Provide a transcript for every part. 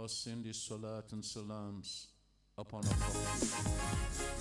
Allah send His salat and salams upon our Prophet.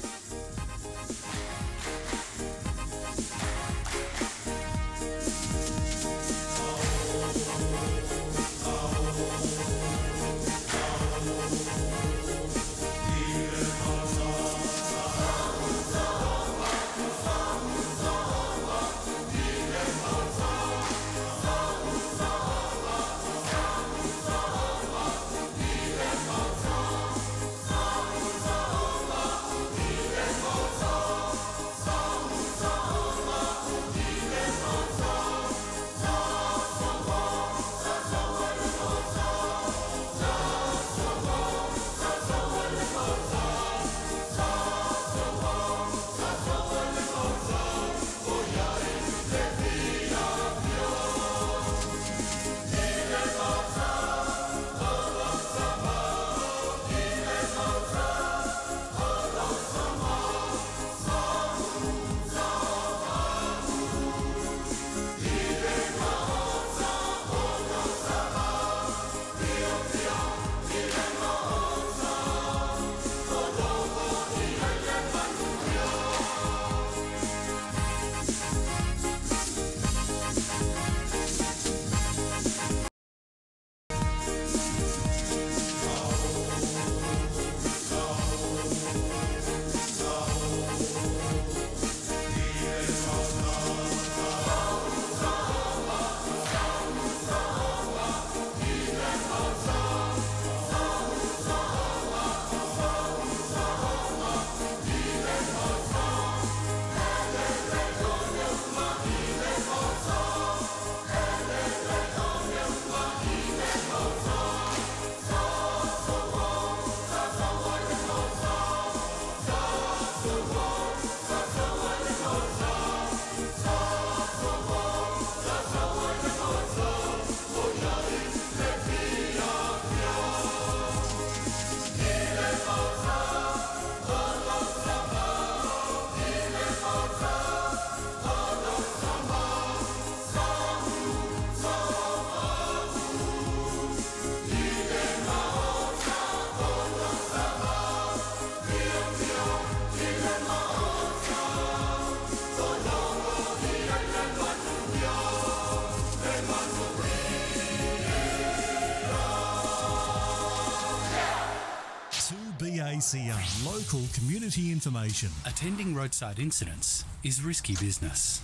2BACR, local community information. Attending roadside incidents is risky business,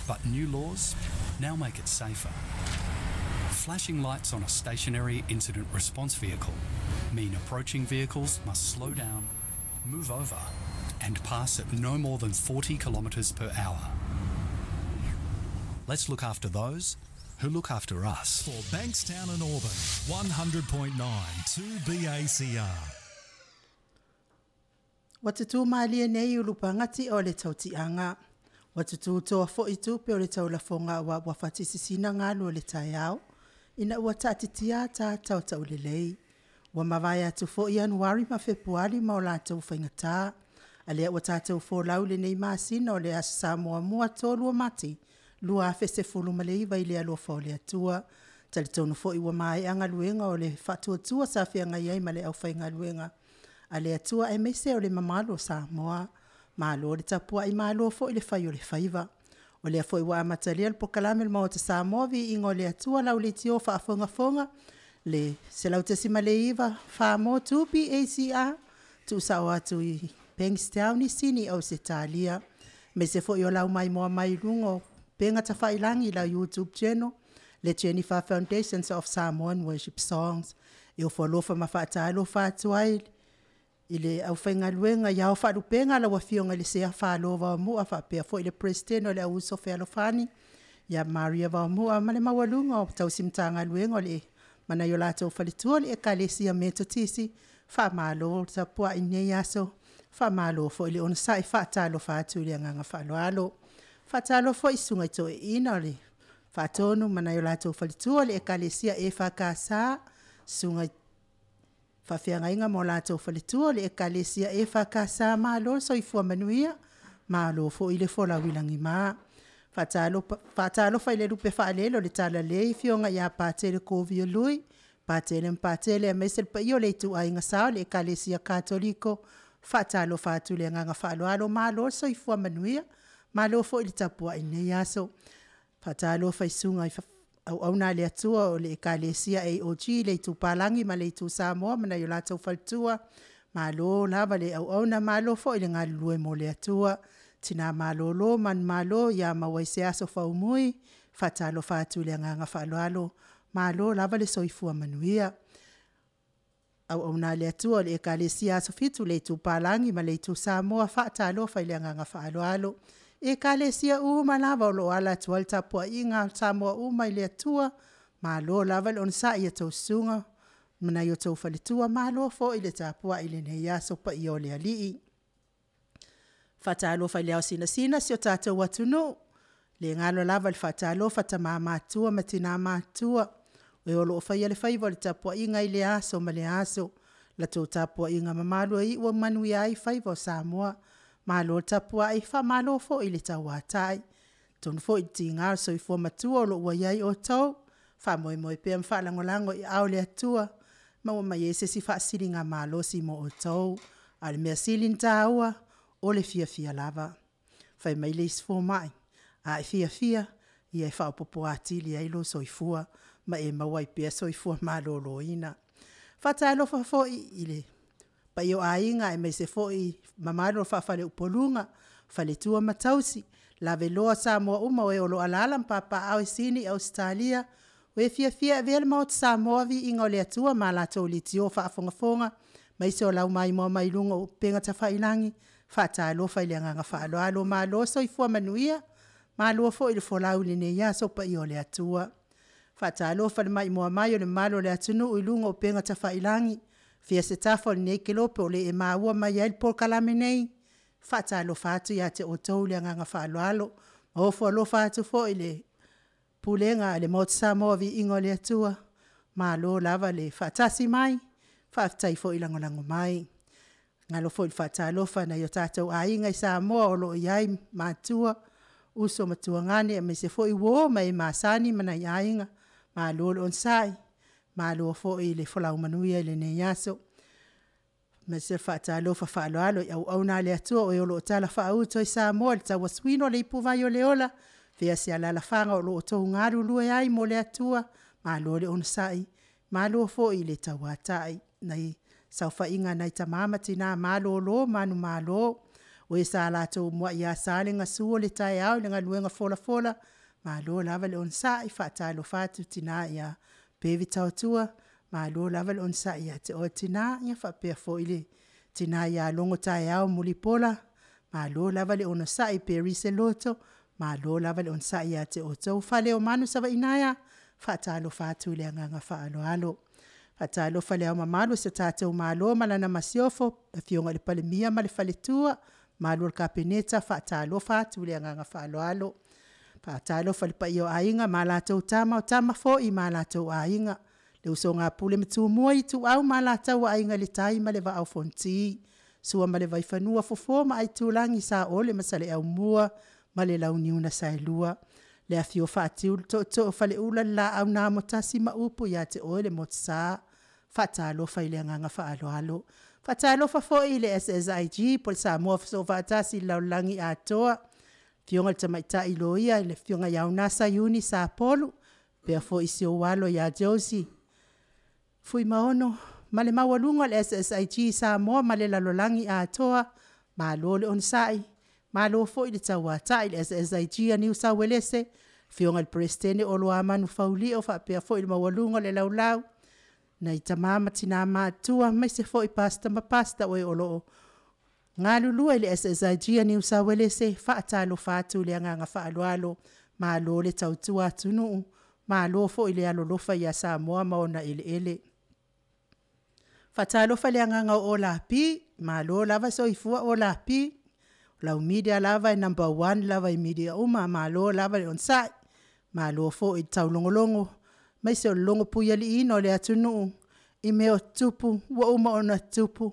but new laws now make it safer. Flashing lights on a stationary incident response vehicle mean approaching vehicles must slow down, move over, and pass at no more than 40 kilometres per hour. Let's look after those who look after us. For Bankstown and Auburn, 100.9 2BACR. Ua tutū mālie nei ulupagati o le tautiaga. Ua tutū toa fo'i tupe o le taulafoga ua ua fatisisina galu o le taeao, ina ua taatitia tā tautaulelei. Ua mavae atu fo'i Ianuari ma Fepuari ma o latou faigatā. A lea ua tatou folau i lenei masina o le Aso Sa muamua 3 o Mati 2019 i le alofa o le Atua. Talitonu fo'i ua maea galuega o le faatuatua sa feagai ai ma le aufaigaluega a le Atua aemaise o le mamalu o Samoa. Malo le tapuai, malo foi le fai o le faiva. O lea foi ua amatalia le polokalame a le Maota Samoa, Viiga o le Atua, lau leitio faafogafoga le 100.9 Samoa 2BACR, tuusao atu i Bankstown i Sini, Ausetalia. Aemaise foi o lau maimoa mai i luga o upega tafailagi i lau YouTube channel, le Jennifer Foundations of Samoan Worship Songs. E ofo alofa ma faatalofa atu ai i le aufaigaluega i ao faalupega lau Afioga i le Sea Falo Vaomua faapea foi le President o le Auuso Fealofani ia Maria Vaomua ma le maualuga o tausi Matagaluega o le ma nai o latou faletua le Ekalesia Metotisi. Faamalo le tapuai i lenei aso, faamalo foi le onosai, faatalofa atu i le agaga faaaloalo. Faatalofa foi i susuga i toeaiina o le Faatonu ma nai o latou faletua le Ekalesia EFKS, susuga i faafeagaiga ma o latou faletua le Ekalesia EFKS, malo le soifua manuia, malo foi le folau i lagima. Faatalofa i le lupe faalele o le Talalelei, Afioga ia Patele Kovio Lui, Patele ma Patele aemaise le paia o le ituaiga sa o le Ekalesia Katoliko. Faatalofa atu i le agaga faaaloalo, malo le soifua manuia, malo foi le tapuai i lenei aso. Faatalofa i Susuga i Auauna a le Atua o le Ekalesia AOG i le itu Palagi ma le itu Samoa ma nai o latou faletua, malo lava le auauna malo foi le galulue mo le Atua. Tina malolo manumalo ia maua i se aso faumui, faatalofa atu i le agaga faaaloalo, malo lava le soifua manuia. Auauna a le Atua i le Ekalesia Aso Fitu i le itu Palagi ma le itu Samoa, faatalofa i le agaga faaaloalo. I Ekalesia uma lava o lo o alaala atu ai le tapuaiga a Samoa uma i le Atua, malo lava le onosai i a outou susuga ma nai o outou faletua, malo foi le tapuai i lenei aso paia o le Alii. Faatalofa i le ao sinasina o si o tatou atunuu, e le galo lava le faatalofa i tama matutua ma tina matutua, e o lo o faia le faiva i le tapuaiga i lea aso ma lea aso. Le latou tapuaiga mamalu e iu ma manuia ai faiva o Samoa. Malo le tapuai, faamalo foi le tauatai. Atonu foi i le tiga o le soifua matua o lo o ua i ai outou, faamoemoe pea ma faalagolago i aao o le Atua, maua mai ai se isi faasiligamalosi mo outou. A o le mea sili ona taua, o le fiafia lava. Fai mai le isi fomai, a e fiafia, ia e faaopoopo atili ai lou soifua ma e maua ai pea le soifua maloloina. Faatalofa foi i le paia o aiga aemaise foi le mamalu o le faa-faleupoluga, faletua ma tausi, lavaloa Samoa uma o e o lo o alaala ma papaaao i Sini, Ausetalia, o e fiafia e avea le Maota Samoa, Viiga o le Atua ma latou leitio faafogafoga, aemaise o lau maimoa mai luga o upega tafailagi, faatalofa i le agaga faaaloalo. Malo le soifua manuia, malo foi le folau i lenei aso paia o le Atua. Faatalofa i le maimoa mai o le mamalu o le atunuu i luga o upega tafailagi, fia se tafa o lenei kelope o lo o e maua mai ai le polokalame nei, faatalofa atu ia te outou le agaga faaaloalo. Ofo alofa atu foi i le Pulega a le Maota Samoa Viiga o le Atua, malo lava le faatasi mai, faafetai foi lagolago mai. E galo foi i le faatalofa i nai o tatou aiga i Samoa o lo o i ai matua, uso ma tuagane aemaise foi uo ma e masani ma nai aiga, malo le onosai, malo foi le folau manuia i lenei aso. Aemaise le faatalofa faaaloalo i auauna a le Atua o e o lo o talafaauto i Samoa i le tauasuina o le ipuvai o le ola, fia se alaalafaga o lo o outou galulue ai mo le Atua, malo le onosai, malo foi le tauatai. Le saofaiga a nai tama ma tina malolo manumalo, o e sa latou muai asa le gasu o le taeao i le galuega folafola, malo lava le onosai, faatalofa atu i le tina ia Bevi Tautua, malo lava le onosai ia te oe le tina, ia faapea foi le tina ia Logo Taeao Mulipola, malo lava le onosai. Beris Loto, malo lava le onosai ia te outou. Faleomanu Savaiinaea, faatalofa atu i le agaga faaaloalo. Faatalofa i le Ao Mamalu o si o tatou Malo ma lana Masiofo, le Afioga i le Palemia ma le Faletua, mamalu o le Kapeneta, faatalofa atu i le agaga faaaloalo. Faatalofa i le paia o Aiga ma latou Tama, o Tama foi ma latou Aiga, le usoga a Pule ma Tumua, Ituau ma Alataua, Aiga i le Tai ma le Vaa o Fonoti, Sua ma le Vaifanua, Fofo ma Aitulagi, Saole ma Saleaaumua ma le Launiu na Saelua, le afio o Faatui o Tootoo o Faleula, le Laau na Amotasi ma upu ia te oe le Motusa. Faatalofa i le agaga faaaloalo. Faatalofa foi i le SSIG po o le Samoa Soofaatasi i le lalolagi atoa, Afioga i le Tamaitai Loia le Afioga ia Unasa Iuni Sapolu, faapea foi si ou alo ia Josie Fuimaono ma le maualuga o le SSIG i Samoa ma le lalolagi atoa, malo le onosai, malo foi le tauatai. Le SSIG a Niu Sau Uelese, Afioga i le Peresetene o Oloa Manufaulio faapea foi le maualuga o le laulau, nai tama ma tina matutua aemaise foi Pastor ma Pastor o e o lo o galulue i le SSIG a Niu Sau Uelese, faatalofa atu i le agaga faaaloalo, malo le tautua atunuu, malo foi le alolofa ia Samoa ma ona eleele. Faatalofa i le agaga o Lapii, malo lava soifua Lapii, o lau media lava e number one lava i media uma, malo lava le onosai, malo foi le taulogologo, aemaise o le logopuialiiina o le atunuu i mea o tutupu, ua uma ona tutupu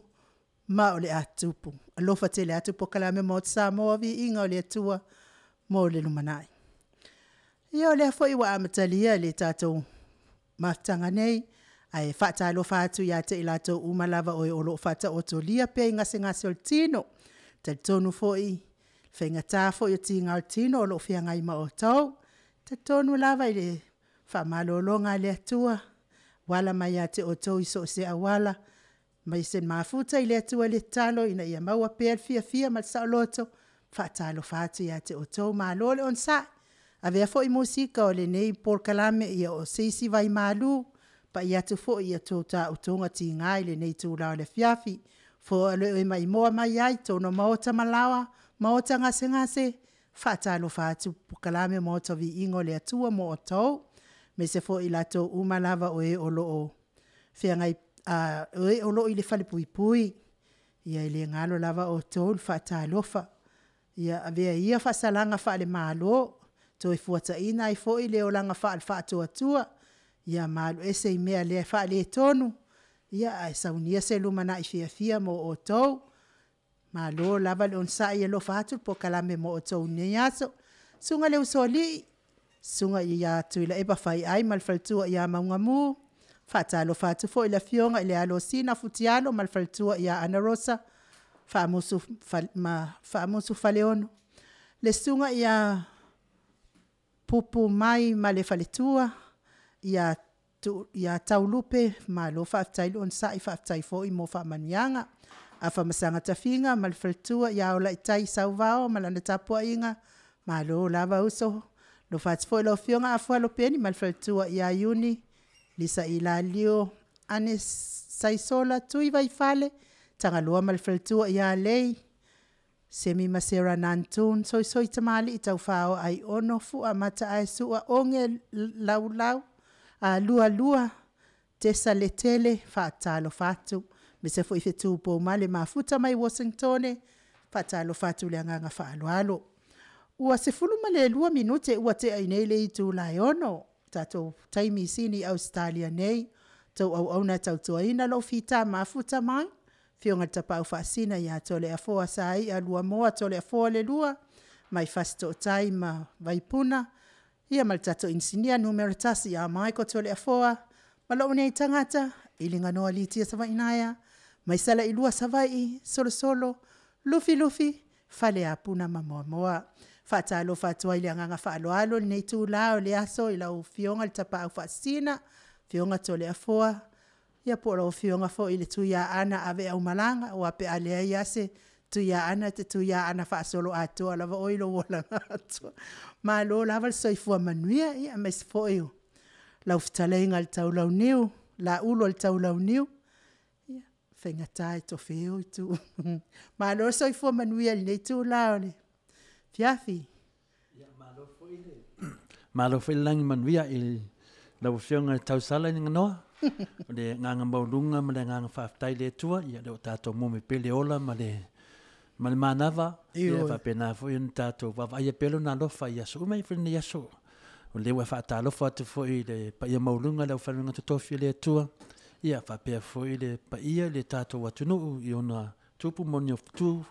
ma o le a tutupu. Alofa tele atu le polokalame a le Maota Samoa, Viiga o le Atua mo le lumanai. Ia o lea foi ua amatalia le tatou mafutaga nei, Ae faatalofa atu ia te i latou uma lava o e o lo o faataotolia pea i gasegase o le tino. E talitonu foi, faigata foi o tiga o le tino o lo o feagai ma outou. E talitonu lava i le faamalologa a le Atua, ua ala mai ia te outou i so o se auala, mai se mafuta i le Atua le tatalo ina ia maua pea le fiafia ma le saoloto. Faatalofa atu ia te outou, malo le onosai. Avea foi musika o lenei polokalame o se isi vaimalu pai atu foi i a outou tiga i lenei itula o le afiafi. O lo o e maimoa mai ai i totonu o maota ma laoa, maota gasegase, faatalofa atu le polokalame Maota Viiga o le Atua mo outou, aemaise foi i latou uma lava o e o lo o feagai o e o lo o i le falepuipui. Ia e le galo lava outou i le faatalofa. Ia avea ia faasalaga faale-Malo, Toefuataiga ai foi le olaga faale-faatuatua, ia ma alu ese i mea faaletonu, ia ae saunia se lumanai fiafia mo outou. Malo lava le onosai, e alofa atu le polokalame mo outou i lenei aso. Susuga i le Usoalii, Susuga ia Tuilaepa Faiai ma le faletua ia Maugamu, faatalofa atu foi i le afioga i le alo o Sina Futialo ma le faletua ia Anarosa Faamusu Faleolo, le susuga ia Pupumai ma le faletua, ia Taulupe, malo faafetai le onosai faafetai foi mo faamanuiaga. Afamasaga Tafiga ma le faletua ia Olaitai Sauvao ma lana tapuaiga, malo lava uso. Alofa atu foi i lau Afioga Afualo Peni ma le faletua ia Iuni Lisa Ilalio Anes Saisola Tui Vaifale Tagaloa ma le faletua ia Lei, Semi ma Sera Nanton, Soisoi Tamaliii Taufao Aiono Fua Mataaesua Oge Laulau Lualua Tesa Letele, faatalofa atu. Aemaise foi Fetu Poumale Mafuta mai Uasinitone, faatalofa atu i le agaga faaaloalo. Ua 12 minute ua tea nei i le itula e 6:00 tatou taimi i Sini Ausetalia nei, outou auauna e tautuaina lou fita mafuta mai, Afioga i le Tapaau Faasisina ia Toleafoa Saia Luamoa Toleafoa le II mai Fasitootai ma Vaipuna, ia ma le tatou Inisinia numera 1 ia Michael Toleafoa, ma lou nei tagata, Iliganon Alitia Savaiinaea, mai Salailua Savaii, Solosolo, Lufilufi, Faleapuna ma Moamoa. Faatalofa atu ai i le agaga faaaloalo i lenei itula o le aso i lau Afioga i le Tapaau Faasisina, Afioga Toleafoa, ia po o lau Afioga foi i le Tuiaana aveaumalaga, aua pe a leai lava se Tuiaana, e te Tuiaana faasoloatoa lava oe i lou olaga atoa. Malo lava le soifua manuia, aemaise foi o lau fetalaiga i le Taulauniu, Laulu o le Taulauniu, ia e faigata e tofe itu. Malo le soifua manuia i lenei itula o le afiafi. Malo foi le lagi manuia i lau Afioga i le tausala i Ganoa. O le agaga maualuga ma le agaga faafetai i le Atua, ia o lea ua tatou muami pea le ola ma le ma le manava, ia faapena foi ona tatou vaavaaia pea Lona alofa i aso uma, e foi lenei aso. O lea ua e faatalofa atu foi i le paia maualuga o le aufaigaluega totofi a le Atua, ia faapea foi le paia i le tatou atunuu i ona tupu ma ona tu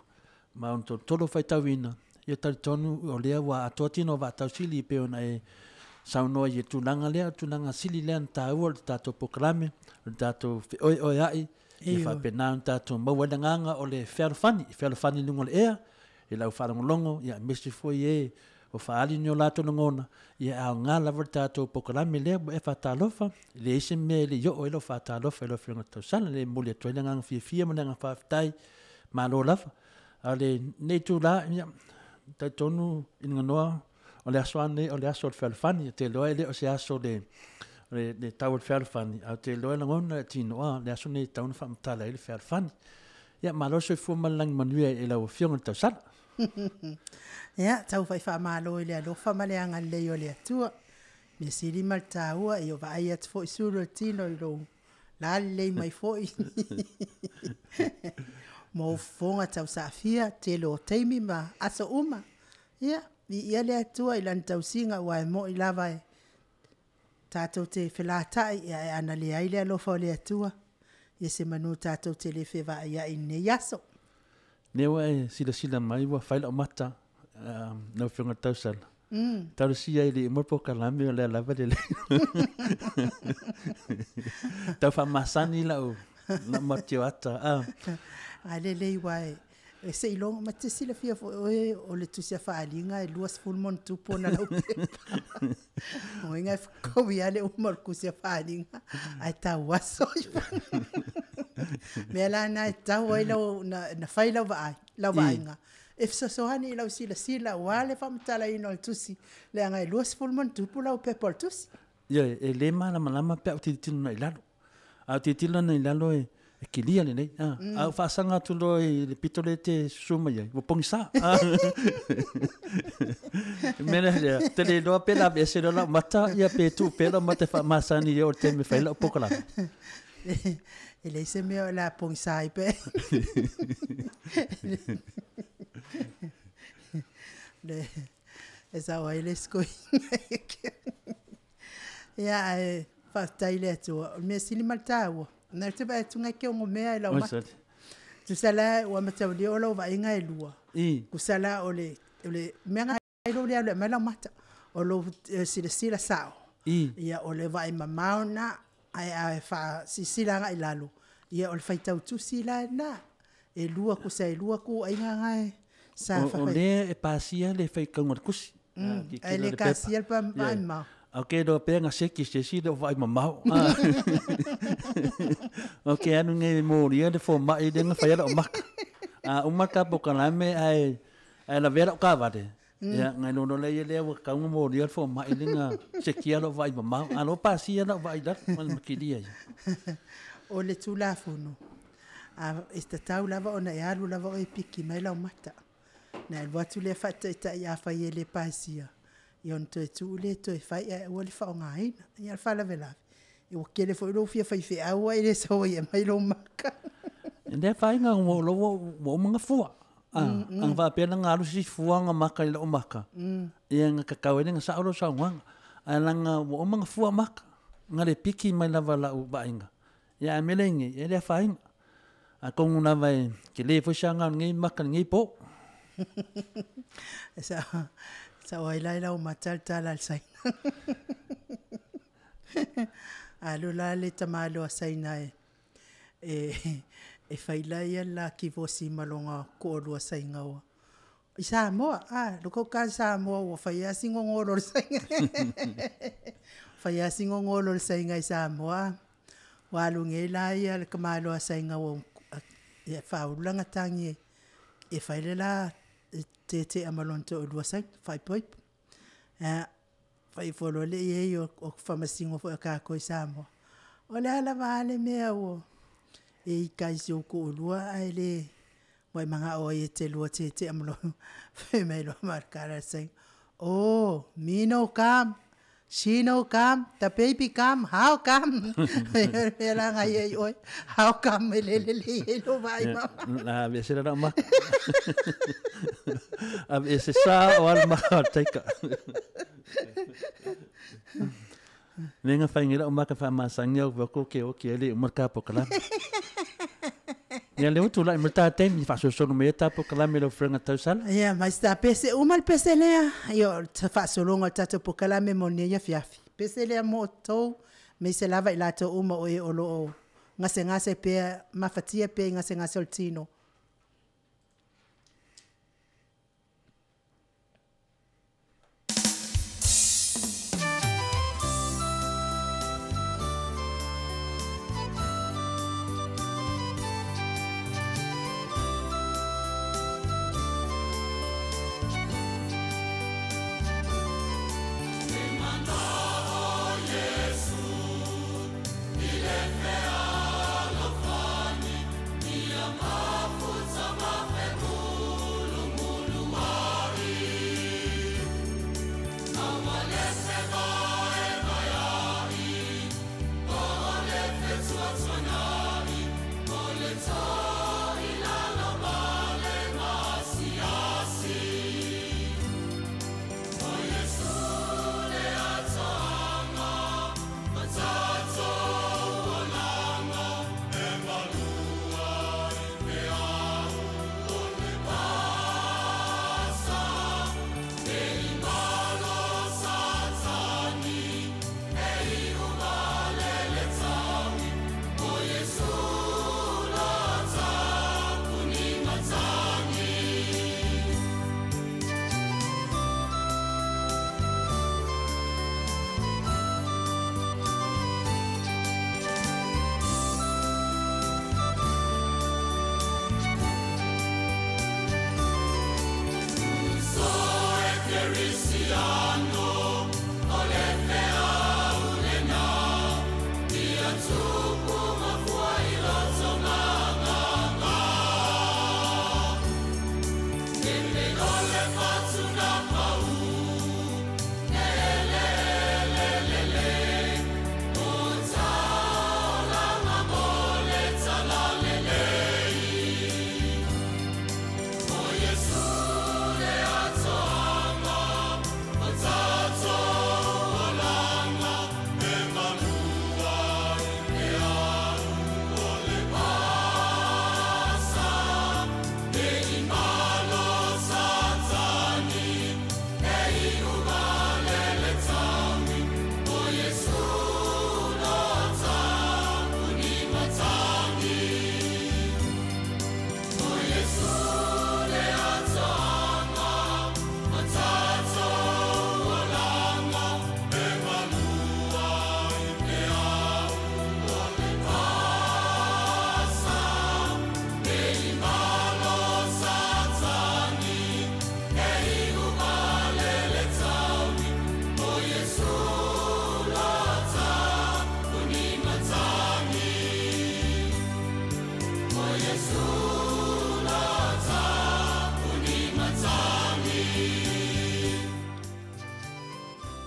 ma ona tolotolo faitauina, ia talitonu o lea ua atoa tino o vaatausili e pei ona e saunoa i le tulaga lea, o le tulaga sili lea ona taua o le tatou polokalame, o le tatou feoeoeai, ia faapena ona tatou maua ai le agaga o le fealofani, fealofani i luga o le ea, i lau faalogologo, aemaise foi e ua faaali ni o latou lagona, ia e aoga lava le tatou polokalame lea ua e faatalofa, e leai se mea e le i oo i ai lau faatalofa i lau Afioga i le tausala. O lea e momoli atu ai le agaga fiafia ma le agaga faafetai, malo lava. A o lenei itula, ia, e talitonu i Ganoa, o le aso lava lenei o le aso o le fealofani. Ou te iloa e le o se aso le tau o le fealofani, ae ou te iloa e lagona e tinoa le aso lenei e tatau ona faamatala ai le fealofani. Ia, malo le soifua ma le lagi manuia i lau Afioga i le tausala. Ia, tau fai faamalo i le alofa ma le agalelei o le Atua. Mea sili ma le taua, ia vaai atu foi sulu o le tino i lou lalelei mai foi ma fofoga tausaafia, tele o taimi ma aso uma. Ia, viia le Atua i lana tausiga, aua e moni lava e tatou te felatai, ae ana leai le alofa o le Atua, ia semanu tatou te le fevaaiai i lenei aso. Lea ua e silasila mai ua fai lau mata, lau Afioga i le tausala. Talosia e le uma le polokalame o lea lava lelei. Tau faamasani lau lau matioata. Ah. A lelei uae e seiloga ma te silafia foʻi oe o le tusi a faaliga e 20 ma ona tupu ona lau pepa. Oiga e fakaui a le uma o le tusi a faaliga ae tau aso. Mea la na e tau ai lau na fai lau vaai, lau vaaiga. E fesoasoani i lau silasila ua le faamatalaina o le tusi, leaga e 20 ma ona tupu lau pepa o le tusi. Ioe, e le malamalama pe a ou tilotilo agai i lalo. A ou tilotilo agai i lalo e e kilia lelei. A, a ou faasaga atu loa i le pito lea e te susu mai ai, ua pogisa. O le mea la lea, ou te le iloa pe lavese loa lau mata, ia pe tuu pea lau mata e faamasani e oo i le taimi e fai ai lau polokalame. E leai se mea o le a pogisa ai pe. Le e sao ai le sikoiga. Ia ae faafetai i le Atua, o le mea sili ma le taua, na te vaai atu ngai ke ongo mea i lau mata. Tusa la ua mataulia o lau vaaiga e lua. Tusa la o le mea ngai lo le alu e aumai lau mata. O lou silasila sao. Ia o le vaai mamao na ae a faasilasila agai i lalo, ia o le faitau tusi la lena. E lua tusa e lua ituaiga na sa O lea e pasia le faitauga o le tusi. Ae le kasia le vaai mamao. Ok, loa pea na seki se isi le o vaai mamao. Ok, alu nei molia le fomai lea na fai ai lau maka. A uma le ta polokalame ae ae lavea lau taavale, ia na iloa loa lea lea ua tatau ona molia le fomai lea na sekia lou vaai mamao. A o lea ua pasia lau vaai i lalo ma le makilia ia. O le Tulafono, a e tatau lava ona e alu lava oe e piki mai lau mata. Na e alu atu lea faataitai afai e le pasia, ia ona toe tuu lea toe fai ae aua le faaaogaina. Ia o le faalavelave, ua tele foi lou fia faifeau ae le sau ai e aumai lou maka. E le afaina ua ua uma ona fua. Ana faapea la na alu se isi fua ona maka i lau maka, ia na tatau ai lea ona sao lau saunoaga. Ae leaga ua uma ona fua maka, na le piki mai lava lau vaaiga. Ia ae o le mea lea e i ai nei, e le afaina. Atonu lava e tele foi se aoga o lenei maka i lenei po. Sao ai la i lau mata le tala a le Saina. Alu la le tamaloa Saina e fai la ia le la kivosi ma lona toalua Saina ua i Samoa. A, look ka Samoa ua fai lava si gogolo o le Saina. Fai lava si gogolo o le Saina i Samoa. Ua alu nei la ia le tamaloa Saina ua e faaulu lana tagi e fai le la tetea ma lona toalua Saina, faaipoipo. Fai ifo loa le i ai o faamasino foi a tatou i Samoa. O le a lava a le mea ua e ita i si ou toalua ae le ua e manao ai e te lua tetea ma lou. Fai mai loa ma le tala a le Saina, oh, me no come, she no come, the baby come, how come? Mea la ngai ai oe, how come e le lelei ai lou vaai mama. La aveese la lau maka. Aveese sa o alu maka o le taika. Le na fai nei lau maka faamasani au voko ke oki ai le uma le ta polokalame. Ia lea ua tulai mai le ta taimi faasolosolo mai ai ta polokalame i lau Afioga Tausala. Ia, mai se ta pese uma le pese lea. Ia, o le faasologa o le tatou polokalame mo lenei afiafi. Pese lea mo outou, aemaise lava i latou uma o e o lo o gasegase pea, mafatia pea i gasegase o le tino.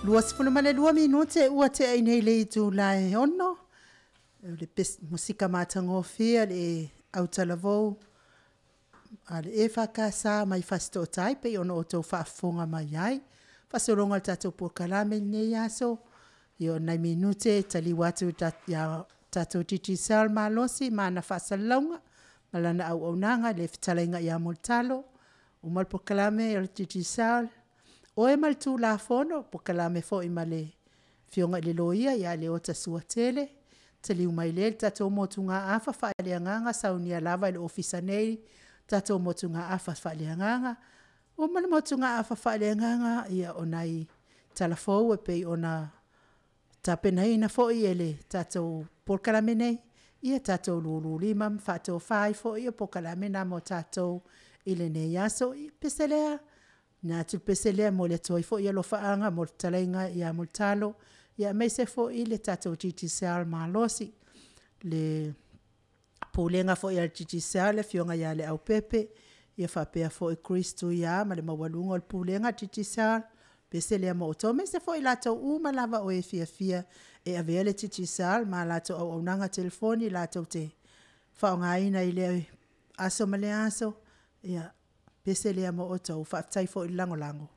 22 minute ua te ai nei le itu lae 6. Le musika matagofie le autalavou a le e whakasa mai whasitotai pe ona o tau whaafonga mai ai. Whasolonga le tātou pōkalame nei aso. Io nai minute tali watu ia tātou Digicel malosi mana whaasalaunga. Malana au aunanga le fitalainga ia multalo. Umal pōkalame o le Digicel. Oe mal tū la fono, pōkalame fo i male fionga i le loia ia le ota suatele. Tali umai le tātou motu ngā afa whaaleanganga, saunia lava i le ofisa nei, tātou motu ngā afa whaaleanganga. O mana motu ngā afa whaaleanganga, ia o nai talafou e pei ona tapenaina foi e le tātou pōkalame nei, ia tātou lululima, whātou whai foi o pōkalame nā mo tātou i le nei aso. I peselea, nā tu peselea mo le toi foi alo whaanga, mo le talainga ia mo le talo, ia meise foi le tātou Digicel malosi. Le pōlenga foi al Digicel, le fionga ia le au pepe, ia whapea foi Kristo ia, ma le mawalunga o le pūlenga Digicel, peselea mo o tau, meise foi lātou uma lava o e fia fia, e avea le Digicel, ma lātou au aunanga telefoni, lātou te whaongaina i le aso ma le aso, ia peselea mo o tau, whaatai foi lango lango.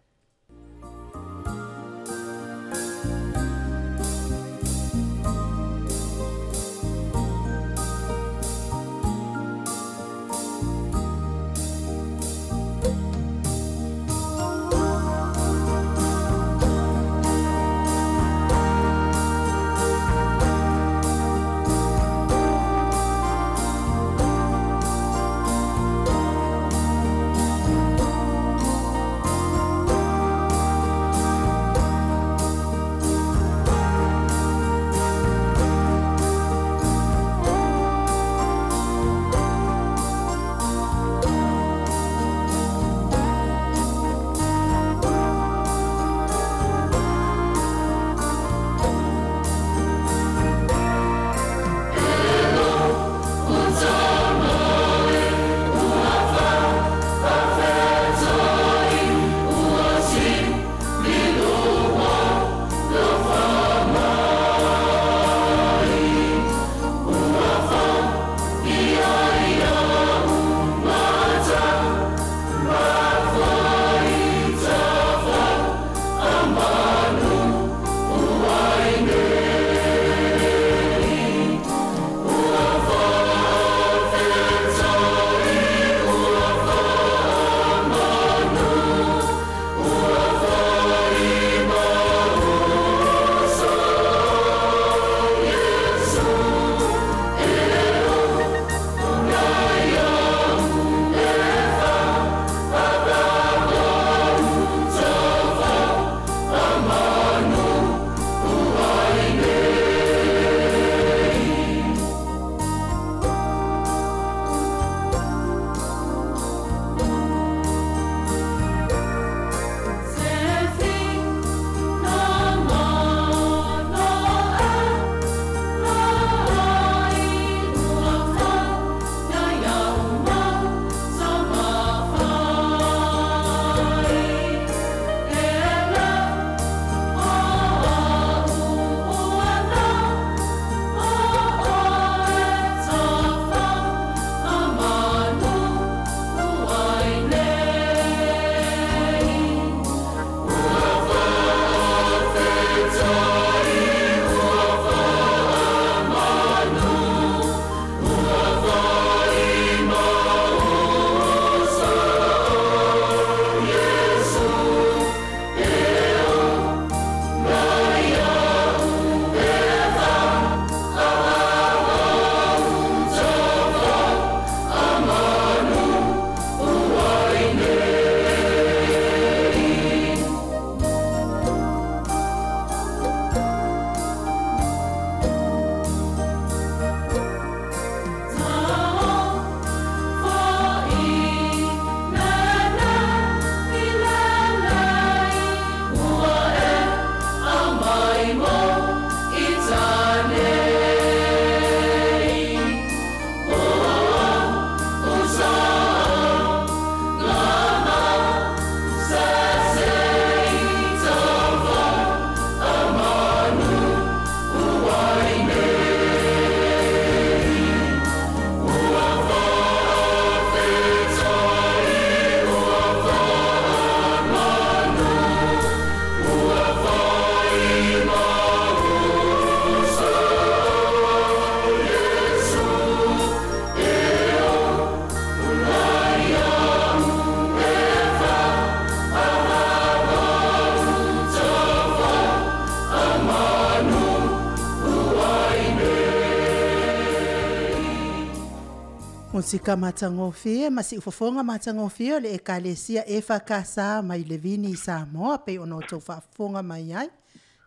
Musika matagofie ma siufofoga matagofie o le Ekalesia EFKS mai Levini i Samoa pei ona outou faafofoga mai ai.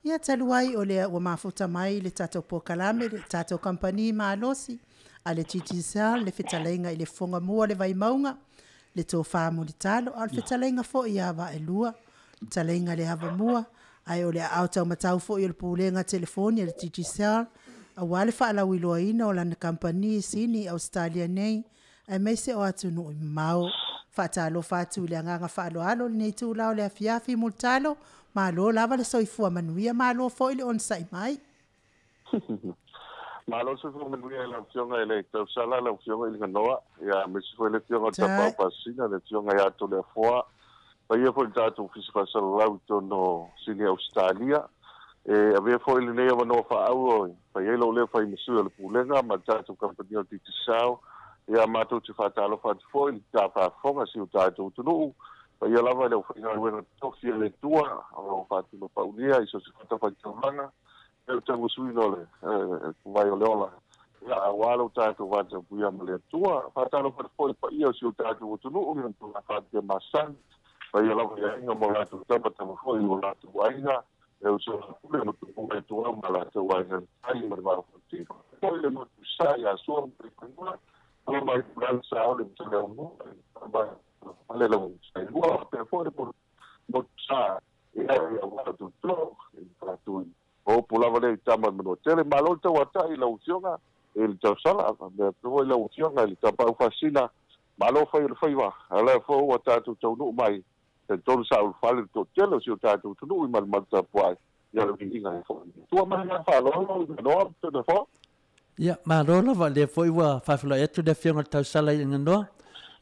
Ia talu ai o lea ua mafuta mai le tatou polokalame le tatou kamupani malosi a le Digicel le fetalaiga i le fofoga mua o le Vaimauga, le tofa mulitalo, a o le fetalaiga foi ia Vaelua, fetalaiga le Avamua, ae o le aao taumatau foi o le Pulega Telefoni a le Digicel, aua le faalauiloaina o lana kamupani i Sini, Ausetalia nei, aemaise o atunuu e mamao. Faatalofa atu i le agaga faaaloalo i lenei itula o le afiafi mulitalo, malo lava le soifua manuia, malo foi le onosai mai. Malo le soifua manuia i lau Afioga i le Tausala, lau Afioga i le Ganoa, ia aemaise foi le Afioga o le Tapaau Pasina, le Afioga ia Toleafoa, paia foi le tatou Ofisa Faasalalau i totonu o Sini Ausetalia. E avea foi lenei avanoa faaauo e fai ai lou leo fai ma sui o le Pulega ma le tatou kamupani o le Digicel, ia matou te faatalofa atu foi i le tafaafofoga a si o tatou atunuu, paia lava i le aufaigaluega totofi a le Atua o lo o faatino paulia i so o se fatafaitaulaga, e le tauasuina o le vai o le ola, ia aua lo tatou vatapuia ma le Atua. Faatalofa atu foi i le paia o si o tatou atunuu i ona tulaga faapea masani, paia lava i aiga ma o latou tama, tama foi i o latou aiga, e uso a pule ma tupu e tuau ma latou aiga tai ma le vao fati. Foi le motu sa ia sua ma le fanua, ala mai pulana sa o le mtale o mua, ma le lau sa i lua, pea foi le motu sa ia ia wala tuto, i whatui. O pulava le tama manoa tele, malo le tau atai lau afioga e le tausala, mea foi lau afioga i le tapau fasina, malo fai o le faiva, ala fo ua tatou taunuu mai, te tolu sa ulufale le toatele o si o tatou atunuu i malumalu tapuai, ia le viiga e foi. Tua mai ngā whaalolo, i noa, tēnā fo. Ia, malo lava, lea foi ua faafeiloai atu le Afioga i le Tausala i le Ganoa.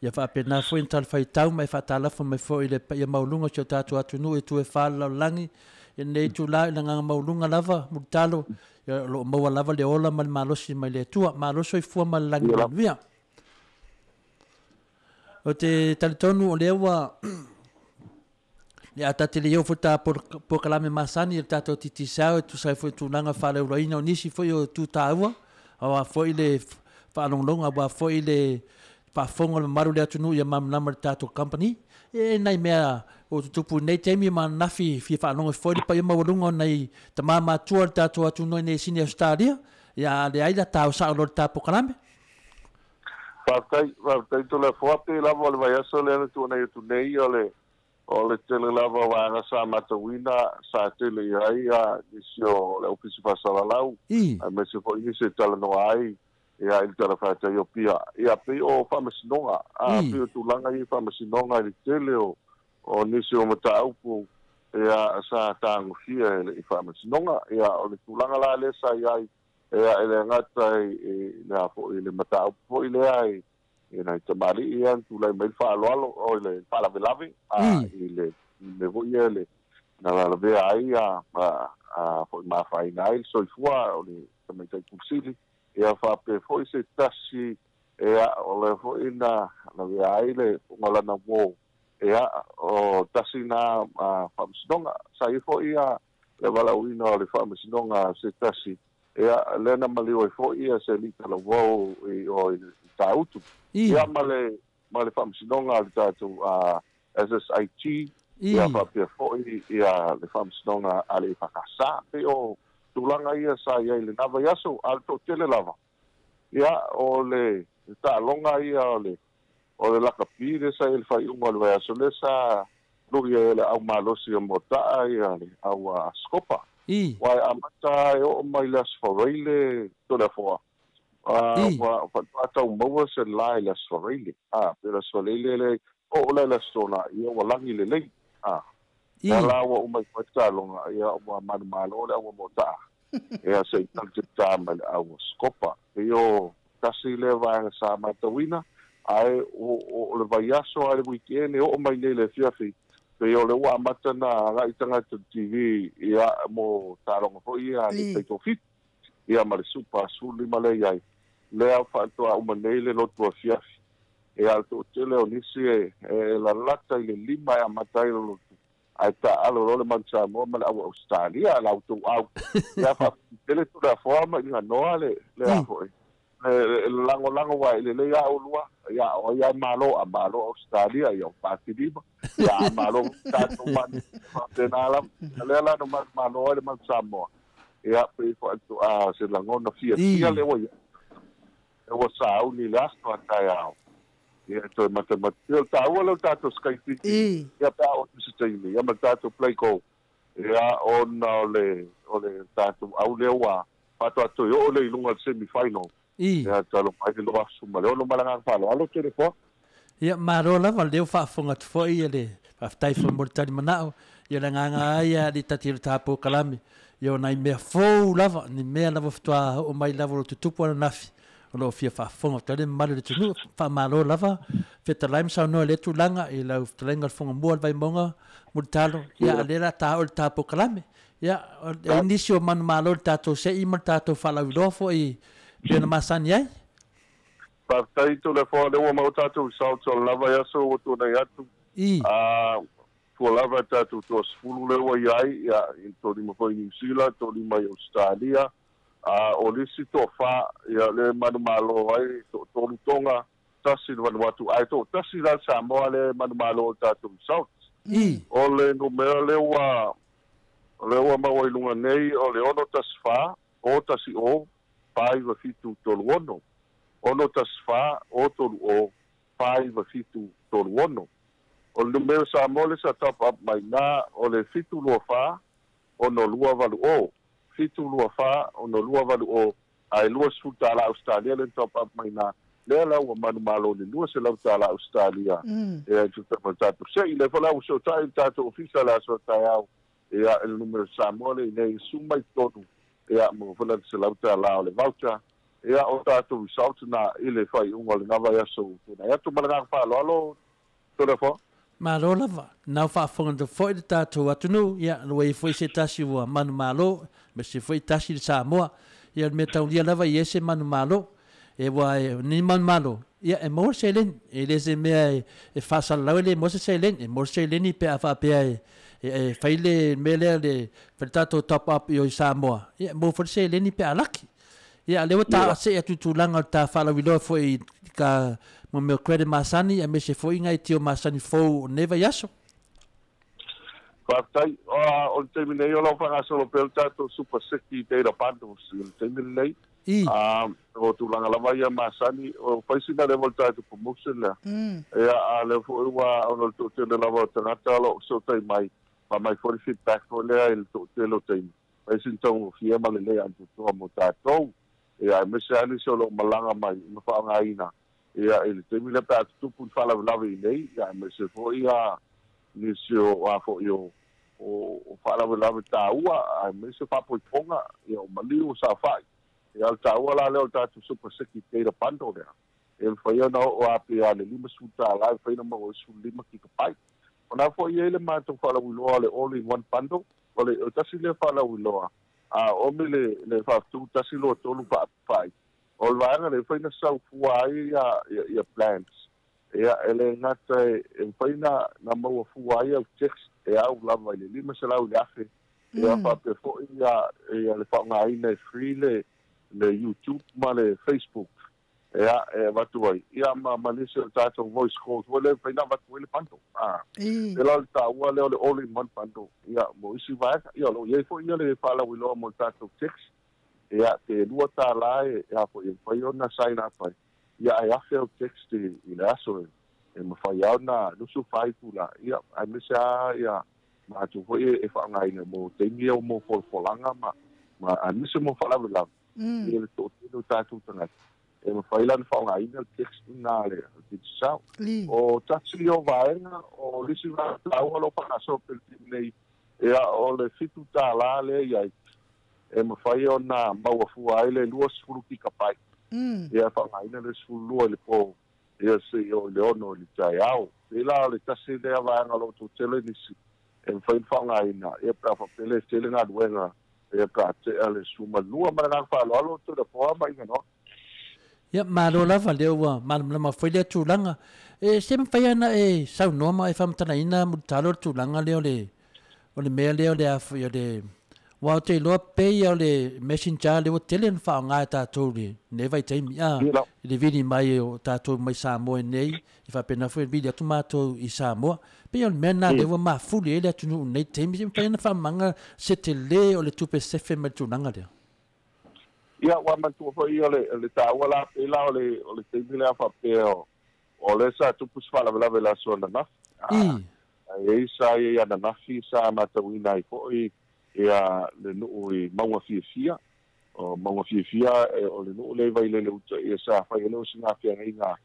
Ia faapena foi ona talafaitau ma e faatalofa mai foi i le paia maualuga o si o tatou atunuu e tu e fa le lalolagi i lenei itula i le agaga maualuga lava, mulitalo, ia o lo o maua lava le ola ma le malosi mai le Atua. Malo soifua ma le lagi manuia. O te talitonu o lea ua le a tate le iou foi ta polokalame masani i le tatou Digicel e tusa ai foi tulaga faaleulaina o nisi foi o tu taua, aua foi le faalogologo, aua foi le faafofoga o le mamalu o le atunuu ia malamalama i le tatou company. E nai mea o tutupu i nei taimi ma ananafi fia faalogo foi le paia maualuga o nai tama matua o le tatou atunuu i nei Sini Ausetalia, ia a leai la tao sao loa le ta polokalame. Faafetai, faafetai Toleafoa, pei lava o le vaiaso lea na tuanai atu nei o le o le tele lava o vaega sa matauina sa tele i ai nisi o le Ofisa Faasalalau, aemaise foi nisi e talanoa ai ia i le Tala Fatai o Pia. Ia pei o faamasinoga, pei o tulaga ia i faamasinoga i le tele o nisi o mataupu ia sa tagofia e le i faamasinoga. Ia o le tulaga la lea sa i ai ia e le gata i le a foi le mataupu foi lea i nai tamalii ia na tulai mai le faaaloalo o le faalavelave i le mea foi ia le na lalavea ai a foi mafaina ai le soifua o le tamaitai Pule Sili. Ia faapea foi se tasi ia o le foi na lavea ai le fugalana uo ia o tasi na faamasinoga sa i foi ia le valaauina o le faamasinoga se tasi ia lea na maliu ai foi ia se alii talavou i o i Tāutu. Ia ma le faamasinoga a le tatou SSIT, ia faapea foi ia le faamasinoga a le EFKS. Pei o tulaga ia sa i ai i lena vaiaso, a o le toatele lava, ia o le taaloga ia o le lakapi lea sa i ai i le faaiuga o le vaiaso lea sa lui ai e le au malosi o Moataa ia le au Sikopa. Aua e amata e oo mai le Aso Faraile Toleafoa, ua faatoa tau maua se la i le Aso Faraile. Pe le Aso Faraile le oo la i le Aso Toonai, ia ua lagi lelei. Ia la ua uma ai foi le taaloga, ia ua manumalo le au Moataa. Ia se i tali mai le au Sikopa. Pei o tasi lea vaega sa matauina, ae o le vaiaso a le weekend e oo mai nei le afiafi, pei o le ua amata na agai tagata i le TV ia mo taaloga foi ia le taitoafitu ia ma le Super 15 lea i ai lea faatoa uma nei le lotu afiafi. Ia o le toatele o nisi e lalata i le 5 e amata ai le lotu, ae taaalo loa le Manu Samoa ma le au Ausetalia la outou au. Ia faafetele Toleafoa ma i Ganoa le a foi Le lagolago uaʻe lelei a ʻolua, ia o ai a malo, a malo Australia, ia o Patilima, ia a malo tatou manu, faapena lava. Lea la na manumalo ai le manu Samoa, ia pei faatoa se lagona fiafia lea ua iai, lea ua sauni i le aso a taeao. Ia toe matamata. Ia o le taua lea o le tatou Sky TV, ia pe a oo atu se taimi, ia ma le tatou Play Go, ia ona o le o le tatou au lea ua faatoa toe oo lea i luga o le semi final. Ia talo mai le 2006 ma le agaga faaaloalo tele foa. Ia malo lava lea ua faafofoga atu foi ia le faafetai foi mo le tali manao. Ia le agaga lava ia alii tati o le tapo kalame ia o nai mea fou lava, ni mea lava faatoa oo mai lava o lo o tutupu ananafi o lo o fia faafofoga atu ai le mamalu o le atunuu. Faamalo lava fetalai ma saunoa i lea tulaga i lau fetalaiga o le Fogamua o le Vaimauga Mulitalo. Ia a o lea o le a ta oo i le tapo kalame. Ia, e i ai nisi o manumalo i le tatou sei ma le tatou faalauiloa foi e pei ona masani ai. Faafetai Toleafoa, lea ua maua tatou results o le lava i aso ua tuanai atu. Ua lava e tatou toasefulu lea ua i ai, ia, i toalima foi i Niu Sila, toalima i Ausetalia, a o le isi toafa, ia, lea e manumalo ai, toatolu Toga, tasi le Vanuatu, ae toatasi la le Samoa lea e manumalo i le tatou results. O le numera lea ua O lea ua maua i luga nei o le 614 010 4976. 614 030 4976. O le numera Samoa lea sa top up mai ina o le 724 6280. 724 6280 ae 20 tala Ausetalia lea na top up mai ina. Lea la ua manumalo i le 200 tala Ausetalia e ai tusa ma le tatou se'i. Lea foi la ua fesoatai le tatou ofisa i le aso a taeao ia i le numera Samoa lea i inei e su mai totonu ia maua foi la le 100 tala o le voucher. Ia o tatou results na i le faaiuga o lena vaiaso ua tuanai atu. Ma le agaga faaaloalo Toleafoa. Malo lava. Nau faafofoga foi le tatou atunuu, ia ua i ai foi se tasi ua manumalo, aemaise foi tasi le Samoa. Ia o le mea taulia lava i ese manumalo. E ua e ni manumalo, ia e maua le seleni. E le se mea e faasalalau e le maua se seleni. E maua le seleni pe a faapea e e fai le mea lea le fai le tatou top up i o i Samoa, ia e maua foi le seleni pe a laki. Ia a lea ua ta see atu i tulaga o le ta faalauiloa foi i ka mo mea o credit masani aemaise foi nai tio masani fou o lenei vaiaso. Faafetai. O le taimi nei o lo o faagasolo pea le tatou Super City Data Bundles i le taimi lenei. O tulaga lava ia masani, o fai sina level o le tatou promotion lea. Ia, a o lea foi ua, ona o le toatele lava o tagata o lo o fesootai mai, aumai foi le feedback foi lea i le toatele o taimi. Fai sina taugofie ma lelei atoatoa mo tatou, ia, aemaise lava nisi o lo o malaga mai ma faaaogaina, ia, i le taimi lea pe a tutupu ni faalavelave i inei, ia, aemaise foi ia nisi o a foi o o faalavelave taua, aemaise faapoipoga, ia, o maliu, o saofai. Ia, o le taua la lea o le tatou Super City Data Bundle lea, e mafai ona oo lava pe a le $50 e mafai ona maua ai 15 kikapai. O lena foi e i ai le matou faalauiloa o le All in One Bundle, o le tasi lea faalauiloa, a omi le le faafetu tasi lua tolu faapai. O le vaega lea e mafai ona sau fua ai ia plans. Ia, e le gata e mafai ona maua fua ai au text e au lava i le 500 i le 1000, ia faapea foi ia le faaaogaina e free le le YouTube ma le Facebook. Ia, e avatu ai, ia ma ma nisi o tatou voice calls foi lea e mafai ona avatu ai le bundle. Pei la o le taua lea o le all in one bundle, ia, mo isi vaega. Ia, o lo o i ai foi ia le faalauiloa mo le tatou text, ia, pe $2 e a foi e mafai ona sign up ai, ia, ae 1000 au text i le aso e mafai lava ona 24 itula, ia, aemaise lava ia matou foi e faaaogaina mo taimi ia mo folafolaga ma ma aemaise mo faalavelave. Ia le toatele o tatou tagata e mafai la ona faaaogaina le text lena a le Digicel. O tasi o vaega, o le isi vaega taua o lo o faagasolo pea i le taimi nei, ia o le $7 lea e i ai, e mafai ona maua fua ai le 20 kikapai. Ia e faaaogaina le 12 i le po, ia seia oo i le 6 i le taeao. Pei la o le tasi lea vaega o lo o toatele nisi e mafai ona faaaogaina, ia pe a faapea le tele galuega Ia ka tea le suma lua ma le agaga faaaloalo Toleafoa ma Iganoa. Ia, malo lava, lea ua malamalama foi lea tulaga. E se mafai ana e saunoa ma e faamatalaina Mulitalo le tulaga lea o le o le mea lea o le a foi o le Ua ou te iloa pei o le messenger lea ua tele ona faaaoga e tatou i lenei vaitaimi a i le vili mai o tatou mai Samoa i nei, e faapena foi ona vili atu matou i Samoa. Pei o le mea lena lea ua mafuli ai le atunuu i lenei taimi, se mafai ona faamalamalama se tele o le tupe sefe mai le tulaga lea. Ia, ua manatua foi o le taua la pei la o le taimi lea faapea o lea sa tupu se faalavelave i le aso ananafi. Ai sa i ananafi sa matauina ai foi ia le nuu i Mauga Fiafia. O Mauga Fiafia o le nuu le Vailele uta ia sa fai le o sina feagaiga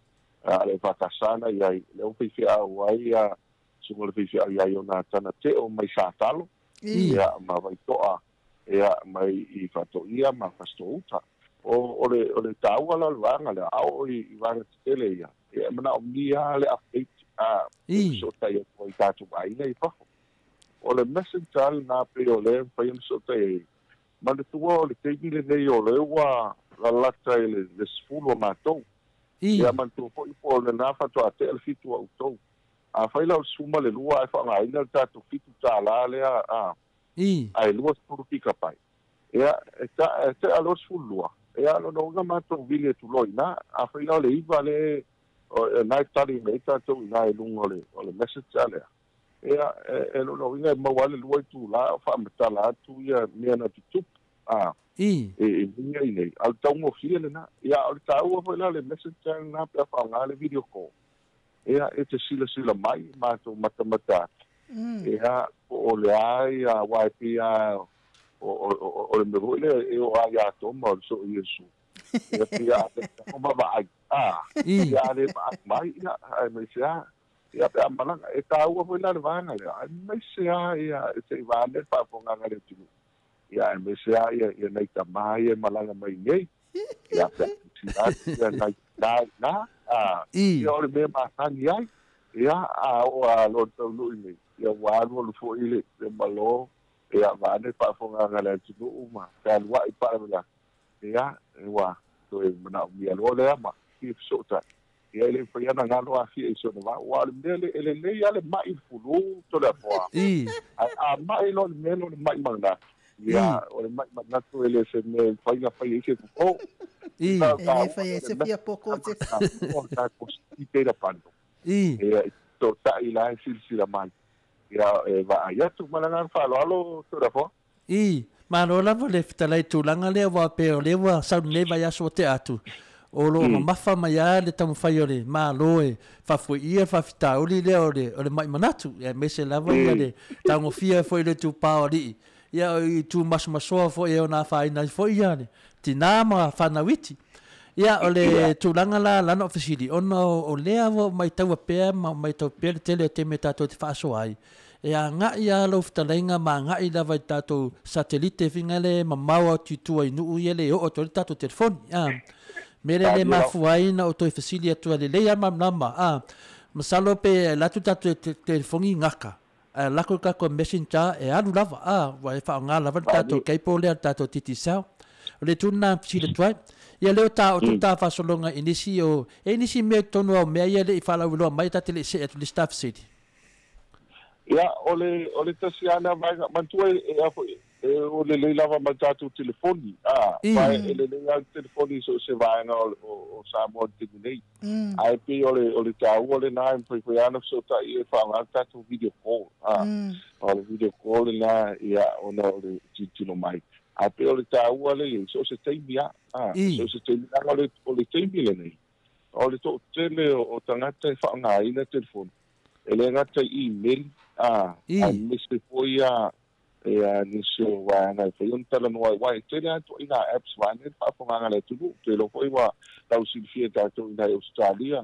a le whakasana i ai le o faifeau ai ia suga le faifeau i ai ona tana teo mai sa talo ia ma Vaitoa ia mai i Fatoia ma Fastouta o le taua la le vaega lea ao i vaega tetele ia ia manaomia le update a sotai atu ai tatou aiga i fafo. O le messenger na pe o le fai ona sotai ai manatua o le taimi lenei o le ua lalata i le 10 o matou. Ia manatua foi po o lena faatoa tea le 7 o outou. A fai la o le 12 ae faaaogaina le tatou $7 lea ae 20 pikapai. Ia e tea loa 12. Ia lona uiga matou vili atu loa i ina. A fai la o le 9 le o nai tali mai tatou i ina i luga o le message lea. Ia e lona uiga e maua le 2 itula o faamatala atu ia mea na tutupu. E mea i nei. A o le taugofie lena. Ia o le taua foi la le message lena pe a faaaoga le video call. Ia e te silasila mai matou matamata atu. Ia o le a ia uae pei o le mea foi lea e o a ia Toma o le soo Iesu. Ia pei a te vaavaai. Ia a le vaai mai ia ae maise a. Ia pe a malaga e taua foi la le vaega lea. Ae maise a ia e se i vaane le faafofogaga le atunuu. Ia ae maise a ia nai tamā ia e malaga mai nei. Ia pe a ia nai na ia o le mea masani ai. Ia a o a lo taunuu nei. Ia ua alu alu foi le malo. Ia vaane faafofogaga le atunuu ma fealuai faalavelave. Ia ua toe manaomia loa lea ma fia fesootai. Ia e le mafai ona galo afia i si ona vaa. Ua o le mea le e lelei lava le mai i le fulu Toleafoa. Ae a mai loa le mea lea o le mai manatu. Ia o le mai manatu e le o se mea e mafai ona fai ai se fofo. E le fai ai se fia poko te. O tatou data bundle. Ia e totai la e silasila mai. Ia e vaai atu ma le agaga faaaloalo Toleafoa. Malo lava le fetalai tulaga lea aua pei o lea ua sau lenei vaiaso ua tea atu. O lo o mamafa mai lava le taumafai o le Malo e faafoia le faafitauli lea o le mai manatu, aemaise lava ia le tagofia foi o le itupa o alii, ia o itu masomasoa foi e ono afaina ai foi ia le tinā ma fanau iti. Ia, o le tulaga la lana o fesili, ona o lea ua maitaua pea ma maitau pea le tele o taimi e tatou te faasoa ai, e agai lava lau fetalaiga ma agai lava i tatou satelite whiga le mamao atu i tua i nuu ia le oo atu ai le tatou telefoni. A, mea lea le mafua ai na ou toe fesili atu ai lelei lava malamalama. A, masalo pe alu atu le tatou telefoni gaka, ae alu atu le tatou messenger e alu lava, a, ua e faaaoga lava le tatou cable lea le tatou Digicel. O le itu lena e fesili atu ai. Ia lea ua taoto ta faasologa i nisi o, e i ai nisi mea i totonu o au mea ia e le i faalauiloa mai, ta te le i see atu i le isi ta fesili. Ia, o le, o le tasi lava lea vaega, manatua e, a foi, e o lelei lava ma le tatou telefoni, a, ma e lelei lava le telefoni i so o se vaega o, o, o Samoa i le taimi nei. Ae pei o le, o le taua lena e mafai foi lava ona fesootai e faaaoga le tatou video call, a, o le video call lena, ia, ona o le tilotilo mai. Ae pei o le taua lea i so o se taimi lava, a, so o se taimi, leaga o le, o le taimi lenei, o le toatele o tagata e faaaogaina telefoni, e le gata i email, a, aemaise foi a ia nisi o vaega e fai ona talanoa ai, aua e tele lava ituaiga apps vaeane le faafofogaaga a le atunuu. Ou te iloa foi ua tau silafia e tatou i nai Ausetalia,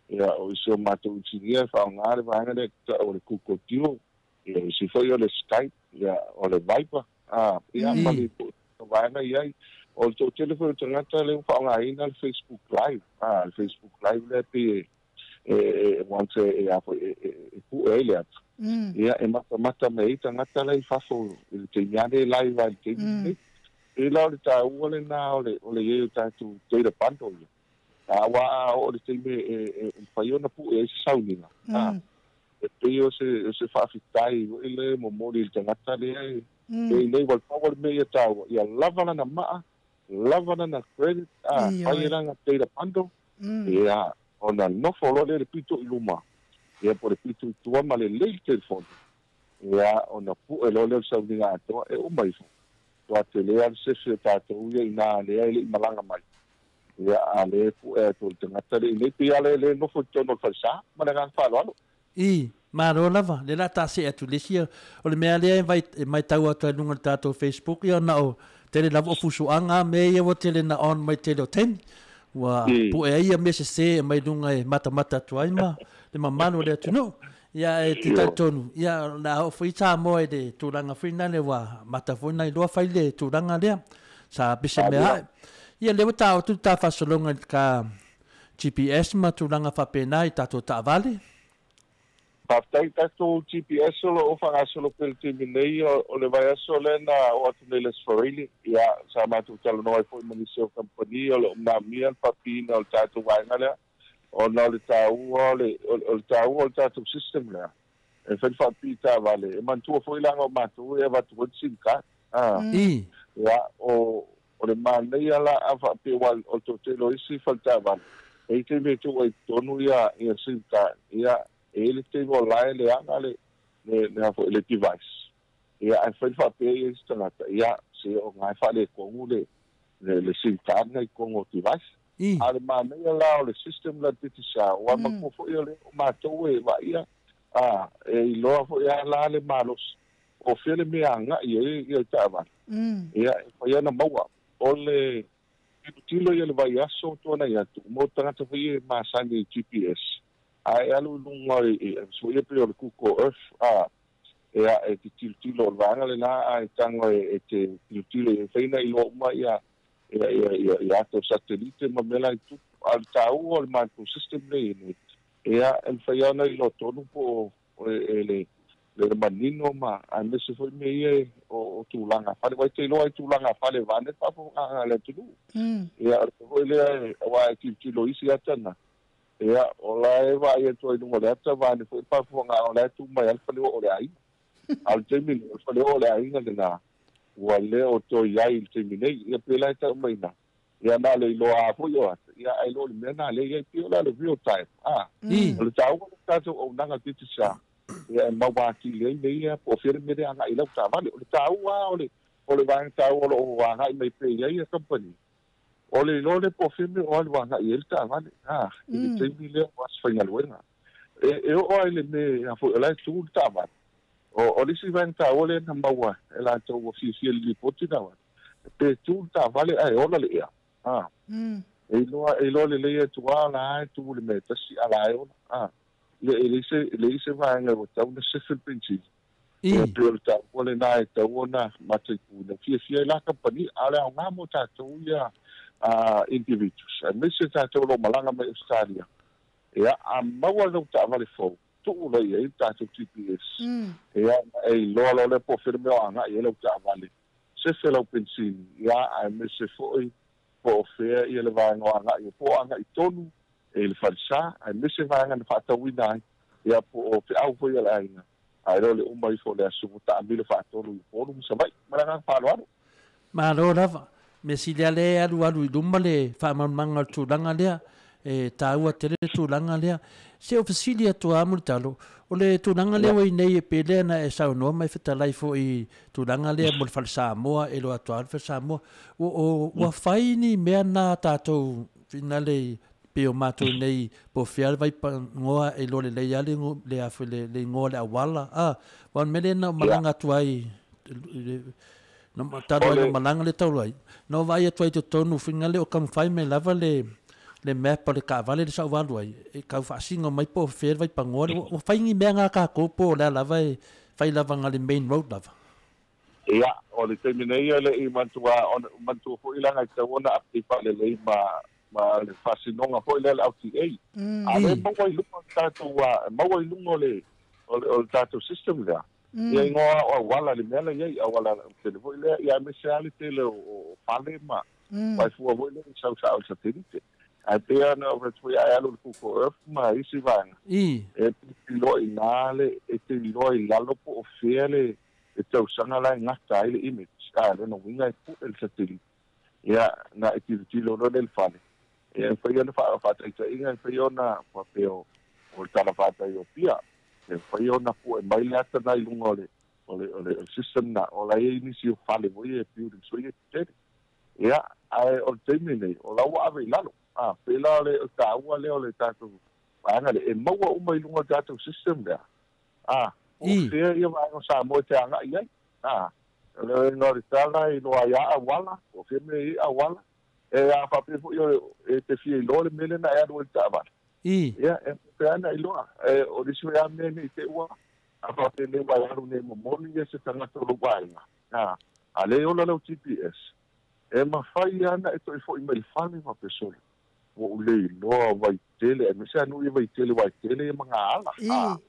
ia o isi o matou inisinia e faaaoga le vaega lea o le Google Duo, ia o isi foi o le Skype, ia o le Viber, a, ia ma le vaega i ai. O le toatele foi o tagata lea ua faaaogaina le Facebook Live, a, le Facebook Live lea pei e once e a foi e pue ai le ata. Ia e matamata mai ai tagata la i fafo i le taimi lava nei live ai i le taimi lenei. E la o le taua lena o le o le i ai o tatou data bundle ia. A aua a oo i le taimi e mafai ona pue ai se sauniga, a, e pei o se o se faafetai foi lea e momoli i le tagata lea e E nei wal power me ia tāua. Ia lava lana maa, lava lana credit, a fai lana data bundle. Ia, ona nofo loa lea le pito i luma. Ia po le pito i tua ma le lei telefoni. Ia, ona pu'e loa lea o le sauniga atoa e uma ifo. Toa te lea le sefe o tātou ia i nā lea e le i malaga mai. Ia, a le pu'e atu o le tagata le i nei pei a le le nofo i totonu o le falesā ma le agaga faaaloalo. I, malo lava, lea la ta see atu le isi o le mea lea e vai e matau atu ai luga o le tatou Facebook ia na o tele lava o fusuaga a mea ia ua tele na on mai tele o taimi ua pu'e ai ia mea sese e mai luga e matamata atu ai ma le mamalu o le atunuu. Ia e te talitonu, ia o le a oo foi Samoa i le tulaga foi lea ua amata foi ona iloa fai le tulaga lea sa pese mea ae. Ia lea ua ta oo atu le ta faasologa i le ka GPS ma tulaga faapena i tatou taavale. Faafetai i tatou GPS o lo o faagasolo pea i le taimi nei, o le vaiaso lea na oo atu nei i le Aso Faraile, ia, sa matou talanoa ai foi ma nisi o kamupani o lo o manaomia le faapiina o le tatou vaega lea, ona o le taua o le, o le taua o le tatou system lea, e fai le faapipii taavale. E manatua foi leaga o matou e avatu ai le sim card. Ia, o, o le manaia la a faapea aua o le toatele o isi faletaavale, e i ai taimi e tuu ai i totonu ia, ia sim card, ia, e i ai le taimi o la e leaga le, le, le a foi, le device. Ia, ae fai le faapea ia isi tagata, ia, se o na e faaletonu le, le, le sim card na i totonu o device. A o le manaia la o le system la Digicel, aua manatua foi o lea o matou e vaaia, a, e iloa foi lava la le malosi o fea le mea agai i ai le taavale. Ia, e mafai ona maua. O le tilotilo ia i le vaiaso tuanai atu, mo tagata foi ia e masani i GPS, a e alu i luga i, foi ia pei o le Google Earth, a, ia, e te tilotilo o le vaega lena, a e tago e te tilotilo e mafai ona iloa uma ia, ia, ia, ia, ia ata o satelite ma mea la e tupu. A o le taua o le matou system lea e i ai nei, ia, e mafai lava ona iloa tonu po o e le le manino ma aemaise foi mea ia o tulaga fale. Aua e te iloa ai tulaga fale vaeane le faafofogaaga a le atunuu. Ia, o le mea foi lea, aua e tilotilo i isi ata na, ia, o la e vaai atu ai i luga o le ata vaeane foi le faafofogaaga o la e tu mai lava le faleoo o le aiga. A o le taimi nei, o le faleoo o le aiga lena, ua le o toe i ai i le taimi nei. Ia pei la e tau mai ina, ia na o le iloa lava foi o ata, ia ae le o le mea na lea i ai, pei o le a le real time. A, o le taua o le tatou auaunaga Digicel, ia e maua atili ai mea ia, po o fea le mea lea agai i lau taavale. O le taua lava o le, o le vaega taua o lo o agai mai pea i ai ia kamupani, o le iloa lea po o fea le mea o alu agai i ai le taavale, a, i le taimi lea o aso faigaluega. E, e oo lava i le mea foi o la e tu le taavale. O, o le isi vaega taua lea na maua e latou ua fiafia i le lipoti na avatu, pe tu le taavale ae ola le ea. A, e iloa, e iloa lelei atu lava o la e tu i le mea e tasi a o la e ola. A, ia e leai se, e leai se vaega ua tatau ona sefe le penisini. Ia pei o le taua lena e tatau ona mataituina. Fiafia ai la kamupani, a o le aoga mo tatou ia individuals, aemaise tatou o lo o malaga mai Ausetalia. Ia, a maua lau taavale fou, tuu loa i ai le tatou GPS, ia, ona e iloa loa lea po o fea le mea o agai i ai lau taavale, sefe lau penisini, ia, aemaise foi po o fea ia le vaega o agai ai, po o agai tonu i le falesa, aemaise vaega na faatauina ai, ia, po o feau foi a le aiga, ae le o le uma ifo o le aso ua taamilo faatolu i Upolu ma Savaii. Ma le agaga faaaloalo. Malo lava. Mea sili lava lea e alualu i luma le faamalamalamaga o le tulaga lea. E taua tele le tulaga lea. Se o fesili atu lava Mulitalo, o le tulaga lea ua i nei e pei lea na e saunoa ma e fetalai foi i tulaga lea mo le Fale Samoa e iloa atu lava le Fale Samoa. Ua, o, ua fai ni mea na tatou finale pei o matou nei po o fea le vaipanoa e iloa lelei lava le, le, a foi le, le igoa o le auala. A, aua o le mea lea na ou malaga atu ai na talu ai na malaga le talu ai, na ou vaai atu ai i totonu finale o taumafai mai lava le le map o le taavale le sa ou alu ai, e tau faasino mai po o fea le vaipanoa le, ua fai ni mea na tatou po o le a lava e fai lava na le main road lava. Ia, o le taimi nei e le i manatua, ona manatua foi leaga e tatau ona update faalelei ma ma le faasinoga foi lea a le LTA. A o lea e maua i luga o le tatou, maua i luga o le o le tatou system lea. Ia igoa o auala le mea la i ai, auala tele foi lea, ia aemaise lava le tele o fale ma faifua foi lea i sau sao i le satelite. Ae pei lava ona ou fai atu foi, a e alu i le Google Earth ma isi vaega, e te iloa i ina le, e te iloa i lalo po o fea le tausaga la e gata ai le image a lona uiga e pu'e le satellite ia na e tilotilo loa le le fale e mafai ona faataita'iga e mafai ona faapea o le talafatai o Apia e mafai ona pu'e mai le ata na i luga o le system na o la e nisi o fale foi e buildings foi e tetele ia ae o le taimi nei o la ua ave i lalo a pela le taua lea o le tatou vaega le e maua uma i luga o le tatou system lea a o fea ia vaega o Samoa e te aga'i ai a le no le tala i loa ia auala o fea mea i auala e a faapea fo'i e te fia iloa le mea lena e alu ai le taavale ia e faapea ana iloa e o le isi foi a mea nei te ua a faapea nei ua e alu nei momoli ia se tagata o lou aiga a a lē ola lau GPS e mafai ana e toe fo'i mai le fale faapea sole ua ou le iloa Vaitele aemaise a nuu ia Vaitele uae tele ia magaala a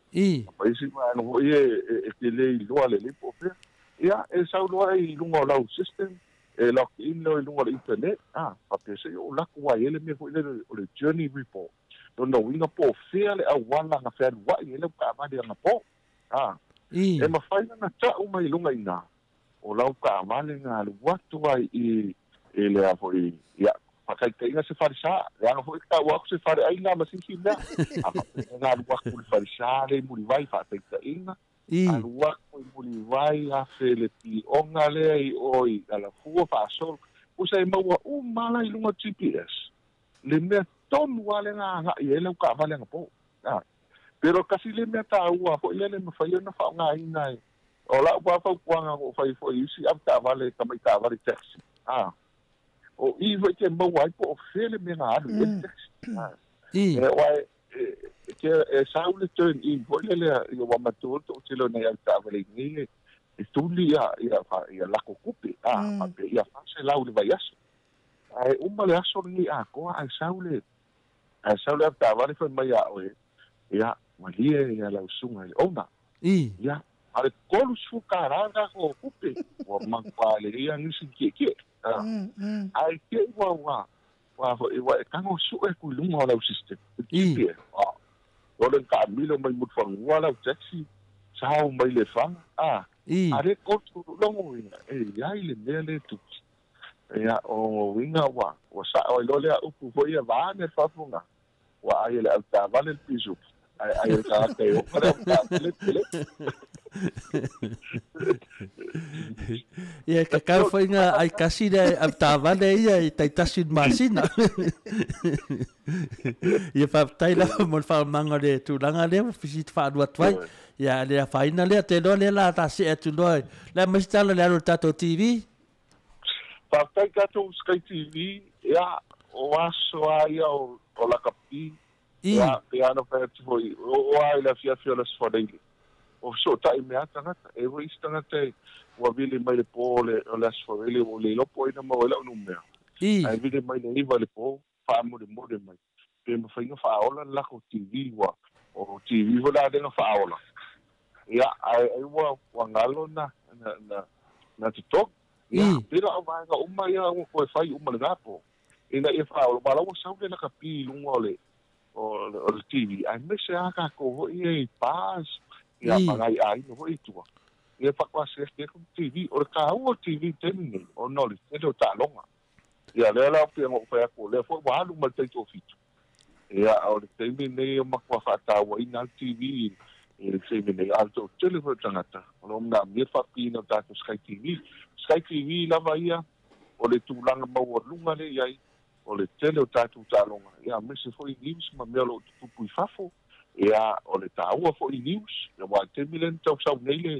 ma isi vaega fo'i e te lē iloa lelei po o fea ia e sauloa i luga o lau system e log in leo i luga o le internet a faapea se i ou laku ai ele mea fo'i lele o le journey report lona uiga po o fea le auala aga fealua'i ai lau taavale agapō a e mafai ona ta'u mai luga i ina o lau taavale ga alu atu ai i e lea fo'i ia faataitaiga se falesa leaga fo'i ta'u aku se fale aina ma sisi mea a faapea ga alu aku le falesa le i Mulivai faataitaiga alu aku i Mulivai afe le pioga lea i o i Alafua faasolo usa e maua uma la i luga GPS le mea tonu a le aga'i ai lau taavale agapō a pero kasi le mea tāua fo'i lea le mafai ona fa'aogāina e o la'u pafautuaga o fai fo'i isi avetaavale tama'i taxi a o i fo'i ke maua ai po o fea le mea ga alu i ai le taxi e uae ke e sau le turn in fo'i le lea ia ua matua le to'atele o nai avetaavale nei e tuli ia ia ia lako kupe a faapea ia 400 le vaiaso ae uma le aso lenei atoa ae sau le avetaavale fai mai a oe ia malie ia lau suga i le owner ia a le $30 kako kupe ua makuā lelei a nisi kiekie ae ke ua ua ua fo'i ua e tago su'e ku i luga o lau system GPS o le ka'amilo mai Mulifanua lau taxi sao mai Lefaga a a le 30 logo uiga e iai le mea le tuki ia o uiga ua ua sa'o ai loa lea upu fo'i ia vaane le faafofoga ua ai e le avetaavale le pisupu ae ai le tagata e oka le avetaavale tele. Ia kakau fo'i ga ai kasi le avetaavale ia i taitasi le masina. Ia faafetai lava mo le fa'amamaga o le tulaga lea ua fisiti fa'alua atu ai. Ia le afaina lea te loa lea la tase'e atu loa le maisi tala le alu o le tatou TV. Faafetai tatou Sky TV ia o aso a ia o lakapi ia pe ana fai atu fo'i o a i le afiafi o le aso Faleile o feso'ota'i mea tagata e foi isi tagata ua vili mai le pō o le aso Faraile ua le iloa po ina maua ai la'u numea ae vili mai le 9 le pō fa'amolemole mai pe mafaiga fa'aola le lako TV ua o TV foi la lega fa'aola ia ae ai ua ua galo na na na totogi ia pela o vaega uma ia ua toe fai uma lenā pō ina ia fa'aola ua la ua sau le lakapi i luga o le TV ae mese a kākou ho'i e i bars ia magai āina ho'i i tua ia fa'akoa se ku TV o le kāua o le TV taimi nei ona o le tele o ta'aloga ia lea la pea go'u fai atu o lea fo'i ua alu ma le taito'afitu ia o le taimi nei o matua fa'atāuaina le TV i le taimi nei a le to'atele foi o tagata o lo manaomia le fa'apiina o tatou Sky TV. Sky TV lava ia o le tulaga maualuga le iai o le tele o tatou ta'aloga ia mese fo'i news ma mea o lo'o tutupu i fafo ia o le tāua fo'i news ia ua taimi lea na tausau nei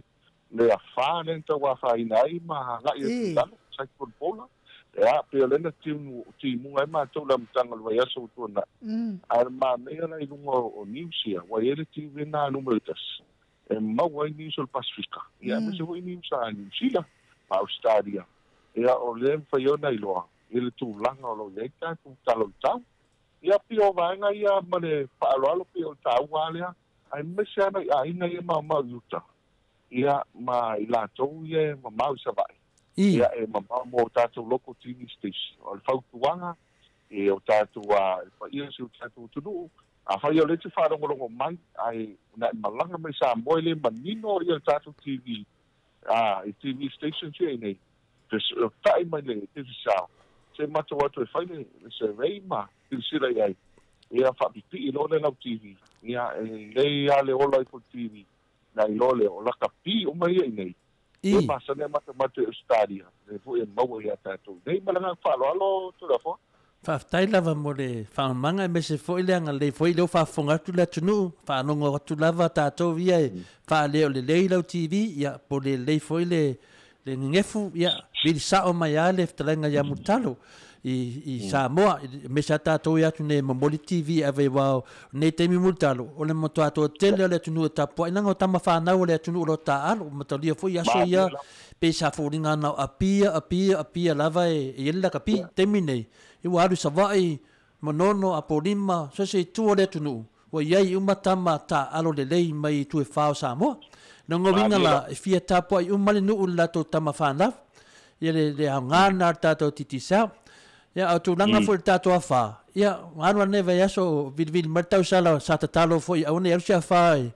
le afā lea na tauāfāina ai ma aga'i atu i lalo Cyclone Bola ia pe o lena timuga ai matou le amataga o le vaiaso ua tuana'i ae le manaia la i luga o news ia ua iai le TV na numera 1 e maua ai news o le Pasifika ia aemaise fo'i news a Niu Sila ma Australia ia o lea mafai ona iloa i le tulaga o lo iai tatou tala o le tau ia pia o vaega ia ma le fa'aloalo pei o le tāua lea ae maise ana i aiga ia maomao i uta ia ma i latou ia e mamao i Sava'i ia e mamao mo tatou local TV station o le fautuaga e o tatou a paia si o tatou atunuu afai o le te faalogologo mai ae na e malaga mai Samoa e lē manino ia le tatou TV. I TV station sia i nei. Tai mai le Digicel. Se matou atu e fai le survey ma silasila i ai. Ia faapipii loa le lau TV. Ia e lelei lava le ola ifo i le TV na i loa lea o laka pi uma ia i nei. Ia masani a matamata i Australia lea foi e maua ia tatou i nei. Ma le agaga faaaloalo Toleafoa. Faafetai lava mo le faamamaga aemaise foi le agalelei foi lea ua faafofoga atu le atunuu, faalogo atu lava tatou ia e faaleo lelei lau TV, ia po o le lelei foi le le gegefu, ia vili sao mai lava le fetalaiga ia Mulitalo i Samoa, aemaise lava tatou ia atu nei e momoli TV e ave aua o lenei taimi Mulitalo, o le matua toatele o le atunuu e tapuai, leaga o tama fanau a le atunuu o lo o taaalo, ua matalia foi aso ia pei sa foliga na o Apia, Apia, Apia lava e i ai le lakapi. Taimi nei, ua alu i Savaii, Manono, Apolima, so o se itu o le atunuu, ua i ai uma tama taaalo lelei mai itu e fa o Samoa. Lona uiga la, e fia tapuai uma le nuu i le latou tama fanau. Ia le aoga lena o le tatou Digicel. Ia, a o tulaga foi i le tatou afa, ia, alu lava lenei vaiaso o vilivili mai le tausala sa tatalo foi aua ne i alu se afa i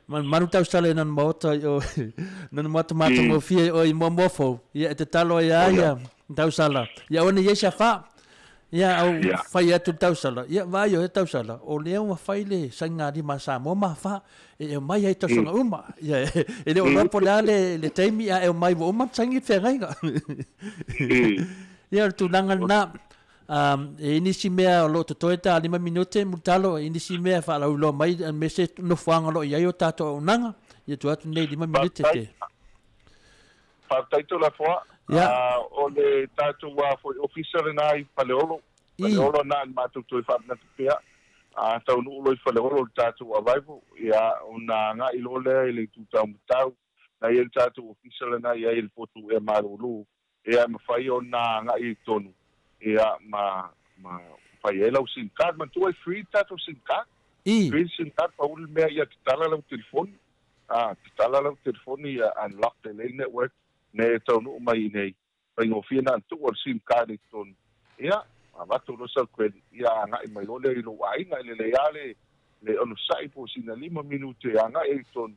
Malumalu tausala i lana maota i o lana maota matagofie i o i Moamoa Fou, ia e tatalo ai lava ia tausala, ia aua ne i i ai se afa. Ia au fai atu le tausala, ia vaai o e tausala, o lea ua fai le sainigalima a Samoa ma afa, e aumai ai tausaga uma. Ia e le o iloa po o le a le taimi a e omai ua uma ona saini le feagaiga. Ia o le tulaga lena. E i ai nisi mea o lo o totoe ta 5 minute Mulitalo, e i ai nisi mea e faalauiloa mai aemaise nofoaga o lo o i ai o tatou auaunaga. Ia tuu atu nei 5 minute te. Faafetai Toleafoa. O le tatou foi ofisa lena i Faleolo. Faleolo na i matou toe faamanatu pea. A taunuu loa i Faleolo le tatou arrival, ia ona agai loa lea i le itu taumatau. Na i ai le tatou ofisa lena i ai i le potu ea malulu. Ia e mafai ona agai i totonu ia ma ma fai ai lau sim card. Manatua e free le tatou sim card. Free le sim card pau le mea ia tatala lau telefoni. A tatala lau telefoni ia unlock lelei le network ina ia taunuu mai i inei. Faigofie na ona tuu o le sim card i totonu. Ia avatu loa sau credit ia agai mai loa lea i lou aiga. E lelei lava le le onosai po o sina 5 minute e agai ai i totonu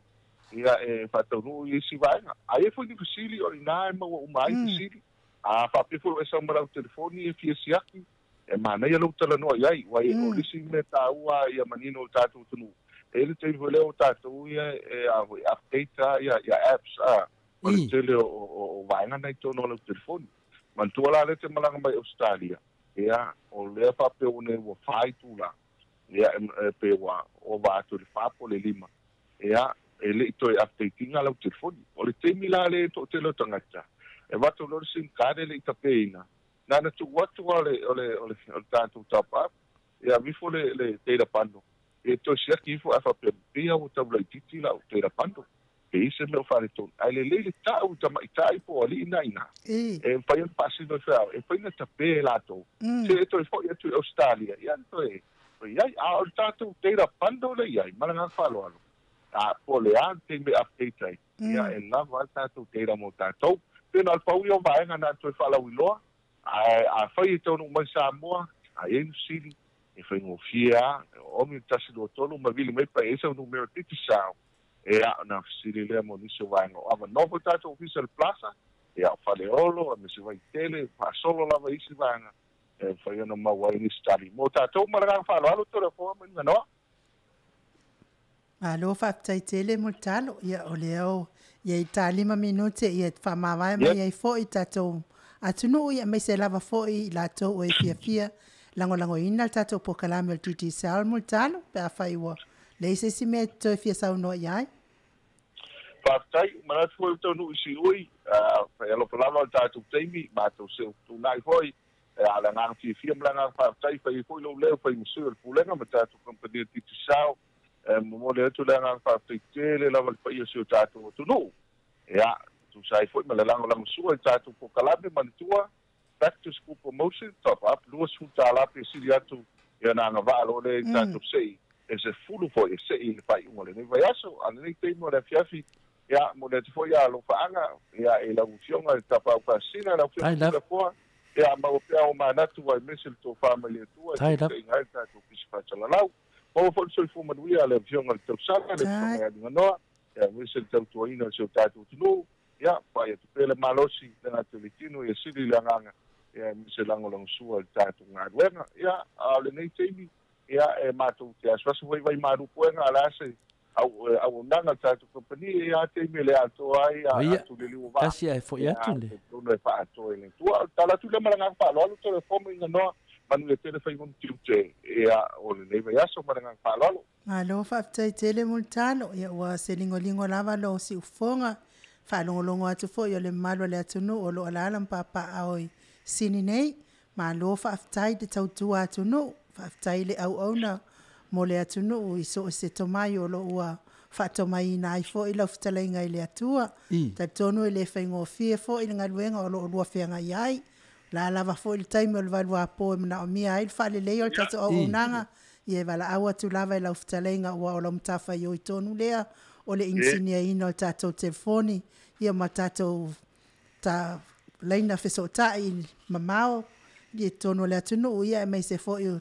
ia e faataunuu i isi vaega. A i ai foi ni fesili, o i ina e maua uma ai fesili. A faapea foi o e sau ma lau telefoni e fia siaki, e manaia lou talanoa i ai, aua o le isi mea taua ia manino o le tatou atunuu, e i ai le taimi foi lea o tatou ia e a foi update a ia apps a, o le tele o vaega na i totonu o lau telefoni. Manatua la lea e te malaga mai Ausetalia, ia, o lea faapea ua nei ua fa itula, ia e pe ua ova atu i le fa po o le lima, ia e le i toe update ina lau telefoni. O le taimi la lea e toatele o tagata, e avatu loa le sim card e le i tapeina, na ona tuu atu lava o le, o le, o le, o le tatou top up, ia ave ifo le, le data bundle, ia toe siaki ifo ae faapea, pei lava ua tau laitiiti lau data bundle, pe i ai se mea o faaletonu. Ae lelei le tau i tamaitai po o alii na i ina, e mafai ona faasino i feao, e mafai ona tape e latou, se e toe foi atu i Ausetalia, ia ona toe i ai. A o le tatou data bundle lea i ai, ma le agaga faaaloalo, a po o le a le taimi e update ai, ia e lava ai le tatou data mo tatou. Pei na o le pau ia o vaega na toe faalauiloa, ae afai e taunuu mai Samoa, a i ai ni fesili, e faigofie lava, e oomi le 1 2 3 ma vili mai pe i ai sau numera Digicel, ia ona fesili lea mo nisi o vaega o avanoa foi tatou ofisa i le Plaza, ia o Faleolo, aemaise Vaitele, faasolo lava i isi vaega e mafai ona maua ai nisi tali mo tatou. Ma le agaga faaaloalo, Toleafoa ma Niganoa. Malo faafetai tele mo le talo. Ia o lea o i ai ta 5 minute ia e faamavae mai ai foi tatou atunuu ia aemaise lava foi i latou o e fiafia lagolagoina le tatou polokalame o le Digicel mo le talo pe afai ua leai se isi mea e toe fia saunoa i ai. Faafetai, manatu foi ua taunuu i Siui, fai alofa lava o le tatou taimi, matou seu fetuunai foi, a o le agaga fiafia ma le agaga faafetai, fai ai foi lou leo, fai ma sui o le Pulega ma tatou kamupani o Digicel, e momoli atu le agaga faafetai tele lava i le paia o si o tatou atunuu, ia, tusa ai foi ma le lagolagosua i tatou polokalame manatua, Back to School Promotion, Top Up, $20 pe sili atu ia ona agavaa loa lea i tatou sei e 10 foi e sei i le faaiuga o lenei vaiaso. A o lenei taimi o le afiafi, ia, momoli atu foi ia alofaaga, ia, i lau Afioga i le Tapaau Pasina, lau Afioga Tuilafoa, ia, maua pea o manatu aemaise le tofa mai le Atua e taitaiga ai le tatou pisi faasalalau. Maua foi le soifua manuia a le Afioga i le Tausala, le Afioga ia Niganoa, ia, aemaise le tautuaina o si o tatou atunuu. Ia pa ia te le malosi le na te tino ia sili le agaga ia mise lagolagosua i le tatou galuega. Ia a o lenei taimi ia e matou te asuasu foi vai malu puega a le ase auaunaga le tatou company ia taimi le atoa ai atuliliu va tasi ae fo'i atu le tonu e fa'atoa i le tua tala atu le ma le agaga fa'aloalo telefoma ina noa manu le tele fai monu tiute ia o lenei vaiaso ma le agaga fa'aloalo. Malo faafetai tele Mulitalo, ia ua se ligoligo lava lou siufofoga faalogologo atu fo'i o le mamalu o le atunuu o loo alaala ma papaaao i Sini nei. Malo faafetai le tautua atunuu, faafetai le auauna mo le atunuu i so o se tomai o loo ua faatomaiina ai fo'i lau fetalaiga i le Atua. Talitonu e le faigofie fo'i le galuega o loo lua feagai ai, la lava fo'i le taimi o le valuapo e manaomia ai le faaleleia o le tatou auaunaga, ia e valaau atu lava i lau fetalaiga ua o lau matafaioi tonu lea o le inisiniaina o tatou telefoni ia ma tatou ta laina fesootai mamao i totonu o le atunuu ia aemaise foi o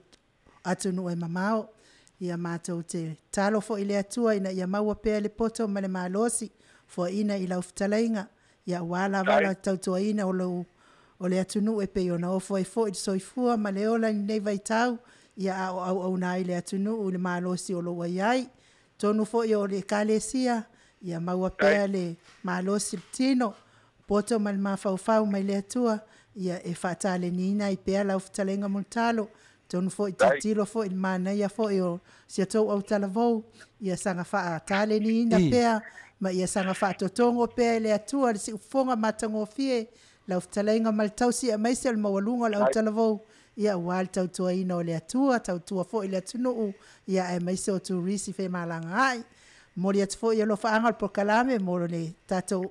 atunuu e mamao. Ia matou te talo foi le Atua ina ia maua pea le poto ma le malosi foaina i lau fetalaiga ia aua lava la tautuaina o lou o le atunuu e pei ona ofo ai foi le soifua ma le ola i lenei vaitau ia a o auauna ai le atunuu i le malosi o lo o ua i ai. Tonu foi o le ekalesia ia maua pea le malosi le tino poto ma le mafaufau mai le Atua ia e faataleniina ai pea lau fetalaiga Mulitalo. Tonu foi tilotilo foi i le manaia foi o si a tou autalavou ia saga faataleniina pea ma ia saga faatotogo pea e le Atua le siufofoga matagofie lau fetalaiga ma le tausi aemaise o le maualuga o le autalavou ia aua le tautuaina o le Atua, tautua foi le atunuu ia aemaise o turisi femalagaai. Momoli atu foi alofaaga o le polokalame mo le tatou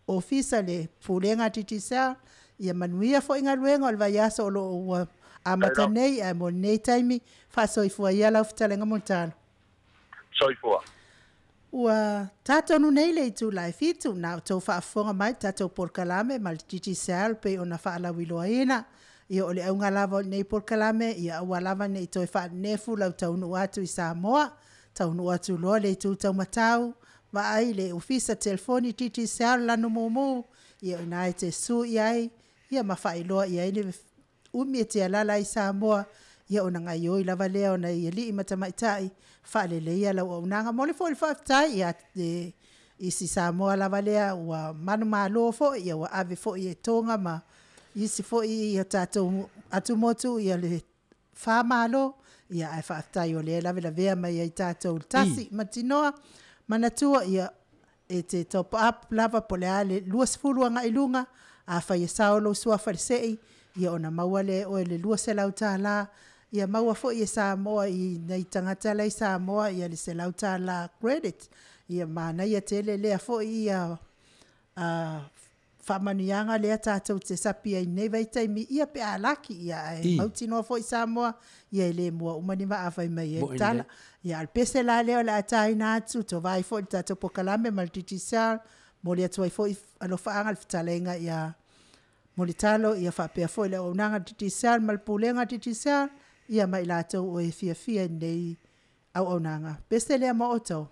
ofisa le Pulega a Digicel ia manuia foi galuega o le vaiaso o loo ua amata nei ae mo lenei taimi faasoifua ia lau fetalaiga Mulitalo. Soifua. Ua tatonu nei le itula e 7 na outou faafofoga mai tatou polokalame ma le Digicel pei ona faalauiloaina. Ia o le auga lava o lenei polokalame ia aua lava nei toe faanenefu lau taunuu atu i Samoa, taunuu atu loa le itu taumatau, vaai le ofisa telefoni Digicel lanu mumu, ia o ina e te sui ai, ia ma faailoa i ai le umi e te alaala ai Samoa, ia ona gaoioi lava lea ona i alii ma tamaitai faaleleia lau auaunaga. Momoli foi le faafetai ia te isi Samoa lava lea ua manumalo foi, ia ua ave foi e Toga ma isi foi ia tatou atumotu ia le faamalo, ia ae faafetai o lea lavelavea mai ai tatou le tasi ma tinoa manatua ia e te top up lava po o le a le 20 agai luga, afai e sao lou suafa i le sei, ia ona maua lea e oe le $200, ia maua foi e Samoa i nai tagata la i Samoa ia le $100 credit, ia manaia tele lea foi ia faamanuiaga lea tatou te sapi ai nei vaitaimi ia pe a laki ia ae mautinoa foi Samoa ia e le mua uma ni vaa fai mai ai tala. Ia a o le pese la lea o le a taina atu tovai foi le tatou polokalame ma le Digicel momoli atu ai foi alofaaga le fetalaiga ia Mulitalo ia faapea foi le auaunaga Digicel ma le Pulega Digicel ia ma i latou o e fiafia i lenei auaunaga. Pese lea mo outou.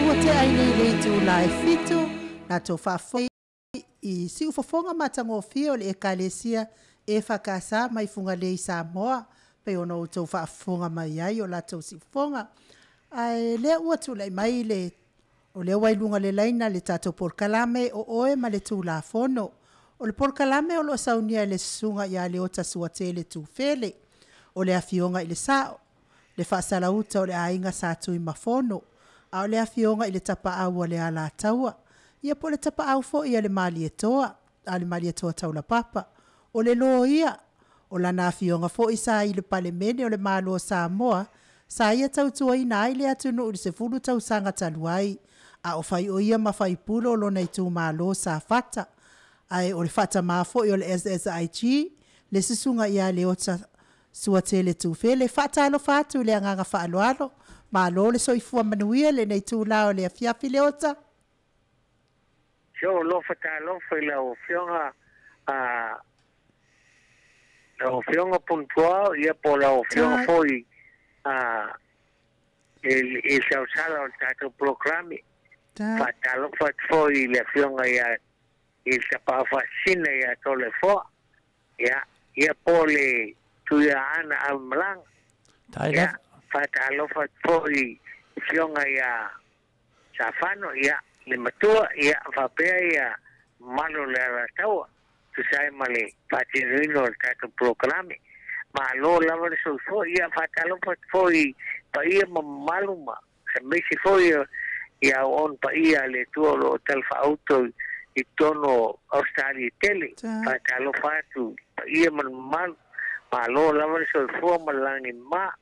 Ua te ai nei le itulā e 7, na tō faafoi i siufofoga matagofie o le Ekalesia e whakasa mai Fugalei Samoa, pe ona outou faafofoga mai ai o latou siufofoga. Ae lea ua tulai mai le o lea ua i luga le laina le tatou polokalame o oe ma le Tulafono. O le polokalame o loo saunia e le susuga ia Leota Suatele Tufele, o le afioga i le Sao, le faasalauta o le aiga Sa Tuimafono, a o le afioga i le Tapaau o le Alataua, ia po o le Tapaau foi a le Malietoa, a le Malietoa Taulapapa. O le loia, o lana afioga foi sa i le Palemene o le Malo o Samoa, sa ia tautuaina ai le atunuu i le 10 tausaga talu ai, a o fai o ia ma faipule o lona itumalo Safata. Ae o le faatamā foi o le SSIG, le susuga ia Leota Suatele Tufele. Faatalofa atu i le agaga faaaloalo, malo le soifua manuia lenei itulā o le afiafi Leota. Sio alofa talofa i lau Afioga lau Afioga Punapuao ia po o lau Afioga foi i sausala o le tatou polokalame. Faatalofa atu foi i le Afioga ia i le Tapaau Faasisina ia Toleafoa. Ia, ia po le Tuiaana Avamalaga. Ia, faatalofa atu foi i Afioga ia Safano, ia, le matua, ia, faapea ia mamalu o le Alataua, tusa ai ma le faatinoina o le tatou polokalame. Malo lava le soifua, ia, faatalofa atu foi i paia ma mamalu ma aemaise foi ia auauna paia a le Atua o lo o talafaauto i totonu o Ausetalia tele. Faatalofa atu i paia ma le mamalu. Malo lava le soifua ma le lagi mama.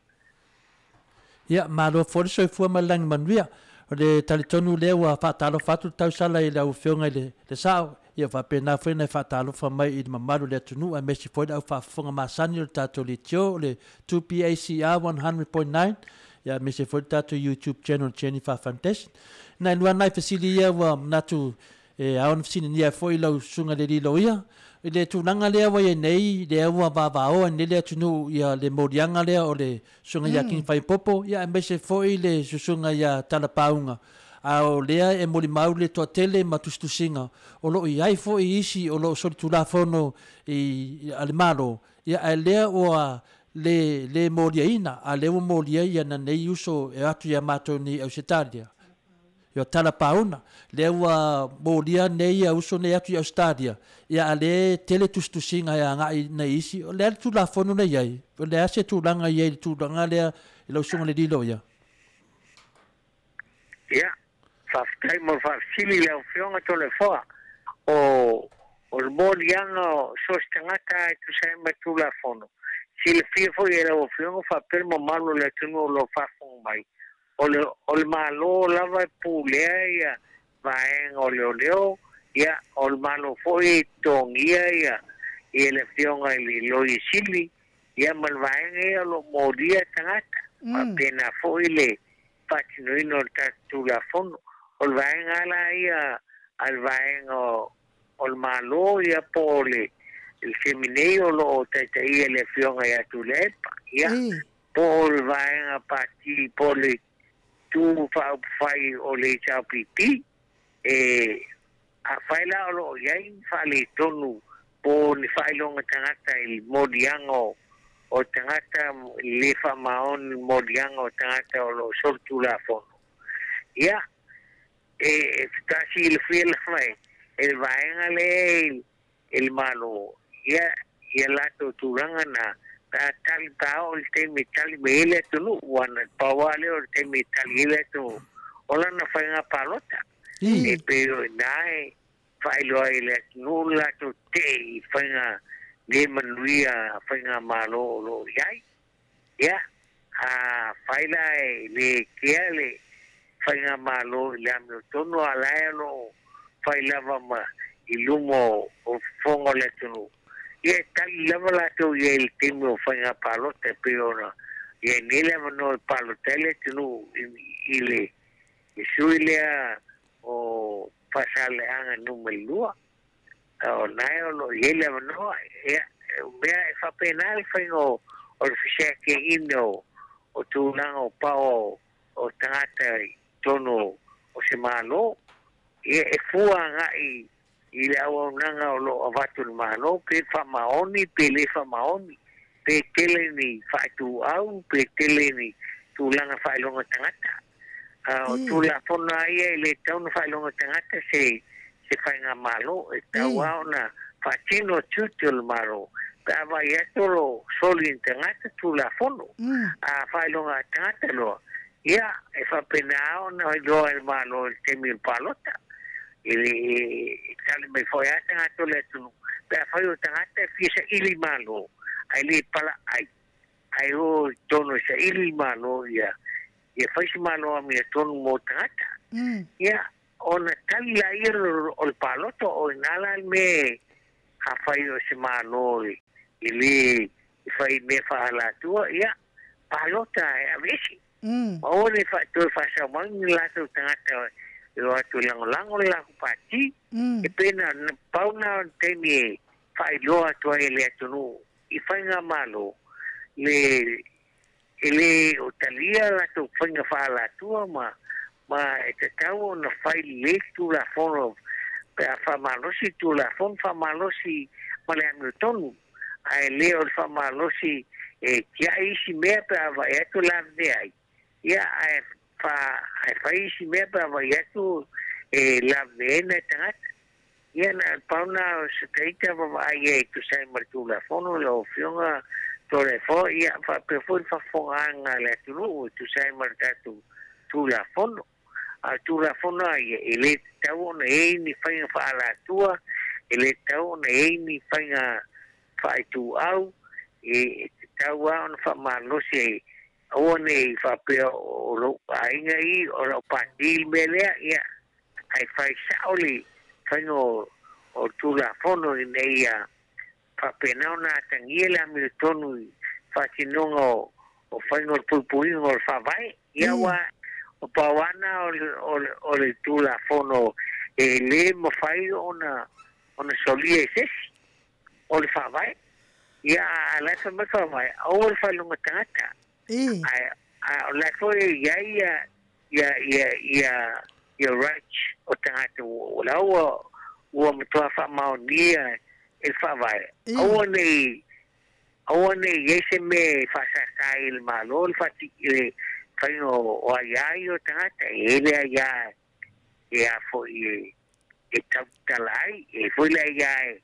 Ia, malo foi le soifua ma le lagi manuia. O le talitonu lea ua faatalofa atu le tausala i lau Afioga i le Sao, ia faapena foi ona e faatalofa mai i le mamalu o le atunuu aemaise foi le au faafofoga masani o le tatou leitio o le 2PACR 100.9, ia aemaise foi le tatou YouTube channel Jennifer Foundation. Nai lua nai fesili ia ua manatu e ao ona fesiligia ai foi lau susuga i le alii loia, i le tulaga lea ua i ai nei, lea ua vavaoa nei le atunuu ia le moliaga lea o le susuga ia King Faipopo, ia aemaise foi le susuga ia Talapauga, a o lea e molimau le toatele ma tusitusiga o lo o i ai foi isi o lo o solitulafono i a le Malo, ia ae lea ua le le moliaina, a lea ua molia ia na nei uso e atu ia matou nei i Ausetalia. Ia Talapauna, lea ua molia nei ia uso nei atu i Ausetalia, ia a lea tele tusitusiga e agai nei isi, o le a le Tulafono na i ai? O le a se tulaga i ai i le tulaga lea i lau susuga i le alii loia? Ia, faafetai mo le faafesili i lau Afioga Toleafoa. O, o le moliaga o so o se tagata e tusa ai ma le Tulafono, silafia foi e lau Afioga faapea le mamalu o le atunuu o lo o faafofoga mai, o le, o le Malo lava e pulea ia vaega o leoleo, ia, o le Malo foi e totogia ia, ia le Afioga i le Loia Sili, ia ma le vaega ia o lo o molia tagata. Faapena foi le faatinoina o le tatou Tulafono. O le vaega la ia a le vaega o le Malo ia po o le taimi nei o lo o taitaia le Afioga ia Tuilaepa, ia, po o le vaega pati po o le itu faaupufai o le HRPP, e afai la o lo o i ai ni faaletonu po o ni faailoga tagata i le moliaga o tagata le faamaoni le moliaga o tagata o lo o solitulafono, ia, e faatoa silafia lava e le vaega lea i le Malo ia ia latou tulaga na pe a tali pe a oo i le taimi e tali mai ai le atunuu, aua na pau lava lea o le taimi e tali ai le atunuu o lana faiga palota. E pei o i ina e faailoa ai i le atunuu le latou tetee i faiga le manuia faigamalo o lo o i ai. Ia, afai la e le kea le faigamalo i le amiotonu a o la e o lo o fai lava ma i luma o fofoga o le atunuu, ia e tali lava latou i ai i le taimi o faiga palota e pei ona i ai nei le avanoa e palota ai le atunuu i le sui lea o Faasaleleaga Nu.2. O lena o lo o i ai le avanoa. Ia, o mea e faapena le faiga o le feseatiaina o tulaga o pao o tagata i totonu o se malo ia e fua agai i le auaunaga o loo avatu le malo pe faamaoni pe lē faamaoni pe tele ni faatuau pe tele ni tulaga faailoga tagata o tulafono a ia e lē tau na faailoga tagata se se faiga malo e tau a ona faatino tiute o le malo pe a vai atu lo soli i tagata tulafono a faailoga tagata loa ia e faapena ona iloa e le malo i le taimi o le palota i le tali mai foi a tagata o le atunuu pe a fai o tagata e fia saili malo ae lē palaai ae o i tonu e saili malo ia ia fai se malo amiatonu mo tagata ia ona tali laia o le palota o ina la le mea afai o se malo i lē fai mea faalatua ia palota e aveese ma aua le toe faasau ni latou tagata e o atu lagolago le lakou pati e pena pau na o le taimi e faailoa atu ai e le atunuu i faiga malo le e lē o talia latou faiga faalatua ma ma e tatau ona fai lelei tulafono pe a faamalosi tulafono faamalosi ma le amiotonu ae lē o le faamalosi e tiai isi mea pe a vaai atu lavevea ai ia ae fa ae fai isi mea pe a vaai atu e lavevea ai nai tagata ia na pau na o se taita vavaai ai tusa ai ma le tulafono lau afioga Toleafoa ia faapea foi le faafofogaaga a le atunuu e tusa ai ma le tatou tulafono a tulafono a ia e lē tatau ona i ai ni faiga faalatua e lē tatau ona i ai ni faiga faaituau e tatau a ona faamalosi ai aua nei faapea o lou aiga i o lau pati le mea lea ia ae fai sao le faiga o tulafono ina ia faapena ona atagia le amiotonu i faatinoga o faiga o le puipuiga o le faavae ia ua o pauana o le tulafono e lē mafai ona ona solia e sesi o le faavae ia a la e fai mai faavae aua le faailoga tagata ae o la foi e i ai ia ia ia ia ia rights o tagata o la ua ua matuā faamaonia e le faavae aua nei aua nei i ai se mea e faasāsā ai e le malo le faati le faiga o aiā ia o tagata e i ai le aiā e a foi e tautala ai e foi le aiā e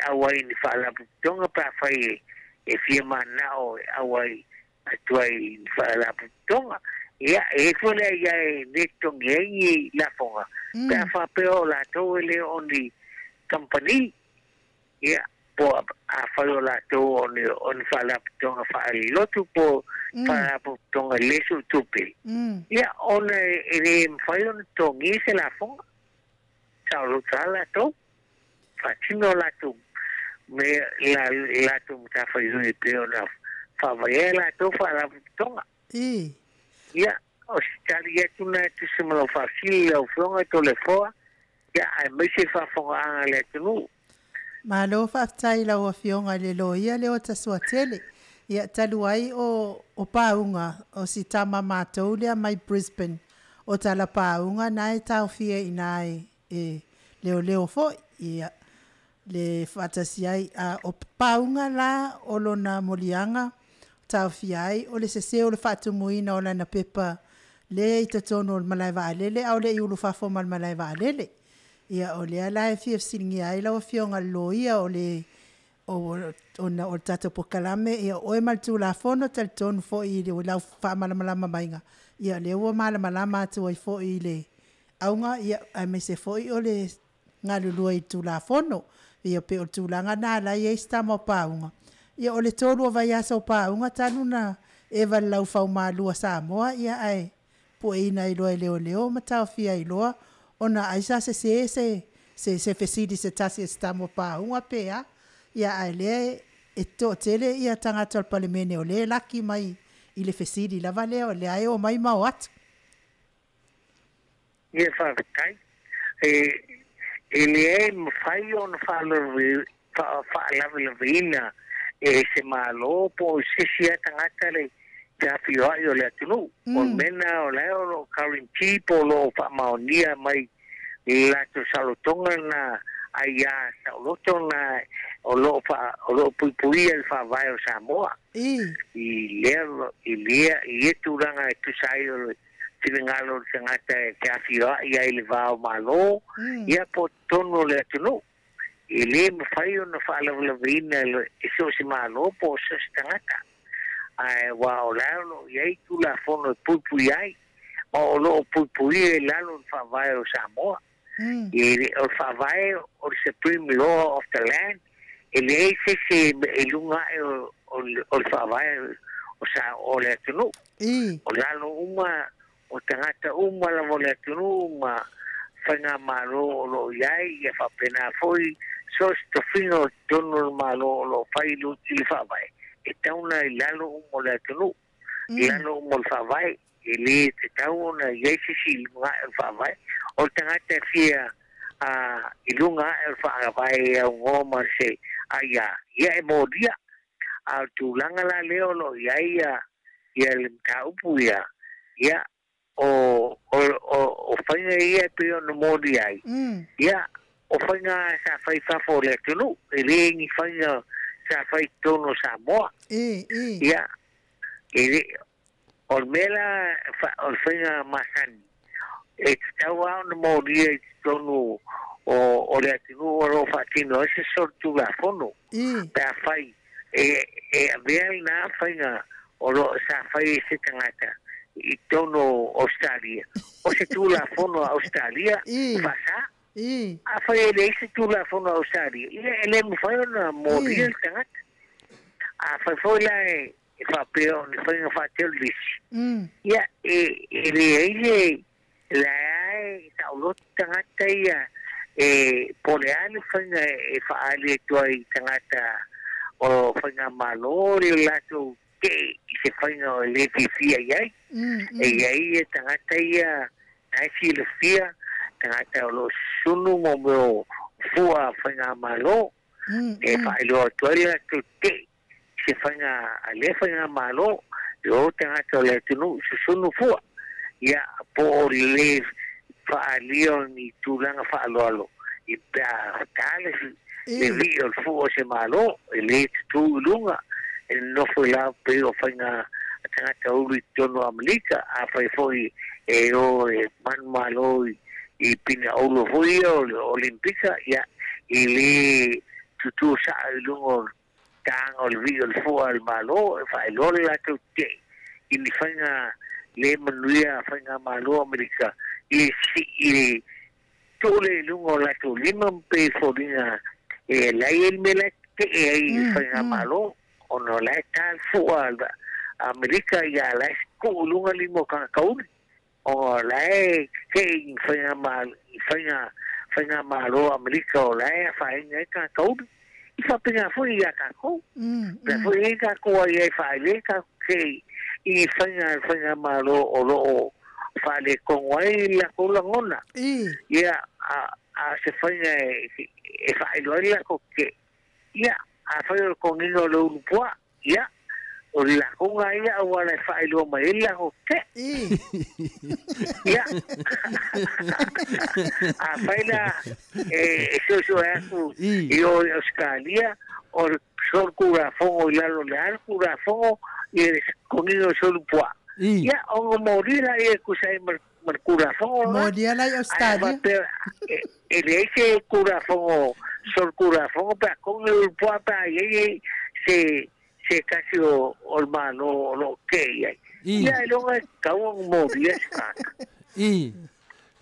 auai ni faalapotopotoga pe a fai e fia manao e auai atu ai ni faalapotopotoga ia e i ai foi le aiā e lē totogi ai ni lafoga pe a faapea o latou e lē o ni kamupani ia po afai o latou o ni o ni faalapotopotoga faalelotu po faalapotopotoga lē suutupe ia ona e lē mafai ona totogia se lafoga saoloto lava latou faatino latou mea la latou matafaioi e pei ona faavaea latou faalapotopotoga ia o se tali atu na e tusa ma lau faafesili lau Afioga Toleafoa ia aemaise faafofogaaga a le atunuu. Malo faafetai i lau Afioga i le Loia Leota Suatele. Ia, talu ai o, o pauga o si tama matou lea mai Brisbane, o tala pauga na e taofia i ina e, e leoleo foi, ia, le faatasi ai. A o pauga la o lona moliaga taofia ai o le sese o le faatumuina o lana pepa lea i totonu o le malae vaalele a o le i ulufafo ma le malae vaalele. Ia, o lea la e fia fesiligia ai lau Afioga i le Loia o le o ona o le tatou polokalame, ia o oe ma le Tulafono, talitonu foi i lau faamalamalama maiga, ia lea ua malamalama atu ai foi i le auga, ia, aemaise foi o le galulue i le Tulafono. Ia pei o le tulaga lena la e i ai si tama o pauga. Ia o le 3 o vaiaso o pauga talu na eva i le laufaumalua Samoa, ia ae pueina ai loa e leoleo ma taofia ai loa ona ai sa sesē se se se fesili se tasi e se tama o pauga pe a. Ia ae lea e toatele ia tagata o le Palemene o lea e laki mai i le fesili lava lea o lea e omai ma o atu. Ia faafetai. E e leai mafai ona faalavelaveina e se Malo po o se isi lava tagata le feafioa'i o le atunuu. O le mea lena o la e o loo guarantee po o loo faamaonia mai i le latou saolotoga lena aiā saoloto lena o loo faa o loo puipuia i le faavae o Samoa. I lea i lea i ia tulaga e tusa ai o le finagalo o le tagata e feafioa'i ai i le va o Malo, ia po o totonu o le atunuu. E lē mafai ona faalavelaveina e so o se Malo po o so o se tagata, ae uā o la e o loo i ai Tulafono e puipui ai, ma o loo puipuia i lalo o le Faavae o Samoa. E le o le Faavae o le Supreme Law of the Land, e leai se isi e luga ae o le Faavae o sa o le atunuu. O lalo uma o tagata uma lava o le atunuu ma faigamalo o loo i ai, ia faapena foi so o se tofiga o totonu o le Malo o loo fai i le Faavae, e tatau ona i lalo uma o le atunuu, i lalo uma o le Faavae. E lē tatau ona i ai se isi i luga ae o le Faavae. O le tagata e fia i luga ae o le Faavae e augoa ma se aiā, ia e molia. A o le tulaga la lea o loo i ai ia le mataupu ia, ia o o faiga ia e pei ona molia ai, ia o faiga sa fai i fafo o le atunuu, e lē ni faiga sa fai i totonu o Samoa. Ia e le o le mea la o le faiga masani e tatau lava ona molia i totonu o le atunuu o loo faatino ai se solitulafono, pe afai e avea lena faiga o loo sa fai e se tagata i totonu o Ausetalia, o se Tulafono a Ausetalia faasā. Afai e leai se Tulafono a Ausetalia, ia e lē mafai ona molia le tagata. Afai foi la e faapea o ni faiga faaterorisi, ia e leai le la e saoloto tagata ia e po o le a le faiga e faaali atu ai i tagata o faigamalo le latou te'i i se faiga o lē fiafia i ai. E i ai ia tagata ia na e silafia tagata o loo susunu mo mea o fua faigamalo e faailoa atu ai le latou te'i i se faiga a lea faigamalo e o tagata o le atunuu susunu fua, ia po o le faaalia o ni tulaga faaaloalo i pe a ta le vii o le fua o se Malo e lē tutū i luga e nonofo i la pei o faiga tagata ulu i totonu o Amelika. Afai foi e o e manumalo i pinaulu foi ia o le Olimpika, ia e lē tutū saʻa i luga o taga o le vii o le fua a le Malo e faailoa le latou te'i i ni faiga lē manuia faigamalo o Amelika i sii tuu le i luga o latou lima ma pei e foliga e la e i ai le mea la e tetee ai i le faigamalo ona o la e ta le fua a Amerika, ia a la e tuu i luga lima o tagata uli ona o la e tetee i faigamalo a Amerika o la e afaina ai tagata uli. I faapena foi iā tatou, pea foi e i ai tatou aiā e faaili ai tatou tetee i faiga a le faigamalo o loo faaletonu ai le latou lagona. Ia a o se faiga e faailoa ai le latou tetee, ia afai o le toniga o le ulu puaa, ia o le latou lena ia auala e faailoa mai ai le latou tetee. Ia afai la e suesue atu i o i Ausetalia o le solitulafono i lalo o le a le Tulafono i le toniga o le sulu puaa, ia ona moli laia e tusa ai ma le Tulafono lena. Molia la i Ae a Ausetalia. faapea e leai se Tulafono solitulafono pe a togi le ulu puaa pe a i ai se tasi o le Malo o loo tetee i ai, ia ailoga e tatau ona molia se tagata.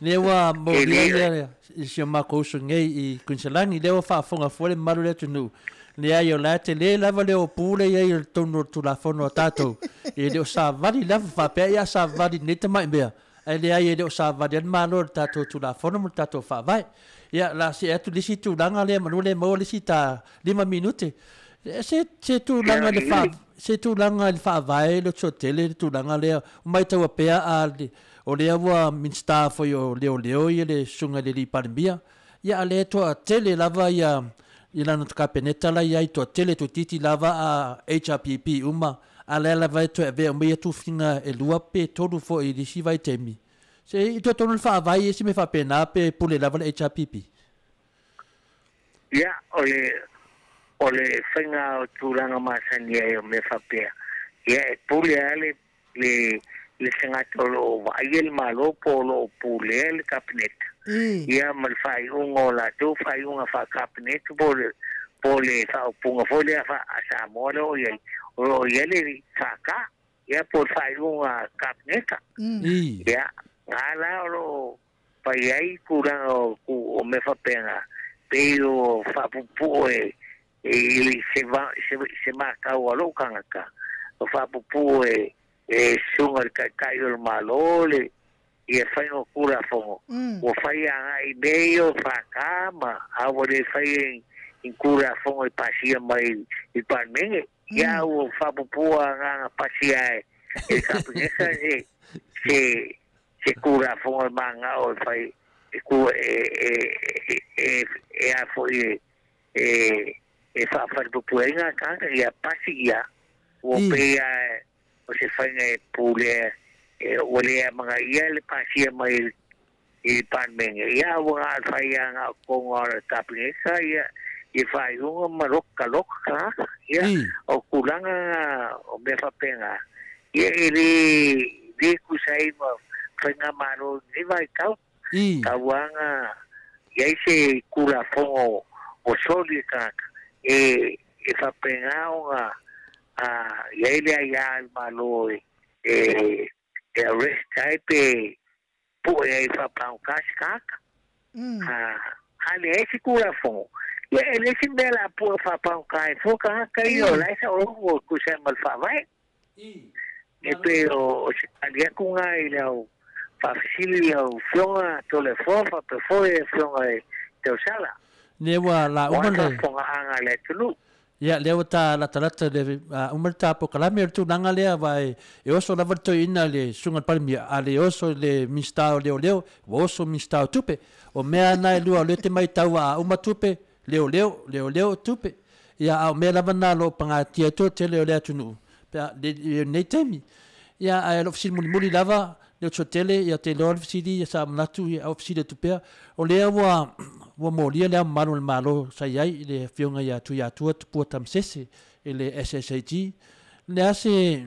Lea ua molia ia i si o matou uso nei i Kuiniselani, lea ua faafofoga fua le mamalu o le atunuu, leai o la e tele lava le opu lea i ai o le totonu o le Tulafono a tatou, e le o savali lava, faapea ia savali i lenei tamai mea, ae leai e le o savali ai le Malo i le tatou Tulafono ma le tatou Faavae. Ia, o le a see atu i le isi tulaga lea meamanu lea e maua le isi ta 5 minute. Se se tulaga i le faa se tulaga i le Faavae le toatele le tulaga lea ua maitaua pea a o lea ua Minisita foi o Leoleo ia le Susuga i le Alii Palemia, ia a lea toatele lava ia i lana Kapeneta la i ai toatele toeitiiti lava a HRPP uma. A le ala vai toe avea o mea tufiga e lua pe tolu foʻi i lisi vaitaimi se i totonu le faavae e si me faapena pe pule lava le HRPP. Ia, o le faiga o tulaga masani ai o mea faapea. Ia, e pule a le tagata o loo vaaia le malo po o loo pulea le kapeneta. Ia ma le faaiuga o latou faaiuga faakapeneta po o le faaupuga foi lea a Samoa le o iai o loo iai le faakā ia po o le faaiuga kapeneta. Ia gala o loo fai ai tulaga o mea faapena pei o faapuupuu e i se makau a lou tagata o faapuupuu e suga le taitai o le malo le ia faiga o kulafono ua fai agai mea ia o fakā ma a ua lē fai i kulafono i pasia mai i palemene ia ua faapupua agaga pasia e kapeneta se kulafono e magao e fai e ku e a foi e faafalepupuega tagata ia pasi ia ua pei o se faiga e pule e ua lē amagaia le pasia mai i palemene ia ua fai aga o le kapeneta ia i faaiuga ma loka loka tagata ia o tulaga o mea faapena ia e lē tusa ai ma faiga malo i lenei vaitau tauaga iai se kulafono o soli e tagata e faapena ona iai le aiā le malo e arrest ai pe pu'e ai faapagotā se tagata a leai se kulafono ia e le se mea la pu'e faapagotā ai fua tagata ia o lae saologo o tusa ai ma le faavae e pe o se tali atu ga i le au faafesili au fioga Toleafoa faapea foi e fioga e Tausala. Ne ua la uma le fogaaga le atunuu. Ia lea ua ta latalata le uma le tapokalame o le tulaga lea va e oso lava le toeaina le susuga le Palemia a le oso le Minisita o Leoleo ua oso Minisita o Tupe o mea na e lua o lea te matau a uma tupe leoleo leoleo tupe ia a o mea lava na lo pagatia to tele o le atunuu pe le nei taimi ia ae o loo fesili mulimuli lava le tele ia te loa le fesili ia sa manatu ia au fesili atu pea o lea ua molia le ao mamalu o le Malo sa i ai i le afioga ia Tuiatua Tupua Tamasese i le SSAG le a se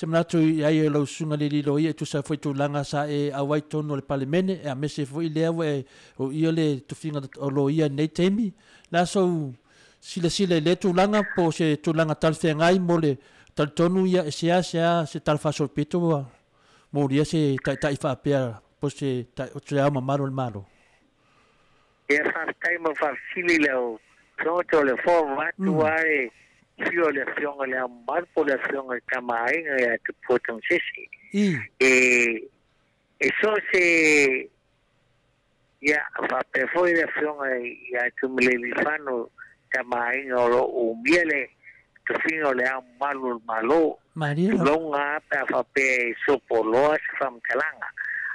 manatu i ai e lau susuga le lilo ia e tusa foi tulaga sa e auai tonu o le Palemene e a mese foi lea ua e o ia le tufiga o lo ia nei taimi le a sou silasila i le tulaga po se tulaga talafeagai mo le talitonu ia e sea se tala faasolopito ua molia se taitai faapea po se o se ao mamalu o le Malo. Ia faafetai ma faafesili le au fioga Toleafoa vatu a e fio le afioga le mamalu po le afioga i tamaaiga ia Tupua Tamasese e so se ia faapea foi le afioga ia Tuimalealiifano tamaaiga o loo umia le tofiga o le ao mamalu o le Malo. Maria. Tulonga pe a faapea e sopoloa se faamatalaga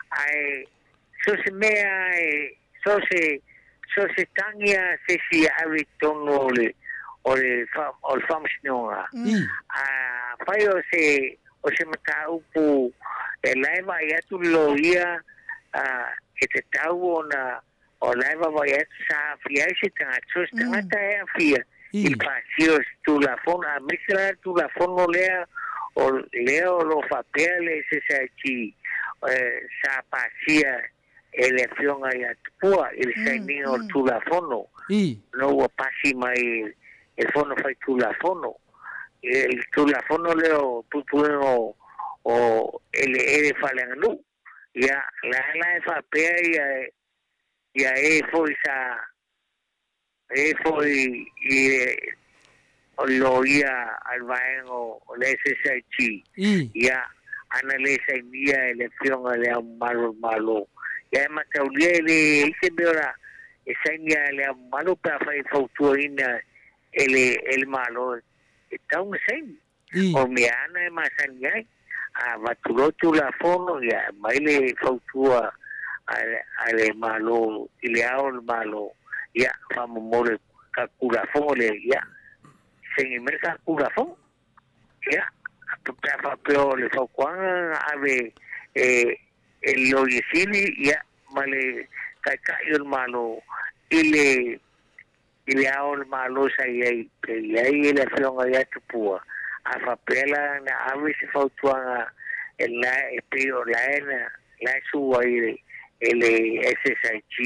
ae so se mea e so se tagi a se si ave i totonu o le faamasinoga a fai o se mataupu e lae vaai atu le loia e tatau ona o lae vaavaai atu sa aafia ai se tagata so se tagata e aafia i le pasia o se tulafono a maise la le tulafono lea o lea o loo faapea le SSIG sa pasia e le afioga ia Tupua i le sainiga o le tulafono no ua pasi mai e fono fai tulafono e le tulafono lea o puipuiga o eleele faaleaganuu ia la la e faapea ia e foi sa e foi i o loia al vaega o le SSIG ia ana le sainia e le afioga le ao mamalu o le Malo ia e mataulia e le i se mea ora e sainia e le ao mamalu pe a fai fautuaina e le Malo e tau na saini o mea ana e masani ai a vatulo tulafono ia mai le fautua a le Malo i le ao o le Malo ia faamomole ka kulafono le ia saini mai ka kulafono ia Pe a faapea o le fautuaga na ave e e le Loia Sili ia ma le Taitai o le Malo i le i le Ao o le Malo sa i ai pe i ai le Afioga ia Tupua, a faapea la na ave se fautuaga e la e pei o la e na la e sua i le e le SSIG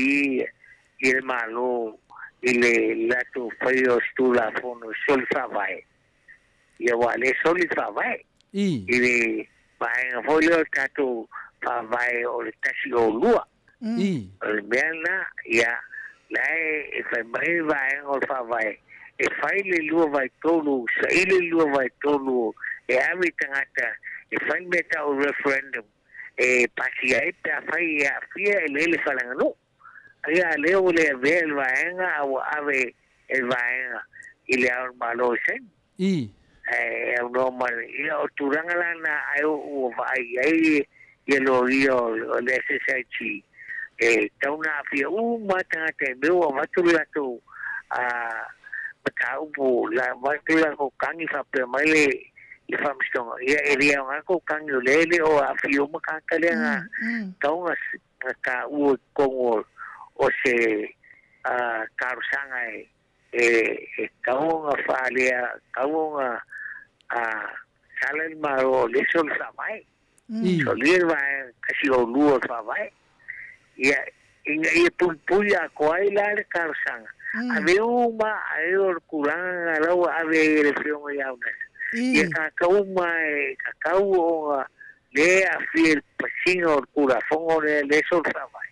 i le Malo i le latou faia o se Tulafono e soli faavae. Ia ua le soli faavae. I le vaega foi lea o le tatou faavae o le 102. O le mea lena, ia, la e fai mai le vaega o le faavae, e fai le 2/3, saili le 2/3 e ave i tagata e fai le mea tau referendum e pasia ai pe afai e aafia eleele faaleaganuu. Ia, lea ua le avea le vaega a ua ave e le vaega i le Ao o le Malo e saini. Ae aunoa ma le, ia o tulaga la na ae ua vaai i ai ia loia o le SSIG, e tau na aafia uma lava tagata i mea ua avatu le latou mataupu, la avatu le latou tagi faapea mai le le Faamasinoga, ia e le aoga kou tagi o lea e le o aafia uma tagata lea na tau na na taua i totonu o se talosaga e tatau ona faalea, tatau ona sala le Malo o le soli faavae. Solia le vaega 102 o le faavae. Ia, ina ia puipui atoa ai la le talosaga. Ave uma ai o le tulaga na la ua ave ai e le Afioga ia Aunasa. Ia tagata uma e tatau ona le aafia i le pasiga o le Tulafono lea le soli faavae.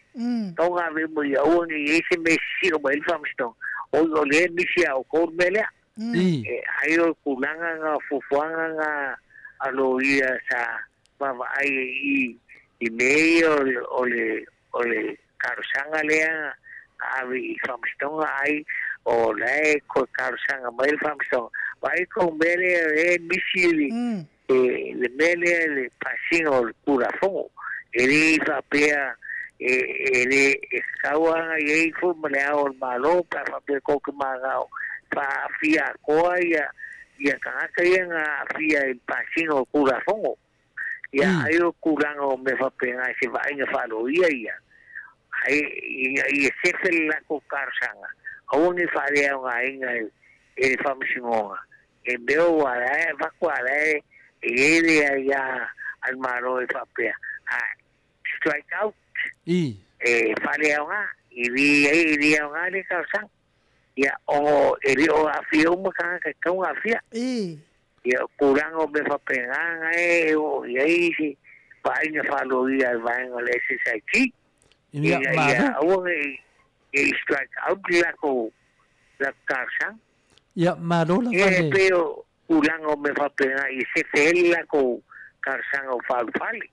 Tau ona ave uma ia aua ne i ai se mea e sisio mai ai le Faamasinoga, oi o lea e misi ia outou le mea lea. E ai o le tulaga na o fuafuaga na a loia sa vaavaai ai i i mea ia o le o le talosaga lea na ave i le Faamasinoga ai o la e toe talosaga mai le Faamasinoga. Vaai tou mea lea e misi le le mea lea le pasiga o le Tulafono. E le faapea e le e tatau lava ona i ai foi ma le Ao o le Malo pe a faapea tou te manao e faaaafia atoa ia ia tagata ia na aafia i le pasiga o le Tulafono. Ia ai o tulaga o mea faapena se vaaiga faaloia ia, ai ina ia sefe le latou talosaga, aua ne i faaleaogaina e le Faamasinoga e mea ua la e avatu a la e i ai le aia a le Malo e faapea, a strike out e faaleaoga, e le aoga lea talosaga. Ia, ona e le o aafia uma tagata e tatau ona aafia. Ia, o tulaga o mea faapena na e oo i ai se vaaiga faaloia a le vaega o le SSIG, ina ia aua ne i strike out le latou talosaga. Ia, malo lava le. Ia, e pei o tulaga o mea faapena ia sefe ai le latou talosaga o faalupale.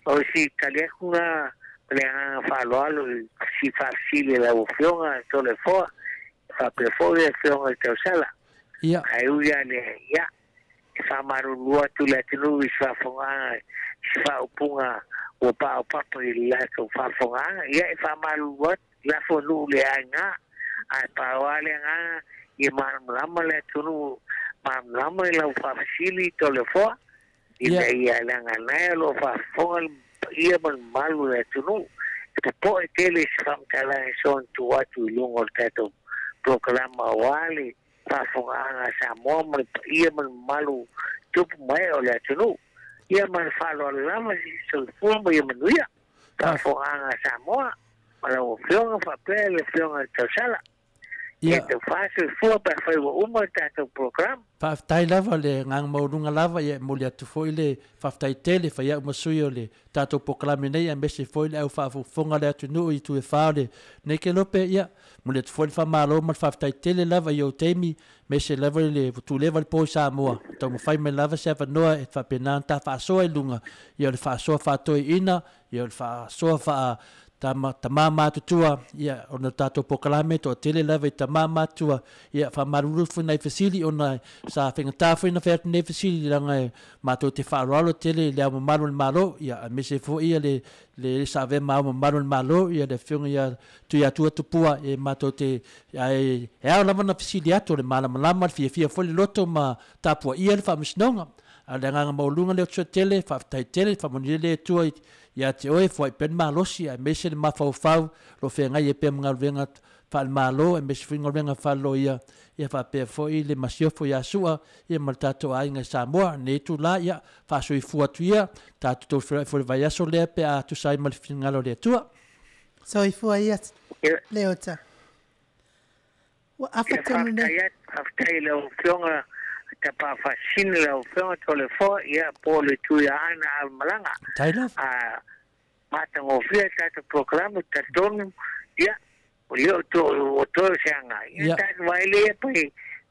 O si tali atu na ma le agaga faaaloalo i si faafesili a lau Afioga Toleafoa, faapea foi le Afioga i le Tausala. Ae ui lava lea, ia, e faamalulu atu le atunuu i se faafofogaaga i se faaupuga ua paopapa i le latou faafofogaaga. Ia, e faamalulu atu, lafo nuu le aiga, ae pau lava le agaga ia malamalama le atunuu, malamalama i lau faafesili Toleafoa. Ina ia leaga o lo o faafofoga le paia ma le mamalu o le atunuu, e popoe tele se faamatalaga e soona tuu atu i luga o le tatou polokalama aua le faafofogaaga a Samoa ma le paia ma le mamalu tupu mae o le atunuu. Ia ma le faaaloalo lava, soifua ma ia manuia. Faafofogaaga a Samoa ma lau Afioga faapea le Afioga i le Tausala. Ia taufa soifua pe afai ua uma le tatou program. Faafetai lava le agaga maualuga lava, ia e momoli atu foi le faafetai tele fai au ma sui o le tatou polokalame nei aemaise foi le au faafofoga a le atunuu i itu e fa o lenei kelope. Ia momoli atu foi le faamalo ma le faafetai tele lava i ou taimi aemaise lava i le ua tuleva le po i Samoa, taumafai mai lava se avanoa e faapena ona ta faasoa i luga, ia o le faasoa faatoeaina, ia o le faasoa faa tama, tama matutua, ia, ona o tatou polokalame toatele lava i tama matutua, ia, faamalulu foi nai fesili ona sa faigata foi ona fai atu nei fesili leaga e matou te faaaloalo tele i le Ao Mamalu o le Malo, ia, aemaise foi ia le, le sa avea ma Ao Mamalu o le Malo, ia, le Afioga ia Tuiatua Tupua, e matou te, ae e ao lava ona fesili atu, o le malamalama, le fiafia foi le loto ma tapuaia le Faamasinoga. A le agaga maualuga lea o Tele, faafetai tele, faamanuia le Atua ia te oe, foai pea le malosi, aemaise le mafaufau lo feagai ai pea ma galuega faalemalo, aemaise foi galuega faaloia, ia faapea foi le masiofo ia Sua, ia ma le tatou aiga i Samoa. Lenei itulā, ia faasoifua atu ia, tatou tou feiloai foi i le vaiaso lea pe a tusa ai ma le finagalo o le Atua. Soifua ia Leota. Ua afa tonu nei. Faafetai atu, faafetai i lau Afioga Tapafaasisina, lau Afioga Toleafoa, ia po o le Tuiaana Avamalaga. Tai lava. A matagofie le tatou polokalame, talitonu, ia, o lea o to, o toe o se aga. Ia tatou vaai lea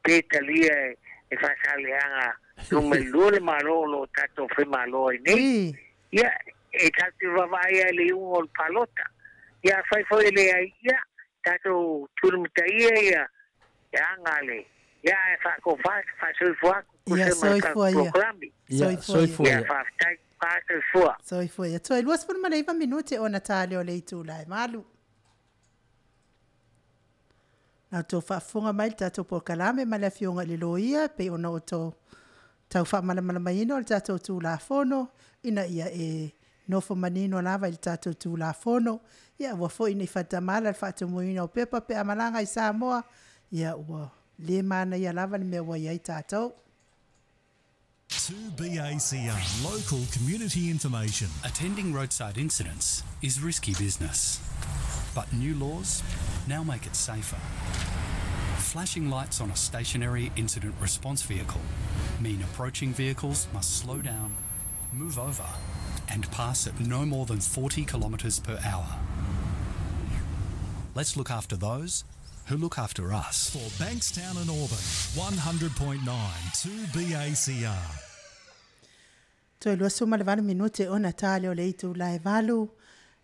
pe talia e Faasaleleaga Nu.2 le Malo o lo o tatou faimalo ai nei. Ia, e tatou te vaavaai lava i le iuga o le palota. Ia, afai foi e leai, ia, tatou tulimataia ia e aga le, ia, ae faatofa faasoifua atu Ia, tusa ma le tatou soifua ia. polokalame. Ia, Soifua ia. soifua Ia, ia. faafetai, faasoifua. Soifua ia. Toe 29 minute ona tā lea o le itula e 8. Na outou faafofoga mai le tatou polokalame ma le afioga i le loia pei ona outou tau faamalamalamaina o le tatou Tulafono ina ia e nofo manino lava i le tatou Tulafono. Ia ua foi nei faatamala le faatumuina o pepa pe a malaga i Samoa. Ia ua le manaia lava le mea ua i ai tatou. 2BACR, local community information. Attending roadside incidents is risky business, but new laws now make it safer. Flashing lights on a stationary incident response vehicle mean approaching vehicles must slow down, move over, and pass at no more than 40 kilometres per hour. Let's look after those who look after us. For Bankstown and Auburn, 100.9 2BACR. Toe 28 minute ona tā lea o le itula e 8.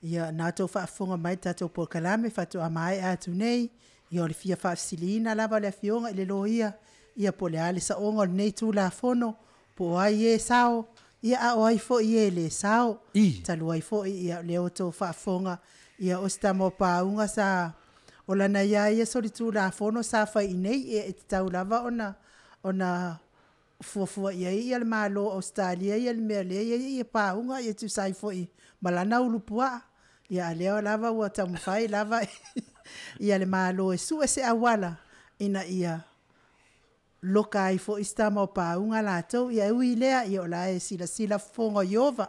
Ia na outou faafofoga mai le tatou polokalame faatoa maea atu nei. Ia o le fia faafesiliina lava o le afioga i le loia. Ia po o le a le saoga o lenei Tulafono, po o ai e sao, ia a o ai foi e le sao. I. Talu ai foi ia lea ua outou faafofoga. Ia o se tama o pauga sa o lana ia ia so le Tulafono sa fai i nei ia e tatau lava ona fuafua i ai ia le Malo o Australia ia le mea lea ia ia pauga ia tusa ai foi ma lana ulupuaa. Ia a lea lava ua taumafai lava ia le Malo e sue se auala ina ia loka ai foi se tama o pauga latou. Ia e ui lea ia o la e silasila fofoga o Ieova.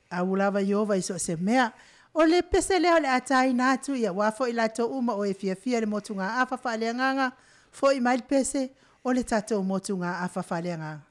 Au lava Ieova i so o se mea. O le pese lea o le a tāina atu ia ua foi latou uma o e fiafia le motugaafa faaleagaga foi mai le pese o le tatou motugaafa faaleagaga.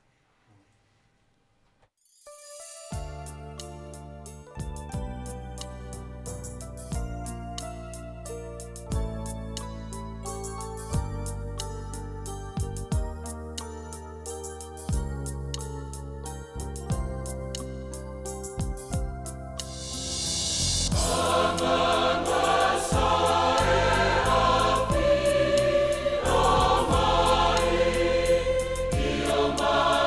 Amen.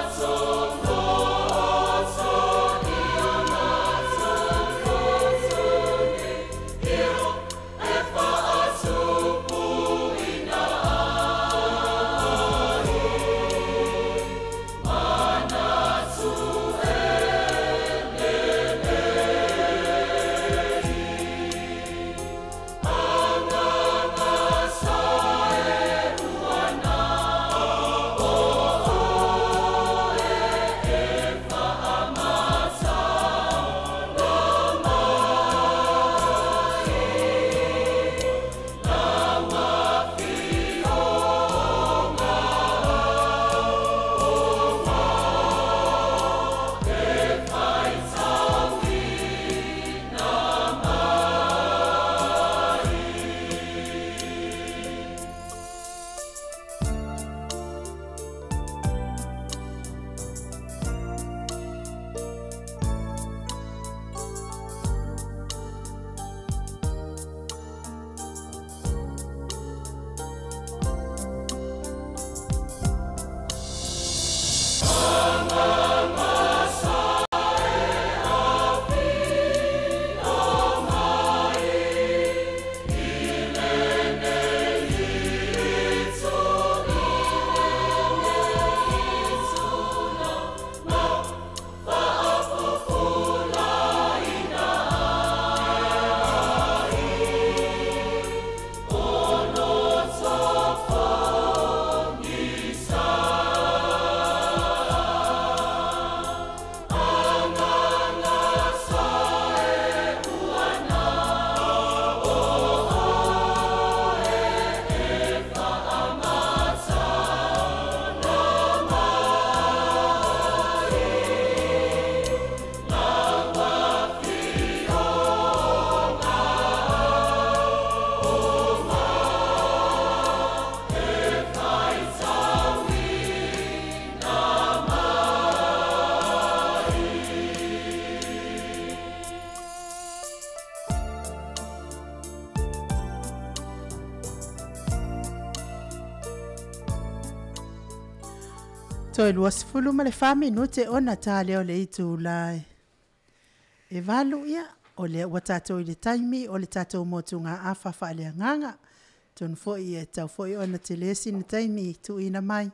Toe 24 minute ona tā lea o le itulā e 8 ia, o lea ua tatou i le taimi o le tatou motugaafa faaleagaga. Atonu foi e tatau foi ona tele sina taimi tuuina mai,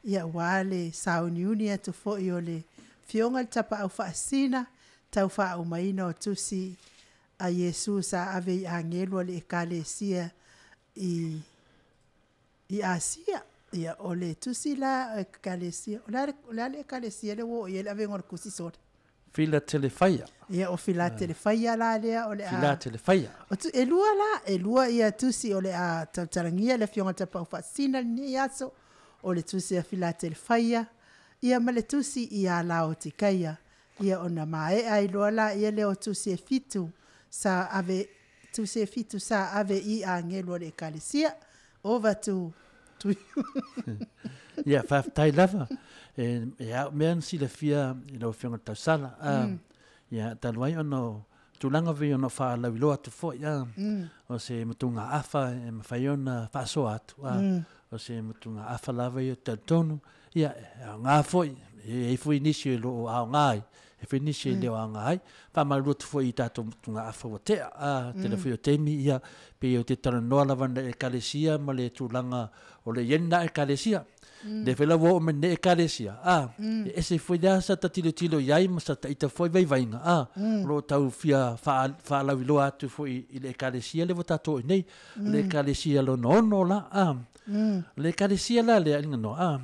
ia aua le sauniuni atu foi o le Afioga i le Tapaau Faasisina, tau faaaumaina o tusi a Iesu sa ave i agelu o le Ekalesia i Asia. Ia, o le tusi la Ekalesia, o le a le Ekalesia lea ua oo i ai le avega o le tusi sole? Filatelefaia. Ia, o Filatelefaia la lea o le a... Filatelefaia. E lua la, e lua ia tusi o le a tautalagia le Afioga i le Tapaau Faasisina i lenei aso, o le tusi a Filatelefaia, ia ma le tusi ia Laotikaia, ia ona maea ai loa laia lea o tusi e 7 sa ave, tusi e 7 sa ave i agelu o le Ekalesia. Over to Tuiu. Ia, faafetai lava. E ao mea na silafia i lau Afioga i le Tausala. Ia, talu ai ona o tulaga foi ona o faalauiloa atu foi, o se matugaafa e mafai ona faasoa atu, o se matugaafa lava ia talitonu, ia, e aoga foi, e i ai foi nisi o lo o aoga ai, e foi nisi e le o aoga ai. Faamalulu atu foi i tatou matugaafa ua tea, tele foi o taimi, ia, pei o te talanoa lava na Ekalesia ma le tulaga o le i ai lena Ekalesia. Le foi la ua oo mai nei Ekalesia, e ese foi lea sa ta tilotilo i ai ma sa taita foi vaivaiga, o lo o tau fia faalauiloa atu foi i le Ekalesia le ua tatou i nei, le Ekalesia lona ono la, le Ekalesia la lea i nganoa,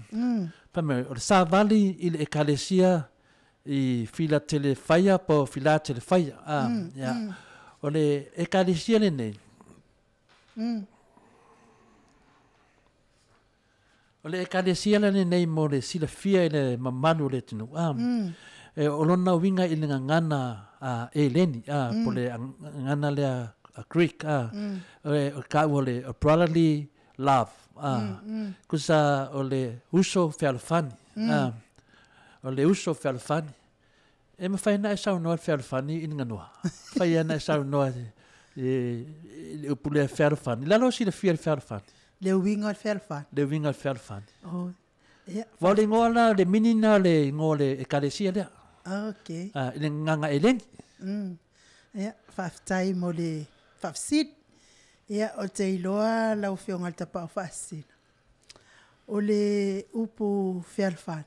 fai mai, o le savali i le Ekalesia i Filatelefaia po o Filatelefaia, ia, o le Ekalesia lenei, o le Ekalesia la lenei mo le silafia i le mamalu o le atunuu, e o lona uiga i le gagana eleni, po le gagana lea Greek, o le taua o le brotherly love, kusa o le uso fealofani, o le uso fealofani. E mafai ona e saunoa le fealofani i le ganoa. Fai ana e saunoa i le upu lea fealofani. Lalo o silafia le fealofani. Le uiga o le fealofani. Le uiga o le fealofani. Oh, yeah. Wa o le ingoa la, le mini na le ingoa o le Ekalesia lea. Okay. I le gagaga eleni. Ia, faafetai mo le faafesili. Ia, o te iloa lau Afioga i le Tapaau Faasisina. O le upu fealofani,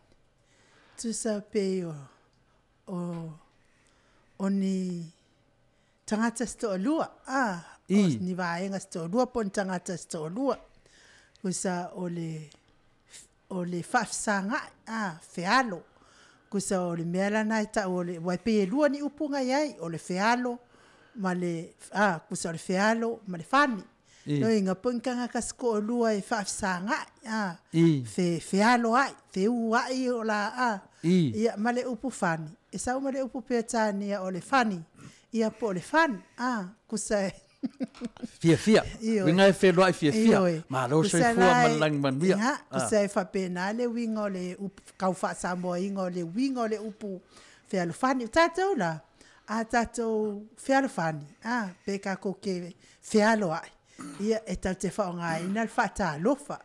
tusa pe o ni tagata se toalua, o ni vaega se toalua po o ni tagata se toalua. Kusa o le faafesagai, fealo. Kusa o le mea lana e tau o le, ua e pei e lua ni upu ngai ai, o le fealo ma le, kusa o le fealo ma le fani. No inga po tagata se toalua e faafesagai, fealo ai, feu ai o la, Ia, ma le upu fani. E sau ma le upu Peretania o le fani. Ia po o le fani, kusa e Fia fia. Uiga e feloai fia fia. Malo soifua ma le lagi manuia. Kusa e faapena le uiga o le upu, kau faasamoaina o le uiga o le upu fealofani. O tatou la, a tatou fealofani, pe tatou ke fealoai. Ia, e tatou te faaaogaina le faatalofa,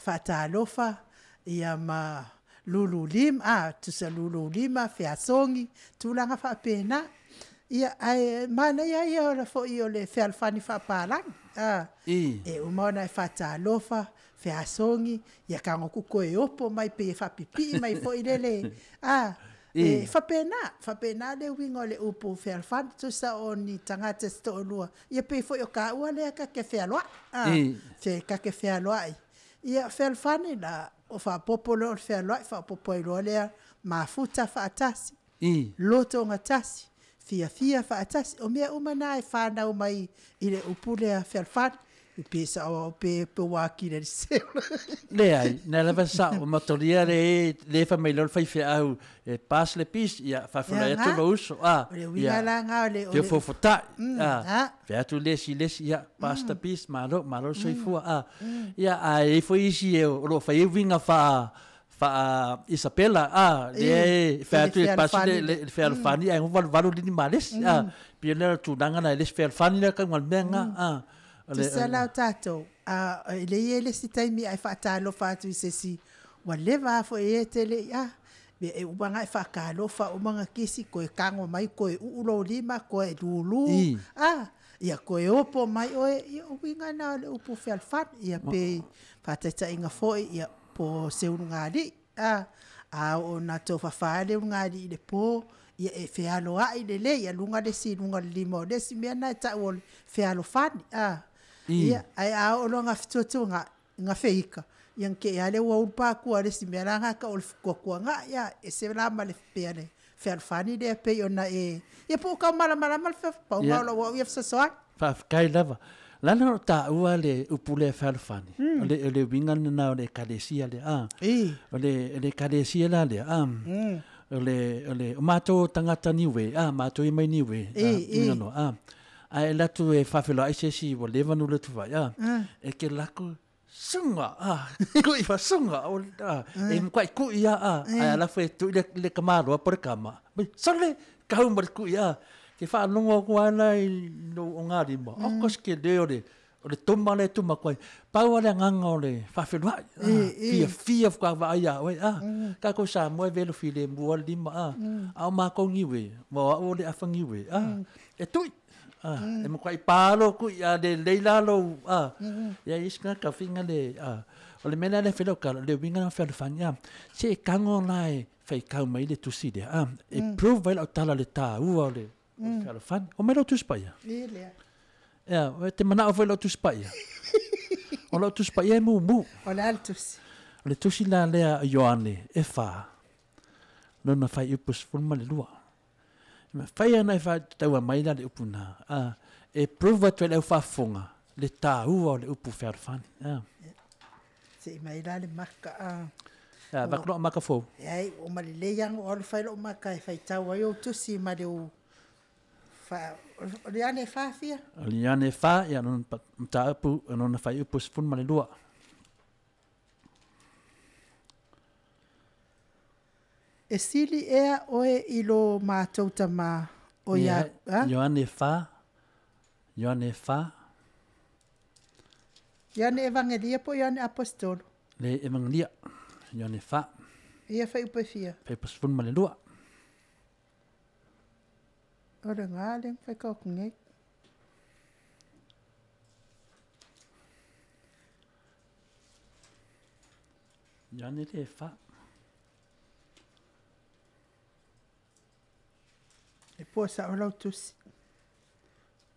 faatalofa, ia ma lulu lima, tusa lulu lima, feasogi, tulaga faapena. Ia, ae manaia ia o le foi o le fealofani faapalagi. E uma ona e faatalofa, feasogi, ia kago kuko e opo mai pe e faapipii mai foi lele. E faapena, faapena le uiga o le upu fealofani, tusa o ni tagata se toalua. Ia pei foi o kaua lea ka ke fealoai. Ka ke fealoai. Ia fealofani la, o faapopo loa o le fealoai, faapopo ai loa lea mafuta faatasi, loto gatasi, fiafia faatasi. O mea uma na e whanau mai i le upu lea fealofani. I pe sao pe pe waki le seo. Leai, na lava sa o matolia le le fa mai lol fai feau e pas le pis ia fa fula Ia atu nga. lo uso O le uiga ia la nga o le o te le fofotai a fe atu le si le si ia pas ta pis malo malo soifua ia a e foi isi e o lo fai e uiga fa fa Isabella le I fe le atu e pas le fealofani. le fealofani ai valu valu lini males pia le tulaga na le fealofani le ka ngal mea nga o le Tusa la o tatou, e le i e le si taimi ai faatalofa atu i se isi Ua leva a fo'i e tele i a. Ia e uma ga e fa'akalofa uma ga kisi koe kago mai koe u'u lou lima koe lūlū a ia koe opo mai oe ia o uiga na o le upu fealofani ia pe fa'ataita'iga fo'i ia po se ulugalii a a oo na tou fafā le ulugalii i le pō ia e fealoa'i lelei ia luga le isi i luga o le lima o le isi mea na e ta'u o le fealofani a ia ae a oo loa gafetuatuaga'i gafeika ia na te'i a lea ua ulu pakua le isi mea la gata o le fetuatuaga'i a ese la ma le pea le fealofani lea pei ona e ia po o tau malamalama le pauga o la'u a'u ia fesoasoani. Faafetai lava. Lana o tāua le upu lea fealofani, o le uiga lena o le ekalesia lea. A. O le ekalesia la lea. A. O le o matou tagata Niue, a matou ia mai Niue, a no a. Ae alu atu e faafeiloai se isi ua leva ona atu fai, a. E ke laku suga a kui fa suga o a e makuai kui a a ae ala foi e tui le tamaloa po le kama mai sole kau ma le kui a ke faalogo atu a la i lou ogalima o se tele o le o le toma lea e tuma atu ai pau a le agaga o le faafeiloai a fiafia faatoa vaai ia oe a tatou Samoa e velo filemu a le lima a a o matou Niue ma o au o le afa Niue a e tui Ah, e makuai palo kui a le lei la lou a. Ia isi ka ka finga le a. O le mea lea felo ka le winga na fealofani a. Se e kago la e faikau mai le tusi lea a. E prove ai lau tala le tāua o le fealofani. O mai lau tusi paia. I lea. Ia, e te manao foi lau tusi paia. O lau tusi paia e mumu. O le a le tusi? O le tusi la lea a Ioane e 4. Lona fuaiupu 12. Fai ana e wha mai la le upu nā. A, e prove atu ai le au faafofoga le tāua o le upu fealofani. A. Se i mai la le maka a. Ia, vaku loa maka fou. Ai, o ma le lei anga o alu fai loo maka e faitau ai ou tusi ma le u fa o le ane fafia. O le ane fa ia lona mataupu lona fuaiupu 12. E sili ea oe i lo matou tamā o ia, a? Ioane fa, Ioane fa. Ioane Evangelia po o Ioane Aposetolo? Le Evangelia, Ioane fa. Ia fuaiupu e fia? Fuaiupu 12. O le gā lea na faitau atu nei. Ioane le fa. E pua sa'o lau tusi.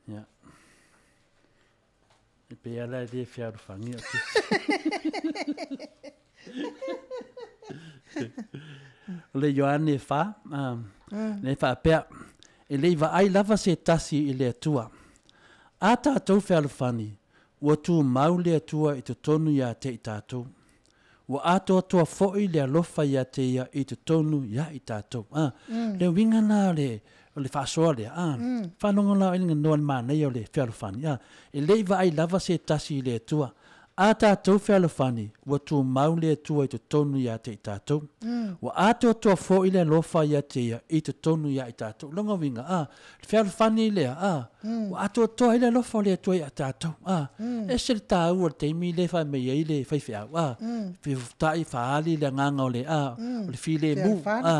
Ia. E pei ala e le fealofagia o tusi. O le Ioane fa, le faapea, e le i vaai lava se tasi i le Atua. A tatou fealofani, ua tumau le Atua i totonu ia te i tatou. Ua atoatoa foi le alofa ia te ia i totonu ia i tatou. A, le uiga na o le, o le faasoa lea. A, faalogo la oe i le ganoa i le manaia o le fealofani. A, e le i vaai lava se tasi i le Atua. A tatou fealofani, ua tumau le Atua i totonu ia te i tatou. Ua atoatoa foi le alofa ia te ia i totonu ia i tatou. Lona uiga, a, le fealofani lea, a, ua atoatoa ai le alofa o le Atua ia tatou. A, ese le tāua o le taimi lea e fai mai ai le faifeau, a, fefutai, faaali le agaga o le, a, o le filemu, a.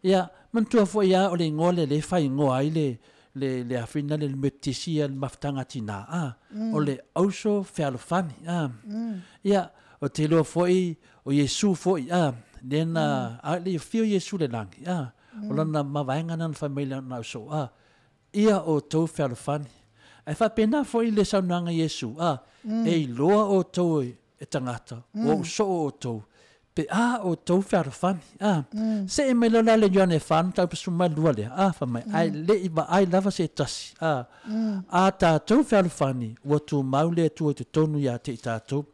Ia, manatua foi a o le igoa lea lea e faaigoa ai le, le le afina le metisi ia le mafutaga tinā a o le auso fealofani a ia o te iloa foi o Iesu foi a lea na a le afio Iesu le lagi a o lana mavaega na na fai mai lana auso a ia outou fealofani ae faapena foi le saunoaga a Iesu a e iloa outou e tagata, ua ou soo outou, pe a outou fealofani. A, see mai loa la le Ioane 4 mataupu 12 lea, a, fai mai, ae le i vaai lava se tasi, a, a tatou fealofani, ua tumau le Atua i totonu ia te i tatou,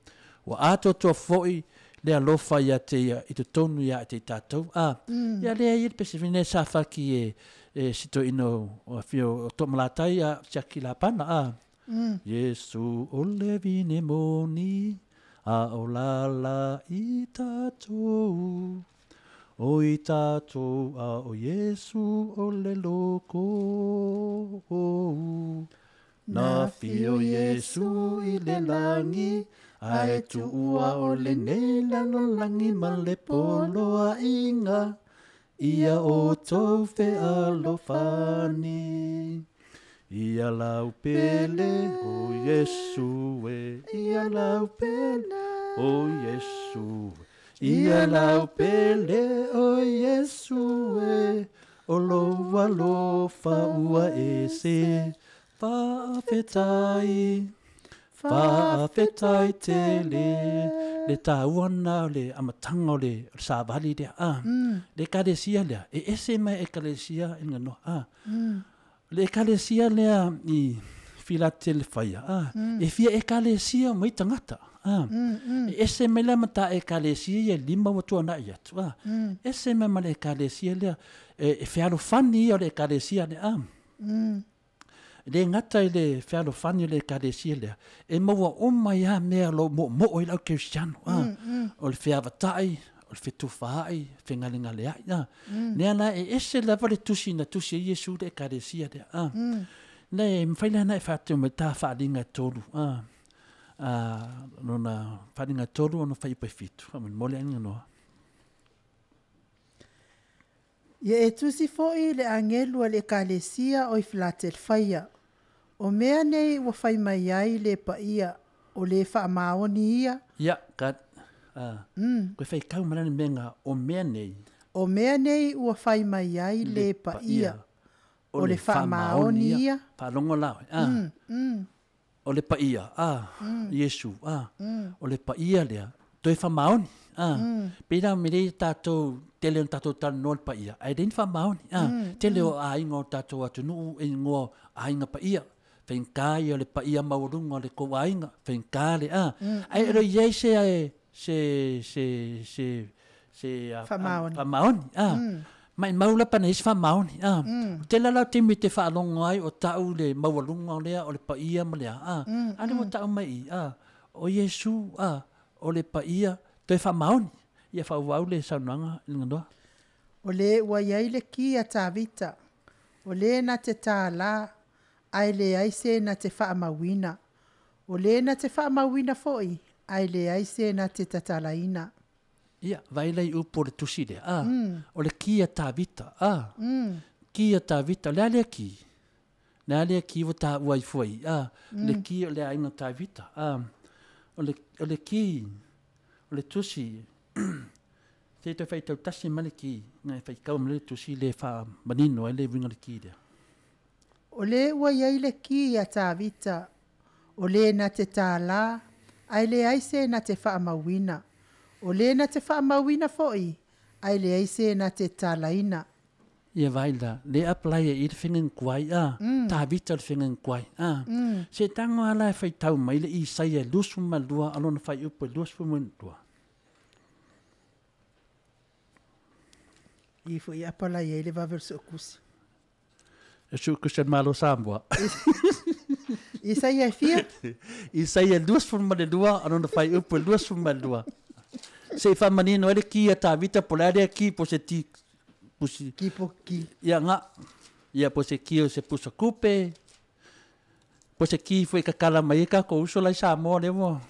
ua atoatoa foi le alofa ia te ia i totonu ia te i tatou. A, ia lea ia le pesefine sa faki e si toeaina o afio o Toomalatai a Siaki Lapana, a, Iesu o le vine moni, a o lala i tatou. O i tatou a o Iesu o le loko. Na fio Iesu i le lagi, Ae tuua o lenei lalolagi ma le poloaiga, ia outou fealofani. Ia lau pele o Iesu e, ia lau pele o Iesu e. Ia lau pele o Iesu e, o lou alofa ua ese. Faafetai, faafetai tele. Le tāua na o le amataga o le savali lea. Le ekalesia lea, e ese mai ekalesia i nganoa. Le ekalesia lea i Filatelefaia, e fia ekalesia mai tagata. E ese mai la ma ta ekalesia ia lima ua tuana'i atu. Ese mai ma le ekalesia lea, e fealofani ia o le ekalesia lea. Le gata i le fealofani o le ekalesia lea, e maua uma ai lava mea o lo o moomoo ai le au kerisiano. O le feavata'i, o le fetufaai, fegalegaleai. Lea la e ese lava le tusi na tusi ai Iesu i le ekalesia lea. Na e mafai la ona e faatino mai ta faaaliga e tolu. Lona faaaliga e tolu ona fuaiupu e 7. Faamolemole aiga noa. Ia e tusi foʻi le agelu a le ekalesia o i Filatelfaia, o mea nei ua fai mai ai le paia o le faamaoni ia. Ia, ka, koe faitau mai la le mea nga o mea nei. O mea nei ua fai mai ai le paia o le faamaoni ia. Faalogo la oe, o le paia, Iesu, o le paia lea, toe faamaoni. Pei la o mea lea tatou, tele o tatou talanoa le paia, ae leai ni faamaoni. Tele o aiga o tatou atunuu e igoa aiga paia. Faigata ia o le paia maualuga o le tou aiga, faigata le a. Ae e le o i ai se se se se se Faamaoni. Faamaoni. Maimau la pe ana i ai se faamaoni. O tele la o taimi e te faalogo ai o tau le maualuga lea o le paia ma le a. A lea ua tau mai i i, o Iesu, o le paia toe faamaoni. Ia faaauau le saunoaga i le ganoa. O le ua i ai le ki a Tavita, o le na te tālā, ae leai se na te faamauina. O le na te faamauina foʻi, ae leai se na te tatalaina. Ia, vaai la i upu o le tusi lea, a, o le ki a Tavita, a, ki a Tavita, o le a lea ki? Le a lea ki ua taua ai fua i, a, le ki o le aiga Tavita, a, o le, o le ki, o le tusi, se i toe faitau tasi mai le ki, na e faitau mai le tusi le faamanino ai le uiga o le ki lea. O le ua i ai le ki a Tavita, o le na te tālā, ae leai se na te faamauina. O le na te faamauina foʻi, ae leai se na te talaina. Ia vaai la, le apply e i le fegauguai, a, Tavita o le fegauguai, a. Se tago lava la e faitau mai le Isaia 22 a lona fuaiupu e 22. I foʻi apalai ai le vave o le soʻokusi. E suʻukusi o le Malo o Samoa. Isaia e fia? Isaia 22 a lona fuaiupu e 22. Se i faamanino ai le ki a Tavita po o le a lea ki po o se ti pusi. Ki po ki. Ia ga. Ia po o se ki o se pusa kupe. Po o se ki foi kakala mai ai kākou uso la i Samoa lea ua.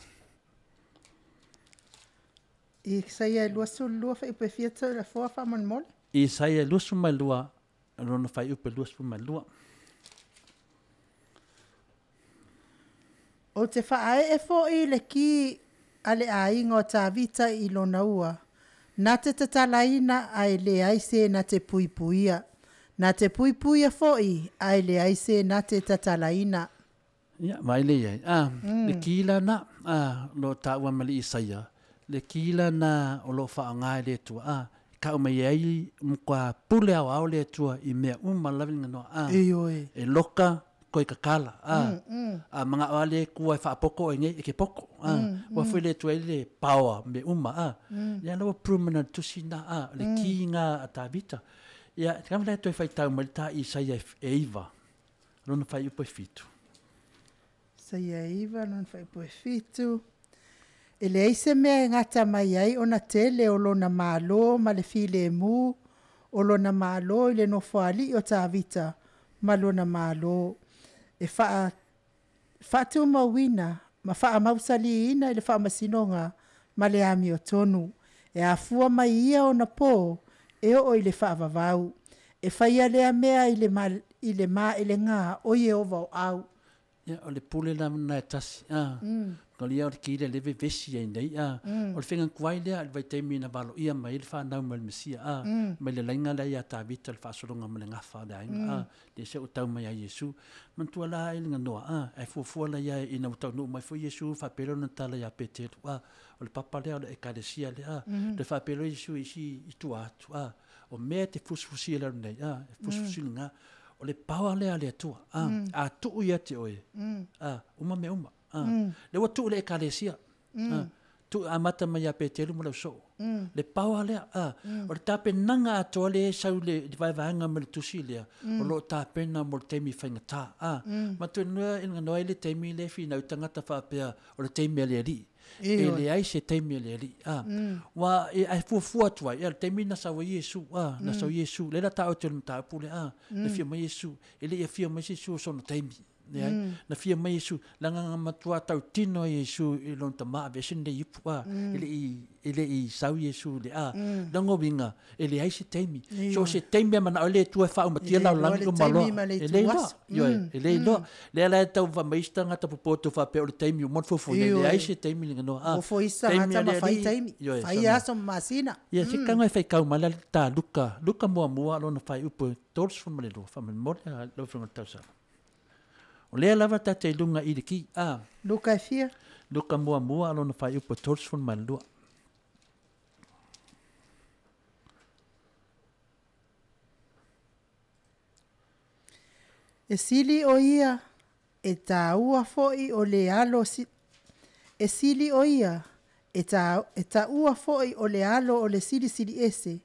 Isaia e 22 fuaiupu e fia Toleafoa faamolemole. Isaia 22 lona fuaiupu e 22. Ou te faaee foʻi le ki a le aiga o Tavita i lona ua, na te tatalaina ae leai se na te puipuia, na te puipuia foʻi ae leai se na te tatalaina. Ia, vaai lea i ai. A, le ki lana, a, o lo o taua ma le Isaia, le ki lana o lo o faaaoga e le Atua, a, e kau mai ai matua pule aoao le Atua i mea uma lava i le ganoa, a, e loka, koe kakala, a, a manao lava le Atua e faapoko oe nei, e ke poko, a, ua foi le Atua i le paoa mea uma, a, ia la ua prove mai na le tusi lena, a, o le ki lena a Tavita. Ia, e kava la e toe faitau mai le tā Isaia e 9, lona fuaiupu e 7. Isaia e 9, lona fuaiupu e 7. E leai se mea e gata mai ai ona tele o lona Malo ma le filemu o lona Malo i le nofoalii o Tavita ma lona Malo e faa, faatumauina ma faamausaliina i le faamasinoga ma le amiotonu. E afua mai ia ona pō e oo i le faavavau. E faia lea mea i le maelega o Ieova o au. Ia, o le pule la na e tasi. Ko lia o le kile le vevesi ai nei. O le whenga kuai lea, le vaitaimi na valo ia mai le whanau mai le Mesia. Mai le lainga lea ia Tavita le whaasolonga ma le ngafa le ainga. Le se o tau mai a Iesu. Mantua la e linga noa. Ai fuafua la ia ina o tau nuu mai fo Iesu whapelo na tala ia Petelu. O le papa lea o le ekalesia lea. Le whapelo Iesu isi i tua atu. O mea te fusifusi le nei. E fusifusi nga. O le pawa lea le atua. A tuu ia te oe. Uma me uma. Le ua tuu le ekalesia. Tu amata mai a Petelu mo lau soo. Le pawa lea. O le tapenaga atoa le sau le vaevaega ma le tusi lea. O loo tapena mo le taimi faigata. Ma tuenua i nganoa i le taimi le finau tangata faapea o le taimi a le alii. E leai se taimi a le alii. Wa e ai fuafua atu ai. Le taimi na sau ai Iesu. Na sau Iesu. Le la tao te o le mataupu le. Le fia mai Iesu. E le ia fia mai se Iesu o sona taimi. Na fia mai Iesu. Langa matua tau tino Iesu i lona tama ave se nei ipu. E le i sau Iesu le. Longo winga. E leai se taimi. So se taimi mana o le tua whaumatia lau langi o maloa. E le iloa. E le iloa. Le ala e tau whamaista ngata popoto whapea o le taimi o mon fufu. E leai se taimi linga noa. O foisa ngata ma whai taimi. Whai aso masina. Ia, se kanga e whai kau mai la ta Luka. Luka mua mua lona whai upu. Tōrs whamale loa. Whamale mole a lau whangal tausala. O lea lava tate i lunga i le ki. Luka e fia? Luka mua mua lona whai upu. Tōrs whamale loa. E sili o ia, e tāua foi o le alo si... E sili o ia, e tāua foi o le alo o le silisili ese,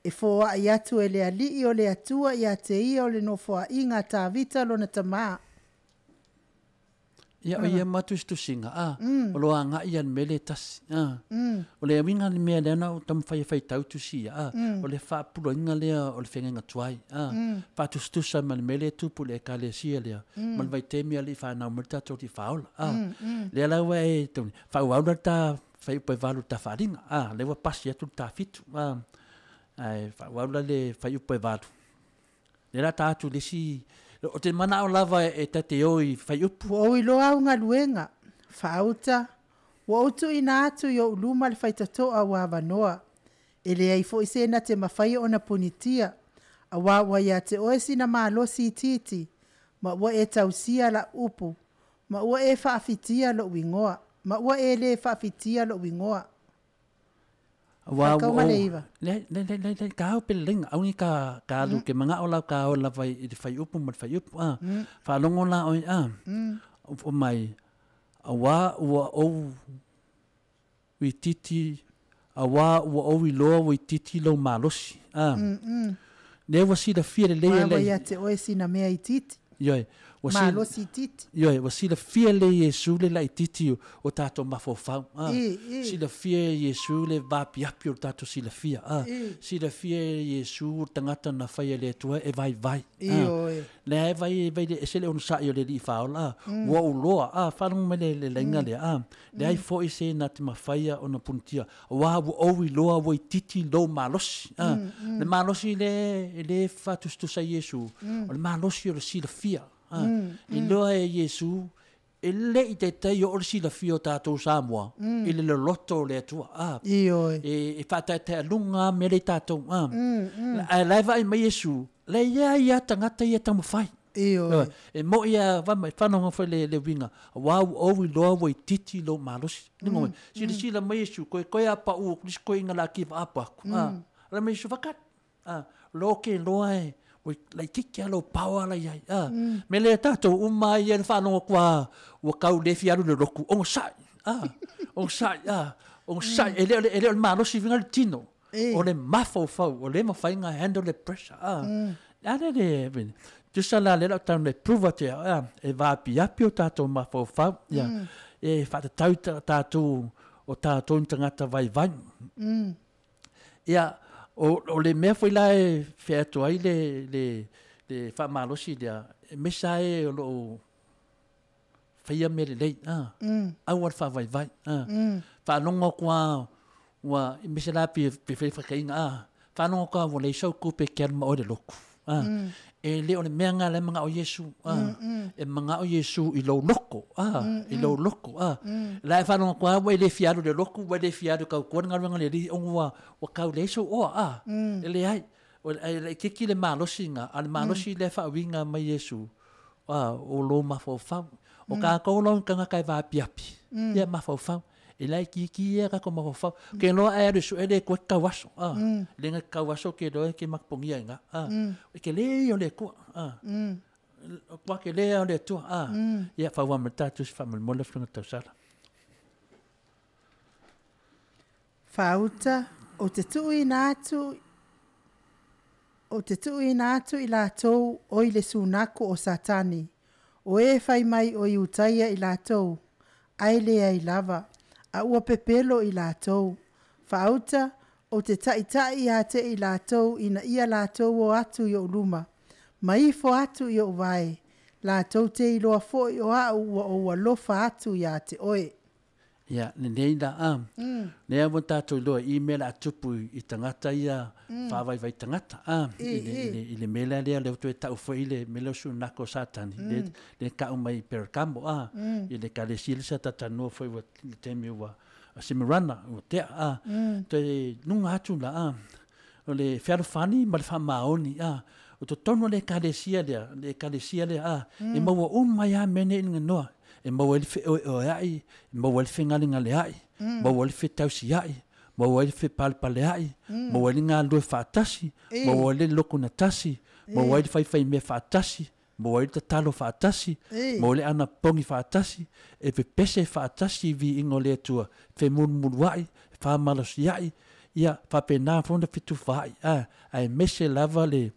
e foa i atu e le alii o le atua i a te ia o le nofoa inga Tavita lona tamā. Ia o ia matustusinga, o loa ngā ia mele tasi, O le winga le mea lea o tamawhai whai tautusi, O le whaapuro inga lea o le whenga tuai, Whaatustusa ma le mele tupu le ekalesia lea, Ma le vaitemi a le whanau mai tātou ti whaola, Lea laua e tōni, whauaura tā whai upai valu tā wharinga, Lewa pasi atu tā fitu, Whauaura le whai upai valu. Lea la tātu lesi, o te mana o lava e tate oi whai upu. Ua oi loa au ngaluenga, whaauta, ua utu ina atu i o uluma le whaitatoa ua awanoa. E lea i fo ise na te mawhai o na punitia, a wā ua ia te oe sina mālosi i titi, ma ua e tausia la upu, ma ua e whaafitia lo wingoa, ma ua e le whaafitia lo wingoa. Wa le le le le ka au pele au ni ka ka lu ke manga o la ka o la vai i whai upu ma whai upu wha longo la oi o mai awa ua o ui titi awa ua o i loa ui titi lau malosi ne ua sila fia le leia le ia te oe sina mea i titi ioi malosi titi ioi ua sila fia le Iesu le lai titi o tātou mafofau sila fia Iesu le vapiapi o tātou sila fia sila fia Iesu o tangata na whai le atua e vai vai le e vai vai le esele ono sa'i o le li whaola ua uloa whalongo mai le lenga lea le ai fo ise na te mawhaia o na punitia wa ua owi loa ua i titi lo malosi le malosi le le whatustusa Iesu o le malosi o le sila fia I loa e Iesu, e le i te tei o le silafia o tātou Samoa, i le loloto o le atua. E whaataetea lunga me le tātou. A lai vai mai Iesu, le ia ia tangata ia tamawhai. E mo ia whanonga whai le winga, wau owi loa wai titi lo malosi. Sila sila mai Iesu, koe koe apa ua, koe inga la ki apa aku. La mai Iesu wakat. Lo ke loa e. Oi lai tiki alo pawa lai ai me le tātou uma ia le whanonga kua ua kau le fialu le roku ongo sai ongo sai ongo sai e le o le malosi vinga le tino o le mafau o le mawhainga handle le pressure ale le tusa la le lau tau le prova te e vāpiapi o tātou mafau ia e whatatau tātou o tātou tangata vai vai ia o le mea foi la e wheato ai le whamalosi lea, e mesa e o loo Faia mea lelei, a. Aua le faavaivai, a. Faalogo atu lava ua, aemaise la pe pe fai faataitaiga, a. Faalogo atu lava ua leai sau tupe e te alu ma oe i le lotu, a. E le o le mea lena o lea e manao Iesu, a. E manao Iesu i lou loto, a, i lou loto, a. La e faalogo atu lava ua e le fia alu i le lotu, ua e le fia alu e tautua le galuega a le Alii ona ua ua tau leai sou oa, a. E leai. E laitiiti le malosi lena, a o le malosi lea e faauiga mai Iesu, a, o lou mafaufau. O tatou la o ni tagata e vaapiapi, ia e mafaufau. E laitiiti ia tatou mafaufau. Ou te iloa a e alu e sue le Atua e te tauaso, a. Le na te tauaso ou te iloa e te mapogia i ina, a. O le tele ia o le Atua, a. O le matua tele lava o le Atua, a. Ia faaauau mai le ta tusi faamolemole lau Afioga Tausala. Faauta, ou te tuuina atu, ou te tuuina atu i latou o i le sunaku o Satani, o e fai mai o Iutaia i latou, ae leai lava, a ua pepelo i latou. Faauta, ou te taʻitaʻi ia te i latou ina ia latou o atu i ou luma, ma ifo atu i ou vae, latou te iloa foi o aʻu ua ou alofa atu iā te oe. Ia, lelei la, a. Lea ua tatou iloa i mea o le a tupu i tagata ia faavaivai tagata, a, i le, i le, i le mea la lea, lea ua toe tau foi le mea lea o Sunako o Satani, lea, lea e tau mai i Peregamo, a, i le ekalesia lea sa talatalanoa foi ua, i le taimi ua, Simarana, ua tea, a, toe luga atu la, a, o le fealofani ma le faamaoni, a, o totonu o le ekalesia lea, le ekalesia lea, a, e maua uma ai lava mea nei i le ganoa, e maua ai le feoeoeaʻi, e maua ai le fegalegaleaʻi, maua ai le fetausiaʻi, maua ai le fepalepaleaʻi, maua ai le galulue faatasi, maua ai le lotogatasi, maua ai le faifaimea faatasi, maua ai le tatalo faatasi, maua ai le anapogi faatasi, e pepese faatasi i viiga o le Atua, femulumuluaʻi, faamalosiaʻi, ia faapena foi ona fetufaai, a, aemaise lava le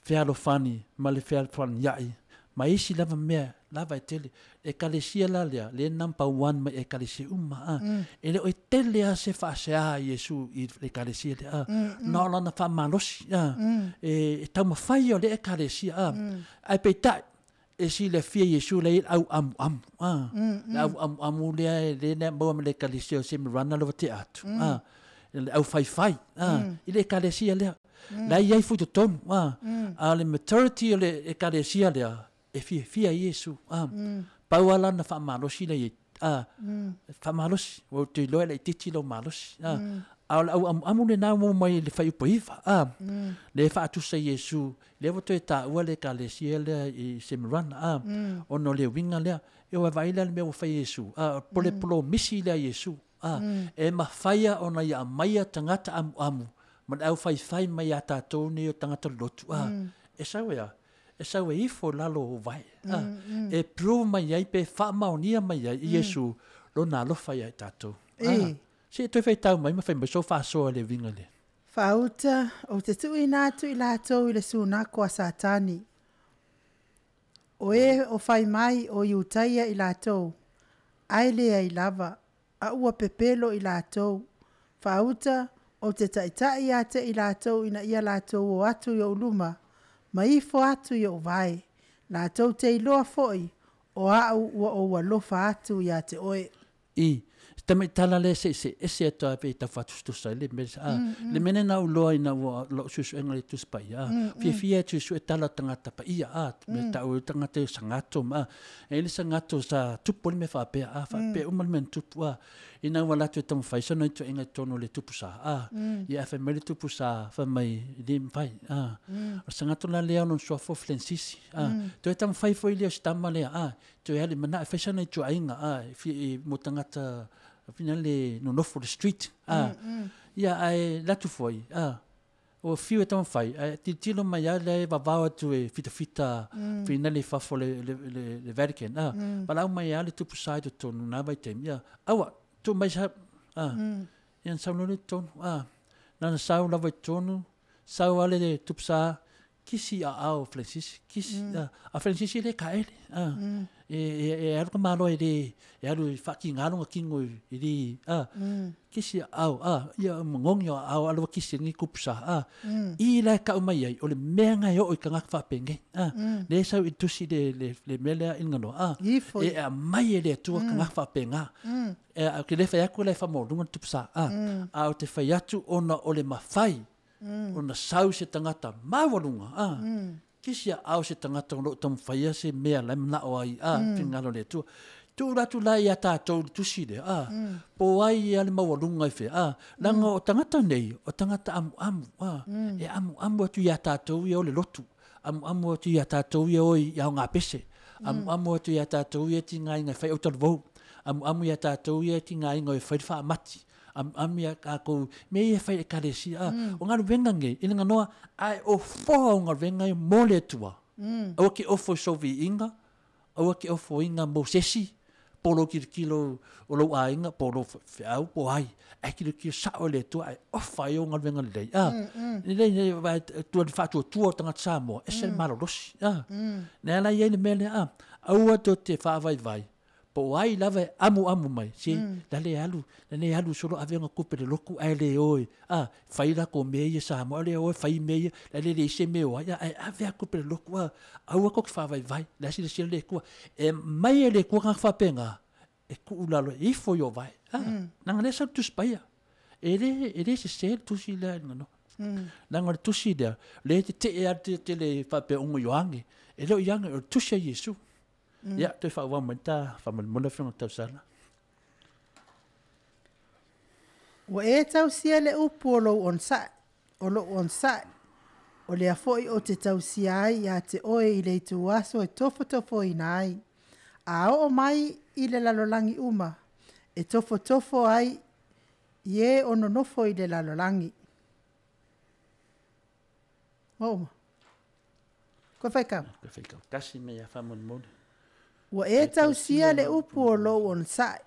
fealofani ma le fealofaniaʻi ma isi lava mea lava e tele. Ekalesia la lea, lea e number one mai ekalesia uma, a. E le o e tele lava se faasea a Iesu i le ekalesia lea, a. Na o lana faamalosi, a. E taumafai ia o lea ekalesia, a. Ae peitai, e silafia Iesu la e i ai le au amuamu, a. Le au amuamu lea e le na maua ma le ekalesia o Semirana lea ua tea atu, a. Le au faifai, a, i le ekalesia lea. La e i ai foi i totonu, a. A o le maturity o le ekalesia lea, e fiafia ai Iesu, a. Pau lava lana faamalosi lea i ai, a. Faamalosi, ua ou te iloa e laitiiti lou malosi, a. A o le au amuamu lena ua maua mai i le fuaiupu 9, a. Lea e faatusa e Iesu, lea ua toe taua le ekalesia lea i Semirana, a. Ona o le uiga lea, ioe, vaai la i le mea ua fai e Iesu, a, o le polomisi lea a Iesu, a. E mafaia ona ia aumaia tagata amuamu ma le aufaifai mai ia tatou nei o tagata lotu, a. E sau e a? E sau e ifo i lalo o vae, a. E prove mai ai pe faamaonia mai ai i Iesu lona alofa ia i tatou. A. Se i toe faitau mai ma fai mai sou faasoa i le uiga lea. Faauta, ou te tuuina atu i latou i le sunako a Satani, o e o fai mai o Iutaia i latou, ae leai lava, a ua pepelo i latou. Faauta, ou te taʻitaʻi ia te i latou ina ia latou o atu i ou luma, ma ifo atu i ou vae, latou te iloa foi o aʻu ua ou alofa atu iā te oe. I se tamaitala lea se i see ese atu lava pe tau faatusatusa ai le mea a le mea lena ou iloa ina ua lou suesuega i le Tusi Paia a fiafia e suesue tala o tagata paia a mea tau ai tagata e sagato ma a e i ai le sagato sa tupu ai le mea faapea a faapea uma le mea na tupu a ina ua latou taumafai sana ituaiga i totonu o le tupu sa a ia ae fai mai le tupu sa fai mai e le mafai a o le sagato la lea o lona suafa o Flenisisi a toe taumafai foi lea o si tama lea a Toe alu manao e fai sana ituaiga a e fia e mo tagata fina le nonofo le street a ia ae alu atu foi a ua fiu e taumafai ae tilotilo mai lava la e vavao atu e fitafita fina le fafo le le Vatican a valaau mai lava le tupu sa i totonu na vaitaimi a aua tuu mai sa a ia na sau loa lea i totonu a na ona sau lava i totonu sau lava le tupu sa. Kisi aao o Francis, kisi, a Francis e le kaele, e alu ka malo e le, e alu e faatiga lona tino e le, kisi aao, ia magogi o aao a lua kisi e lenei tupu sa, i la e tau mai ai, o le mea lena e oo i tagata faapenei, lea e sau i le tusi le mea lea i le ganoa, e aumai e le Atua tagata faapena. Ou te le fai atu la e faamaualuga le tupu sa, a ou te fai atu ona o le mafai ona sau se tagata maualuga, kisi aao se tagata o lo o taumafaia se mea la e manao ai, finagalo o le Atua. Tuu atu la ia tatou le tusi lea, po ai ia le maualuga i fea, leaga o tagata nei, o tagata amuamu, e amuamu atu ia tatou ia o le lotu, amuamu atu ia tatou ia o i aogapese, amuamu atu ia tatou ia tigaina e fai autalavou, amuamu ia tatou ia tigaina e fai le faamati, amuamu ia tatou mea ia e fai i ekalesia, o galuega nei, i le ganoa, ae ofoa o galuega e mo le Atua. Aua ke ofo i sou viiga, aua ke ofoina mo se isi, po o lou tilotilo o lou aiga, po o lou feau, po o ai, ae tilotilo sao i le Atua ae ofa ai ou galuega lelei. Lelei tua le faatuatua o tagata Samoa, ese le malolosi. Lea la i ai le mea lea, aua tou te faavaivai, po o ai lava e amuamu mai, se la le alu, la le alu solo ave ona tupe i le lotu ae le o e, fai latou mea ia Samoa, le o e fai mea ia, la le leai se mea o ai, ae ave lava tupe i le lotu, aua tou te faavaivai, la e silasila le Atua. E mai e le Atua tagata faapena, e tuu i lalo e ifo i o vae. Leaga lea sa le Tusi Paia. E le sese le tusi lea i le ganoa. Leaga o le tusi lea, lea e tetee lava le tele faapea o Ioane. E le o Ioane, o le tusi a Iesu. Ia, toe faaauau mai ta faamolemole Afioga i le Tausala. Ua e tausia le upu o lou onosai, o lou onosai, o lea foi ou te tausia ai ia te oe i le ituaso e tofotofoina ai. A oo mai i le lalolagi uma, e tofotofo ai i e o nonofo i le lalolagi. Ua uma. Koe whaikau. Koe whaikau. Tasi me ia faamolemole. Ua e tausia le upu o lou onosai,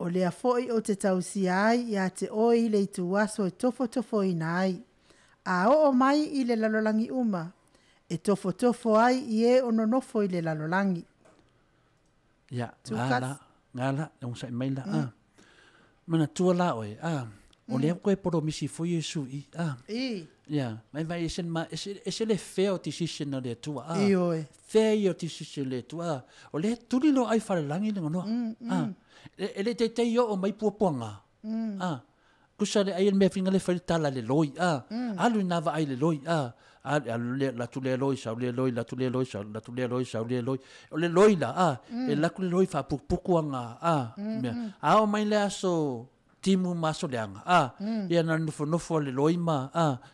o lea foi ou te tausia ai ia te oe i le ituaso e tofotofoina ai. A oo mai i le lalolagi uma, e tofotofo ai i e o nonofo i le lalolagi. Ia, ngā la, ngā la, onosai mai la. Manatua la oe, o lea koe poromisi foi Iesu i, Ia, mai vai ese ma ese ese le fea o decision o le Atua. I oe. Fea ia o decision o le Atua. O lea tuli lo ai falelangi le ngonoa. E le teitei o mai puapuaga. Kusa le ai le mea finga le fai tala le loi. Alu ina va ai le loi. Alu le latu le loi, sau le loi, latu le loi, sau latu le loi, sau le loi. O le loi la, e laku le loi faapukupuku anga. Mea. A o mai le aso timu ma aso leaga. Ia na nofonofo le loi ma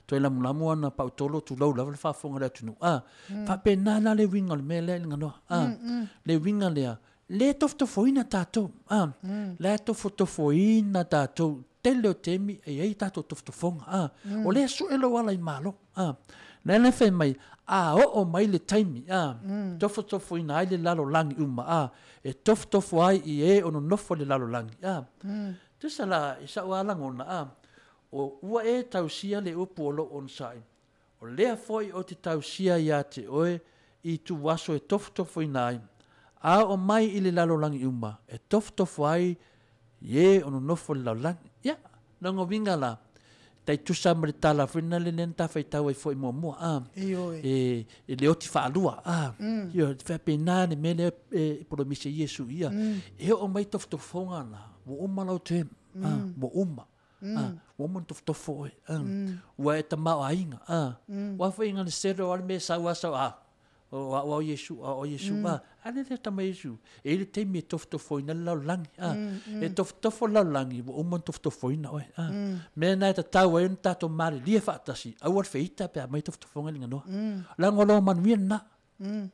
toe lamulamu ana pautolo tulou lava le faafofoga le atunuu. Faapena la le uiga o le mea lea i le ganoa. Le uiga lea, le tofotofoina tatou. La e tofotofoina tatou. Tele o taimi e i ai tatou tofotofoga. O lea sue lou ala i malo. Lea le fai mai, a oo mai le taimi, tofotofoina ai le lalolagi uma. E tofotofo ai i e o nonofo le lalolagi. Tusa la, i sau lagona, o ua e tausia le upu o lou onosai. O lea foi o te tausia ia te oe i ituaso e tofotofoina ai. A oo mai i le lalolagi uma, e tofotofo ai i e o nonofo le lalolagi. Ia, lona uiga la, tai tusa ma le tala foi na le lea na tafaitau ai foi muamua. I oe. E le oti faalua. Ia, faapena le mea lea e polomise Iesu ia. E oo mai tofotofoga la, ua uma lau term. Ua uma. Ua uma na tofotofo oe. Ua e tamaoaiga. Ua foi ina le selo o le mea sau a sau, o au au Iesu, au Iesu. A le le tama Iesu. E i le taimi e tofotofoina le lalolagi. E tofotofo le lalolagi, ua uma na tofotofoina oe. Mea na e tatau ai ona tatou malilie faatasi, aua le feita pe a mai tofotofoga i le ganoa. Leaga o lou manuia lena.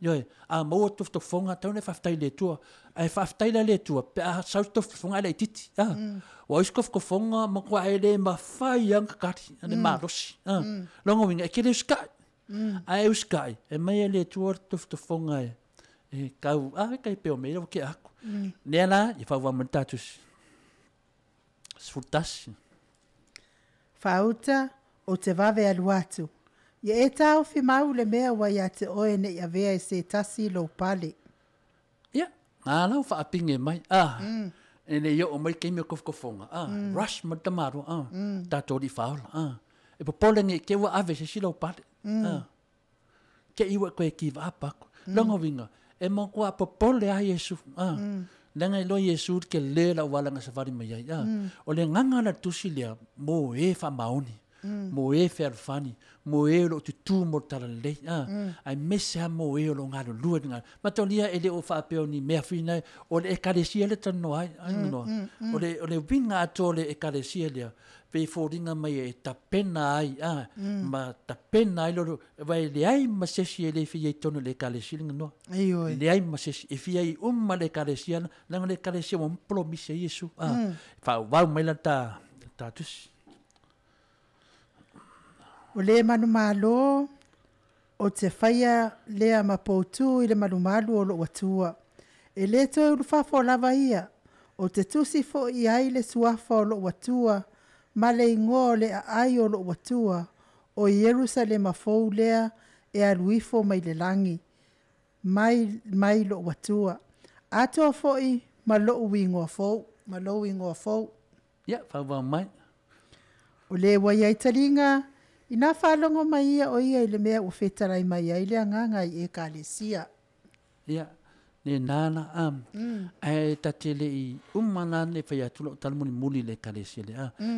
Ioe, a maua tofotofoga, tatau ona e faafetai i le Atua. Ae faafetai la i le Atua, pe a sau se tofotofoga ae laitiiti. Ua ai se tofotofoga matua e le mafai lava ona tatali, le malosi. Lona uiga, e te le usitai. Ae usitai, e mai e le Atua le tofotofoga e tau, e tai pei o mea ia ua tea atu. Lea la, ia faaauau mai le tatou 11. Faauta o te vave alu atu. Ia e taofi mau le mea ua ia te oe ne i avea e se tasi lou pale. Ia, ngā lau whaapinge mai. Ah, e le i o mai keimi o kofokofonga. Ah, rush ma tamaro. Ah, tātou li whaola. Ah, e popole nge ke ua ave se sila o pale. Ah, ke iwa koe ki vaapako. Longo winga, e mo kua popole a Yesu. Ah, lenga ilo Yesu ke le la wala nga safari mai ai. Ah, o le nganga la tusi lea, mo e wha maoni. Mo e whealfani, mo e lo tutu mo talalei, ai mese ha mo e lo ngalo lua ngalo. Matolia e le o whaapeo ni mea whina, o le ekalesia le tano ai, ai noa. O le winga ato le ekalesia lea, pe fōringa mai e tapena ai, ma tapena ai loro, vai le ai masesi e le whia i tono le ekalesia le nganoa. Le ai masesi, e whia i umma le ekalesia, langa le ekalesia wa mpolo mise Yesu. Wha wau mai la ta tusi. O le manumalo, o te whaia lea mapoutu i le malumalu o loo atua. E le toe ulufafo lava ia, o te tusi fo i ai le suafa o loo atua, ma le ingoa o le aai o loo atua, o Ierusalema fou lea e aluifo mai le langi, mai loo atua. Atoa foi ma loo ingoa fou, ma loo ingoa fou. Ia, whaua mai. O le wai ai talinga, ina whalongo mai ia o ia i le mea o whetarai mai ai le anganga i ekalesia. Ia, ne nāna, ai tatele i umana ne whai atu lo talamuni muli le ekalesia le,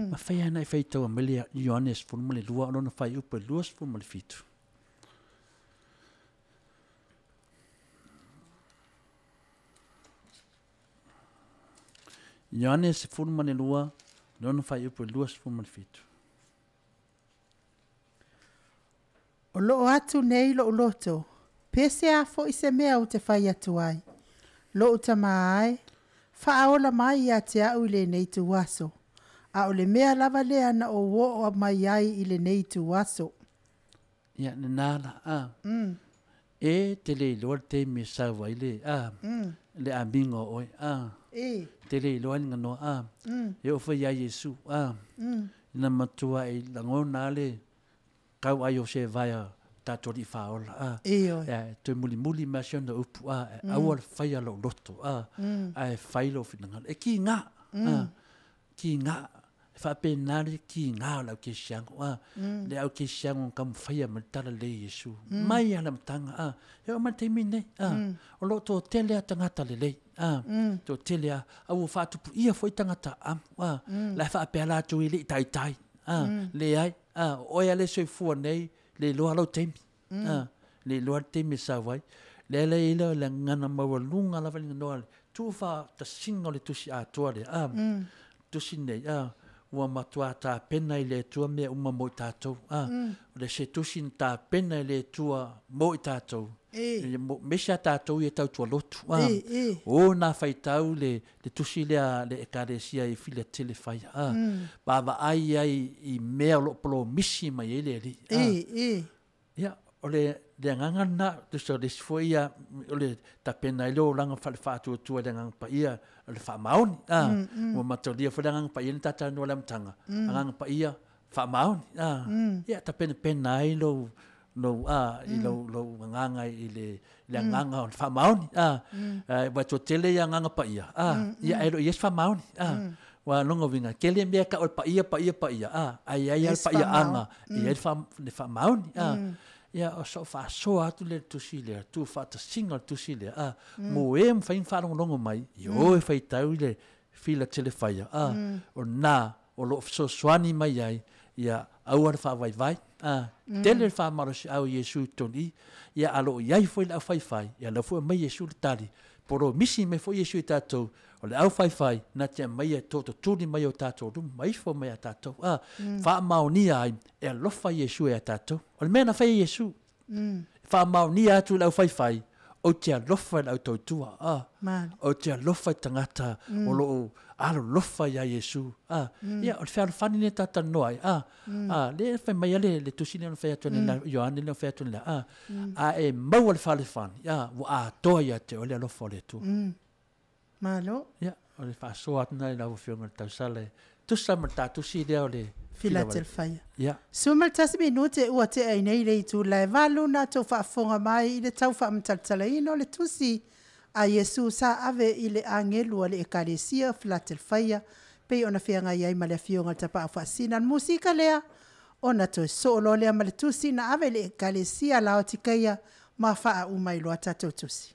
ma whai ana i whai taua mele Ioannes fulu le lua, lona whai upe lua sefulu ma le fitu. Ioannes 12, lona whai upe lua sefulu ma le fitu. O loo atu nei loo loto, pese a fo i se mea o te whai atu ai. Loo tama ai, whaaola mai ia te au i le nei tuaso. A o le mea lava lea na o o mai ai i le nei tuaso. Ia, ne nāla, E te le iloa le te me sawa i le, le aminga oe, Te le iloa ni nganoa, E o whai a Yesu, Ina matua e langona le, kau ai o se vaia tātou i whaola, Ia, toe muli muli mea se ona upu, aua le whai alo loto, ai whai lo whinangalo. E ki ngā, ki ngā, e whape nāre ki ngā o lau ke siango, Le au ke siango kamu whaia ma tala le Yesu. Mai ala matanga, E o ma te mine, O lo tō tele a tangata le lei, Tō tele a, au o whaatupu ia fo i tangata, La whaapea lātou i le i taitai, Le ai, o ea le soifua nei, le loa lau teimi, le loa le teimi sa wai. Le le ila le ngana maua lunga lava le nganoa le, tufa ta singa le tusi atoa le, tusi nei, ua matua tā pena i le tua mea uma mo i tātou, Le se tusi tā pena i le tua mo i tātou. Mesia tātou i e tau tua lotu, O nā whaitau le tusi lea le ekalesia i whila tele whai, Bāwa ai ai i mea lo polo misi mai e le li, Ia, o le nganga nā, tusa le sifo ia, o le tapena i leo langa whale whaatua tua le nganga pa ia, o le whaamaoni, Ua matolia fo le nganga pa ia ni tata noa le amtanga, nganga pa ia, whaamaoni, Ia, tapena pena ai lo, i lo nganga i le nganga o le whaamaoni, Wa tua tele ia nganga pa ia, Ia aero i es whaamaoni, Wa longo winga, ke le mea ka o le pa ia, pa ia, pa ia, Ai ai al pa ia anga, i ai le whaamaoni, Ia, o so whaasoa atu le tusi lea, tu whaatasinga le tusi lea, Mo e mwhai whaarongorongo mai, i o e whaitau le whila tele whaia, O nā, o lo sosoani mai ai, ia aua le whaavaivai, Tele le whaamarosi au Yesu toni, ia alo iai fo i le au whaiwhai, ia lau fo mai Yesu le tali, poro misi me fo Yesu i tātou, o le au whaiwhai, nā te mai e tō tūni mai o tātou, rum mai fo mai a tātou, Whaamaonia ai, e alofa Yesu e a tātou, o le mea na whai Yesu, Whaamaonia atu le au whaiwhai, o te alofa le au tautua, O te alofa i tangata, o lo o alo lofa ia Yesu, Ia, o le whealofani ne tātou noa ai, Le whai mai ale, le tusi ne whai atu ne, Ioane ne whai atu ne, A e maua le whalefani, Wa atoa ia te o le alofa o le atua. Malo. Ia, o le whaasoa atu nai lau whionga le tausala, tusa ma tā tusi lea o le Filadelfia. Ia. 11 minute ua tea i nei le itula e 8 na tou faafofoga mai i le tau faamatalatalaina o le tusi a Iesu sa ave i le agelu a le ekalesia o Filadelfia pei ona feagai ai ma le afioga i le Tapaau Faasina. O le musika lea ona toe soo loa lea ma le tusi na ave i le ekalesia Laotikaia ma faauma ai loa tatou tusi.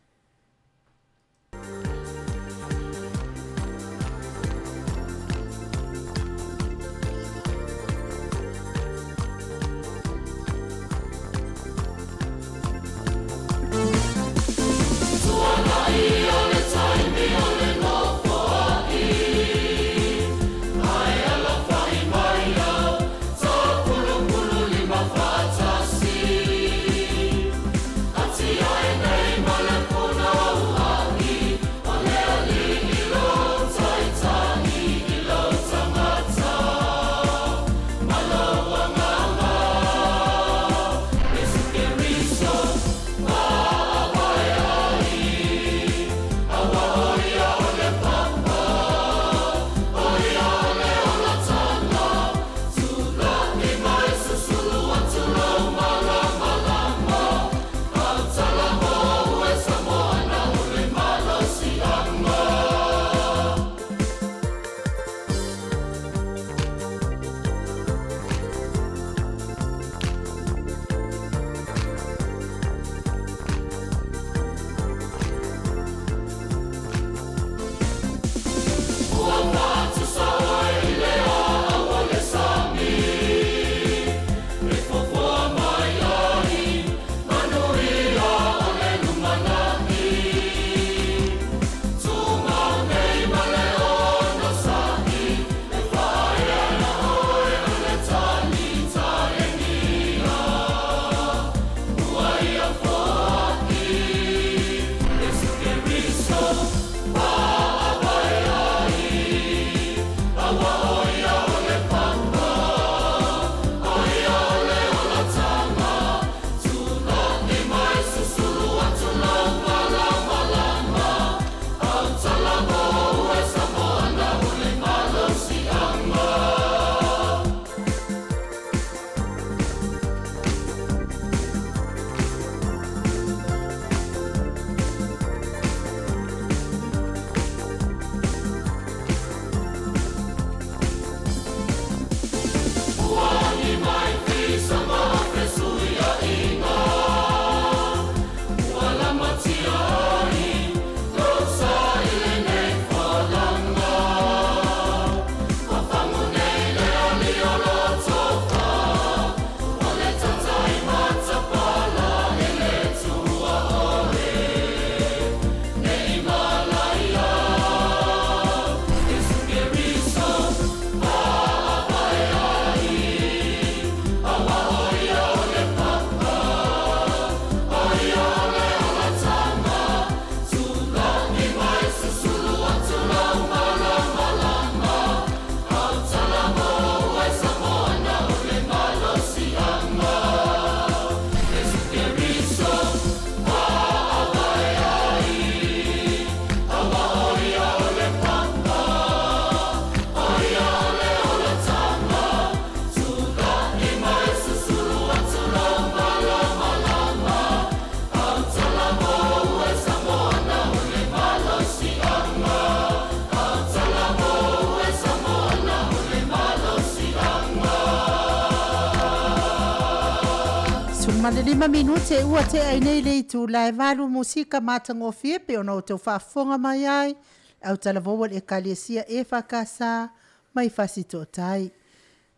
15 minute ua tea i nei le itula e 8 musika matagofie pei ona outou faafofoga mai ai autalavou o le ekalesia e fakasa mai fasitootai.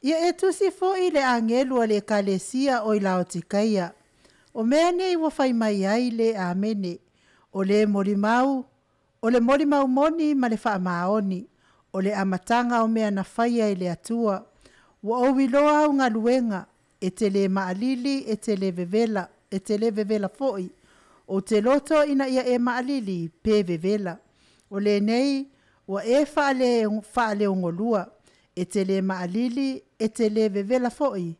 Ia e tusi fo'i le agelu a le ekalesia o i Laotikaia. O mea nei ua fai mai ai le Amene. O le molimau, o le molimau moni ma le faamaoni. O le amataga o mea na faia i le Atua. Ua ou iloa au galuega, e te le maalili, e te le vevela, e te le vevela fo'i. O te loto ina ia e maalili, pe vevela. O lenei, ua e faaleogolua, e te le maalili, e te le vevela fo'i.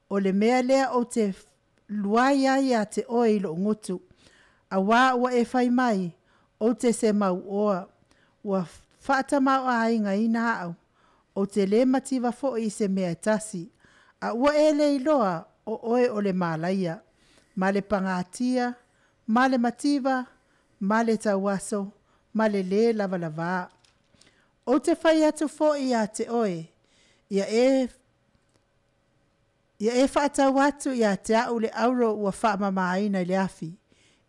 O le mea lea ou te luai ai ia te oe i lou gutu. Auā ua e fai mai, ou te se mauoa, ua faatamāo'aigaina a'u. Ou te lē mativa foʻi i se mea e tasi, a ua e le iloa o oe o le malaia, ma le pagatia, ma le mativa, ma le tauaso, ma le lē lavalavā. Ou te fai atu foʻi iā te oe, ia e ia e faatau atu iā te aʻu le auro ua faamamāina i le afi,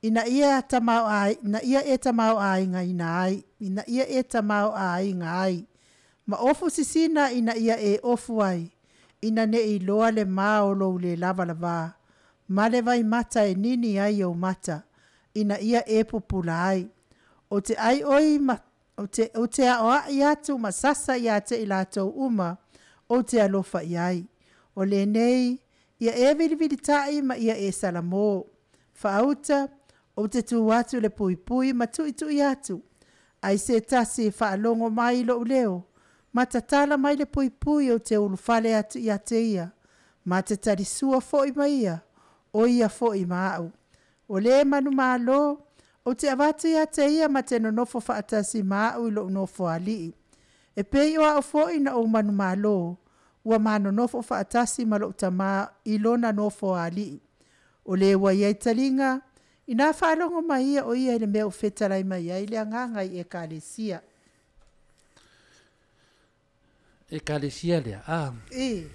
ina ia ina ia e tamaoaigaina ai, ina ia e tamaoaiga ai, ma ofu sisina ina ia e ofu ai, ina neʻi iloa le ma o lou lē lavalavā, ma le vaimata e nini ai ou mata, ina ia e pupula ai. Ou te ai oi ma ou te, ou te aoaʻi atu ma sasa iā te i latou uma, ou te alofa i ai. O lenei, ia e vilivilitaʻi ma ia e salamō. Faauta, ou te tū atu i le puipui ma tuʻituʻi atu. Ai se tasi e faalogo mai i loʻu leo, ma tatala mai le puipui ou te ulufale atu iā te ia, ma te talisua foʻi ma ia, o ia foʻi ma aʻu. O lē manumālō, ou te avatu iā te ia ma te nonofo faatasi ma aʻu i loʻu nofoalii. E pei o aʻu foʻi na ou manumālō, ua manonofo faatasi ma loʻu tamā i lona nofoalii. O lē ua iai taliga, inā faalogo mai ia o ia i le mea ua fetalai mai ai le agaga i Ekalesia. Ekalesia lea, a. I.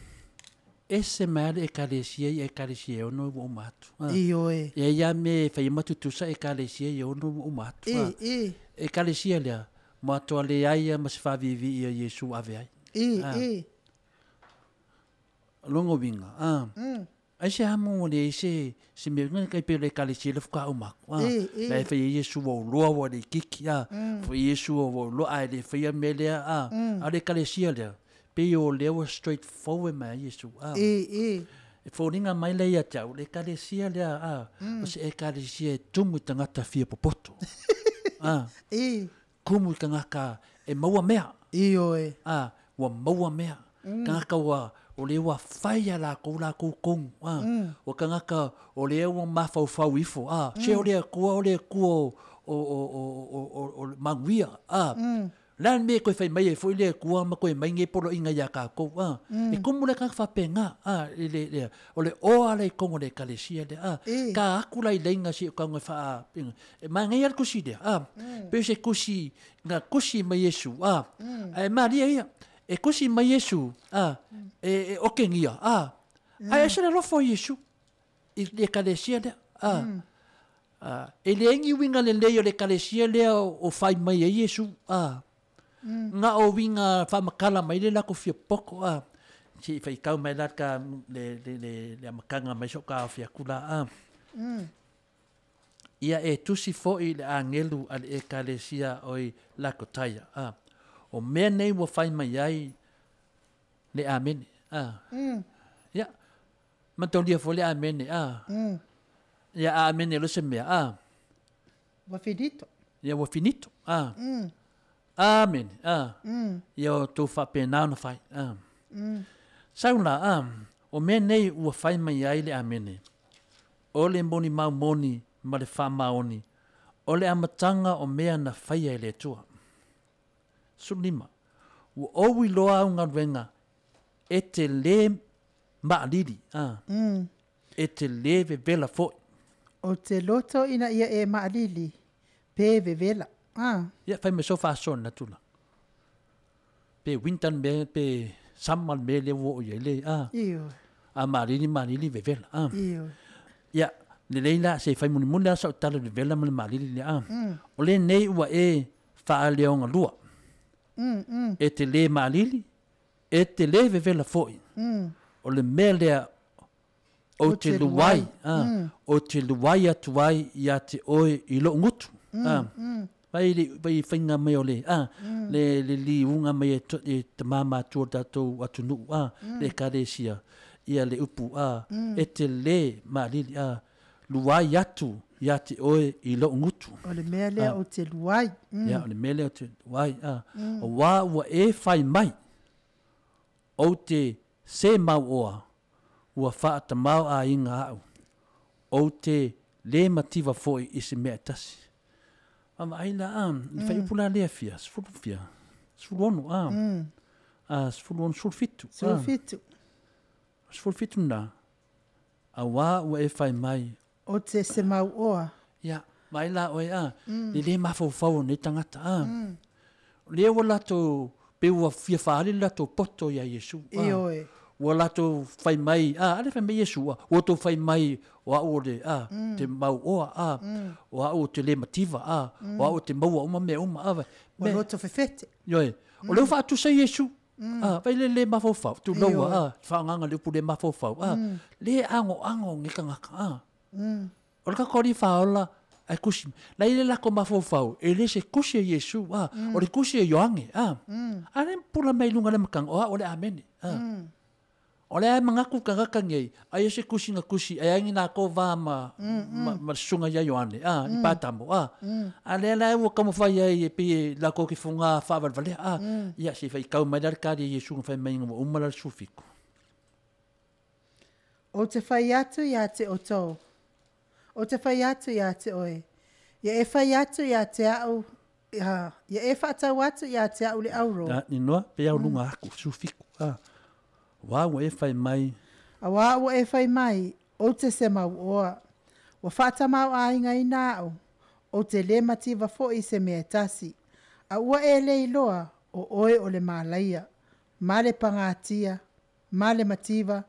Ese mai le Ekalesia i Ekalesia e ono ua uma atu. A. Ioe. E ia me whai matutusa Ekalesia i ono ua uma atu. I, i. Ekalesia lea, mo atoa le ai ia ma se whaavivi ia Iesu ave ai. I, i. Longo winga, a. Ai se amo le se se me ngai kai pe le ekalesia le fuka o maku. A. I, i. Le whai Iesu o loa wa le kiki, a. Whai Iesu o loa ai le whai me lea, a. A le ekalesia lea. Pe o lea wa straight forward mai Iesu, a. I, i. E fōringa mai le ia te au, le ekalesia lea, a. O se ekalesia e tumu i tangata fia popoto. A. I. Kumu i tangata e maua mea. I oe. A, ua maua mea. Kangaka ua, o le ua whai a la kou la kou kongu. A, o kangaka o le ua mawhauwhau ifo. A, se o lea kua, o lea kua o, o, o, o, o, o, o manguia. A, la me koe whai mai e fo i lea kua ma koe mai nge polo inga ia ka kou. A, e kumu le kaka whapenga. A, le, le, le, o le oa le kongo le ekalesia le. A, ka aku lai leinga si o kaunga wha, e mai ngai al kusi lea. A, pe se kusi, ngā kusi mai Iesu. A, e maria ia. E kusi mai Iesu, a, e, e okengia, a. A e se le lofo Iesu, i le ekalesia lea, a. A, e le engi winga le lei o le ekalesia lea o, o whai mai e Iesu, a. Ngā o winga whamakala mai le lako fia poko, a. Si whai kau mai la ka le, le, le, le amakanga mai so ka o fia kula, a. Ia e tusi foi le angelu a le ekalesia oi Lakotaia, a. O mea nei ua whai mai ai le amene, a. Ia, matolia fo le amene, a. Ia a amene lo se mea, a. Ua finito. Ia ua finito, a. Amen, a. Ia o tō whapena na whai, a. Saula, a. O mea nei ua whai mai ai le amene. O le moni mau moni ma le whamaoni. O le amatanga o mea na whai ai le tua. Sulima. Ua owi loa au ngaluenga e te le maalili. A. E te le vevela foi. O te loto ina ia e maalili, pe vevela. A. Ia whai me sofa son na tula. Pe wintan me, pe samal me le wo ia le. A. Io. A maalili, maalili vevela. A. Io. Ia, le leila se whai muni muni asa o tala vevela ma le maalili le. A. O le nei ua e whaaleonga lua. E te le maalili, e te le vevela foi. O le mea lea o te luai, a, o te luai atu ai ia te oe i loo ngutu. A, vai le vai whainga mai o le, a, le, le li unga mai e, to, e te māmā tua tātou atu nuu, a, le ekalesia, ia le upu, a, e te le maalili, a, luai atu ia te oe i loo ngutu. O le mea lea o te luai. Ia, o le mea lea o te luai, a. O wā ua e whai mai, o te se mau oa, ua whaatamau a inga au, o te le mativa foi i se mea tasi. A ma ai la, a, le whai upula lea fia, sefulu fia, sefulu ono, a. A 16 17. 17. 17 na. Auā ua e fai mai. O te se mau oa. Ia, vaai la oe a, le lē mafaufau o nei tagata a. O lea ua latou, pei ua fia faaali le latou poto iā Iesu a. Ioe. Ua latou fai mai a, a lea fai mai Iesu a, ua outou fai mai o a'u o le a, te mau oa a, o a'u ou te lē mativa a, o a'u ou te maua uma mea uma a. Ua loto fefete. Ioe. O lea ua faatusa Iesu. A, vai le lē mafaufau, tulou a, faaaogaina le upu lē mafaufau a, lē agoago nei tagata a. O le tatou Alii Faaola ae tusi, la e i ai le latou mafaufau, e le se tusi a Iesu, a, o le tusi a Ioane, a. A lea e pupula mai i luga o le amataga, o au o le Amene, a. O lea e manatu tagata nei, aia se tusi na tusi, ae ai ni latou va ma, ma, ma le susuga ia Ioane, a, i Patamo, a. A lea la ua taumafai ai e pei e latou te fogaa faavalevalea, a. Ia, se i faitau mai la le tali a Iesu na fai mai ina ua uma la le 17. Ou te fai atu ia te outou, ou te fai atu ia te oe, ia e fai atu ia te a'u, ia e faatau atu ia te a'u le auro. A, inoa, pe au luga aku, 17, a. Auā ua e fai mai. Auā ua e fai mai, ou te se mau oa. Ua faatamāo'aigaina a'u, ou te lē mativa fo'i i se mea e tasi. A ua e le iloa, o oe o le malaia, ma le pagatia, ma le mativa,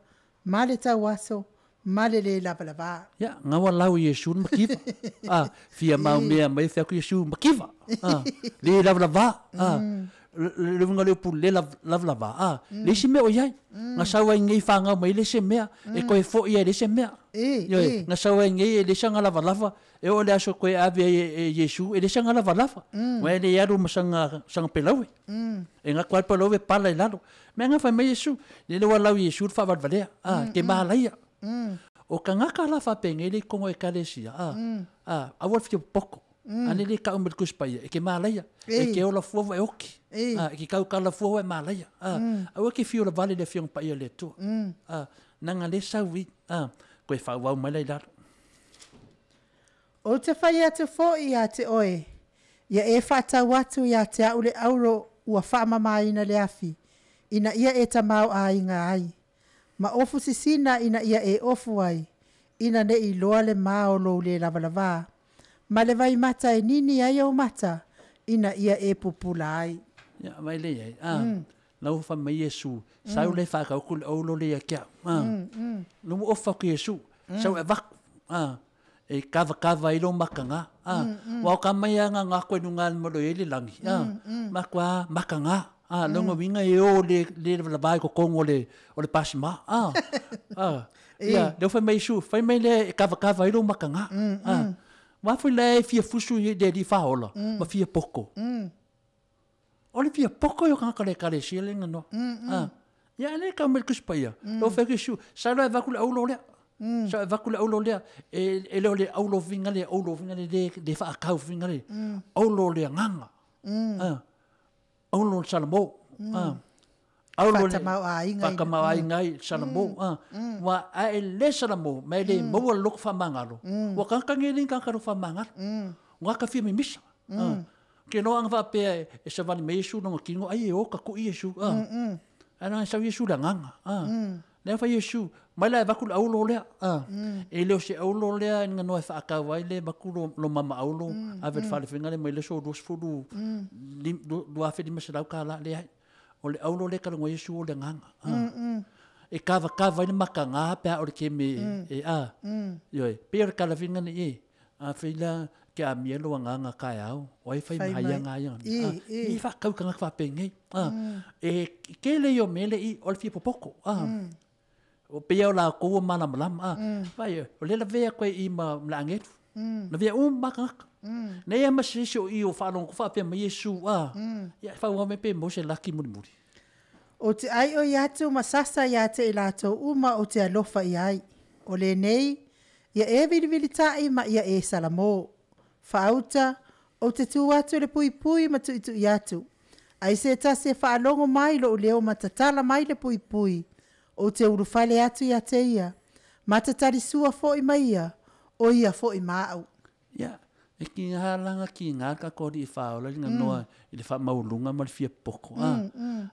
ma le tauaso, ma le lē lavalavā. Ia, gaua lau Iesu le mativa. A, fia maumea mai fai atu Iesu, mativa. A, le lavalavā. A, le uiga o le upu le lavalavā, a, le isi mea o i ai. Na sau ai nei fanau mai le isi mea, e toe foi ai i le isi mea. Ioe, na sau ai nei e le saga lavalava, e oo i le aso e toe ave ai e Iesu, e le saga lavalava. Aua e le alu ma saga, saga pelaue. E gata lava le palaue pala i lalo. Mea na fai mai Iesu, lele ua lau Iesu le faavalevalea, a, ke malaia. O tagata la faapenei le i totonu o Ekalesia, a, a, aua le fia popoto. A le le tau mai le Tusi Paia, e ke malaia, e ke ola fua ua e oti. A, e ke tautala fua ua e malaia. A, aua e ke fiu lavale i le Afioga Paia a le Atua. A, leaga lea sau i, a, toe faaauau mai la i lalo. Ou te fai atu foi ia te oe, ia e faatau atu ia te a'u le auro ua faamamaina le afi, ina ia e tamaoaiga ai, ma ofu sisina ina ia e ofu ai, ina ne i iloa le ma o lou lē lavalavā, ma le vaimata e nini ai ou mata, ina ia e pupula ai. Ia, vai lea i ai, a, la ua fai mai Iesu, sau lea e faatau atu le aulo lea ia te au, a. La ua ofa atu Iesu, sau e avatu, a, e kavakava ai lou makaga, a. Aua o ka mai lava gaga atu ai i luga ma lo o i ai le lagi, a, matua makaga, a, lona uiga e o le le lavalava i totonu o le o le pasima, a. A, ia, lea ua fai mai Iesu, fai mai lea e kavakava ai lou makaga, a. Aua foi la e fia fusu i le Alii Faaola ma fia poto. O le fia poto ia o tagata o le Ekalesia le ganoa. A, ia a lea e tau mai le Tusi Paia, lau fai atu Iesu, sau la e avatu le aulo lea. Sau e avatu le aulo lea, e le o le aulo finga le aulo finga le le le faatau finga le, aulo o le agaga. A, aulo o le Salamo. A, aulo le Faatamaoaiga faatamaoaiga ai le Salamo. A, ua a e le Salamo, ma e le maua le loto faamagalo, ua tagata nei e le ni tagata loto faamagalo. Ua gata fia mimisa. A, ke loa ana faapea e savali mai Iesu lona tino, ai e o ta tu'i Iesu. A, ae leaga e sau Iesu i le agaga. A, lea fai Iesu, mai la e avatu le aulo lea. A, e le o se aulo lea e ganoa e faatau ai le avatu lo mama aulo, ave i le fale lea mai le aso 20, 2500 tala, leai. O le aulo lea e talanoa ai Iesu o le agaga. A, e kavakava ai le makaga pe a o le keme e a. Ioe, pei o le tala finga nei e. Afai la ke amia lou agaga taeao, o ai e fai ma ai aga ia? A, i faatau i tagata faapenei. A, e tele ia o mea leʻi o le fia popoto. A, o pei o latou ua malamalama. A, vaai, o lea e lavea atu ai i i ma le agelu. Lavea uma lava tagata. Nei lava ma se isi o i o faalogo atu faapea mai Iesu, a, ia e fauga mai pe maua se laki mulimuli. Ou te ʻaiʻo i atu ma sasa iā te i latou uma ou te alofa i ai. O lenei, ia e vilivilitaʻi ma ia e salamō. Faauta, ou te tū atu i le puipui ma tuʻituʻi atu. Ai se tasi e faalogo mai loʻu leo ma tatala mai le puipui, ou te ulufale atu iā te ia, ma tatali sua foʻi mai ia, o ia foʻi ma aʻu. Ia, E ki ngā langa ki ngā ka kori i whaola i ngā noa i le whaamauluga ma le fia poko a.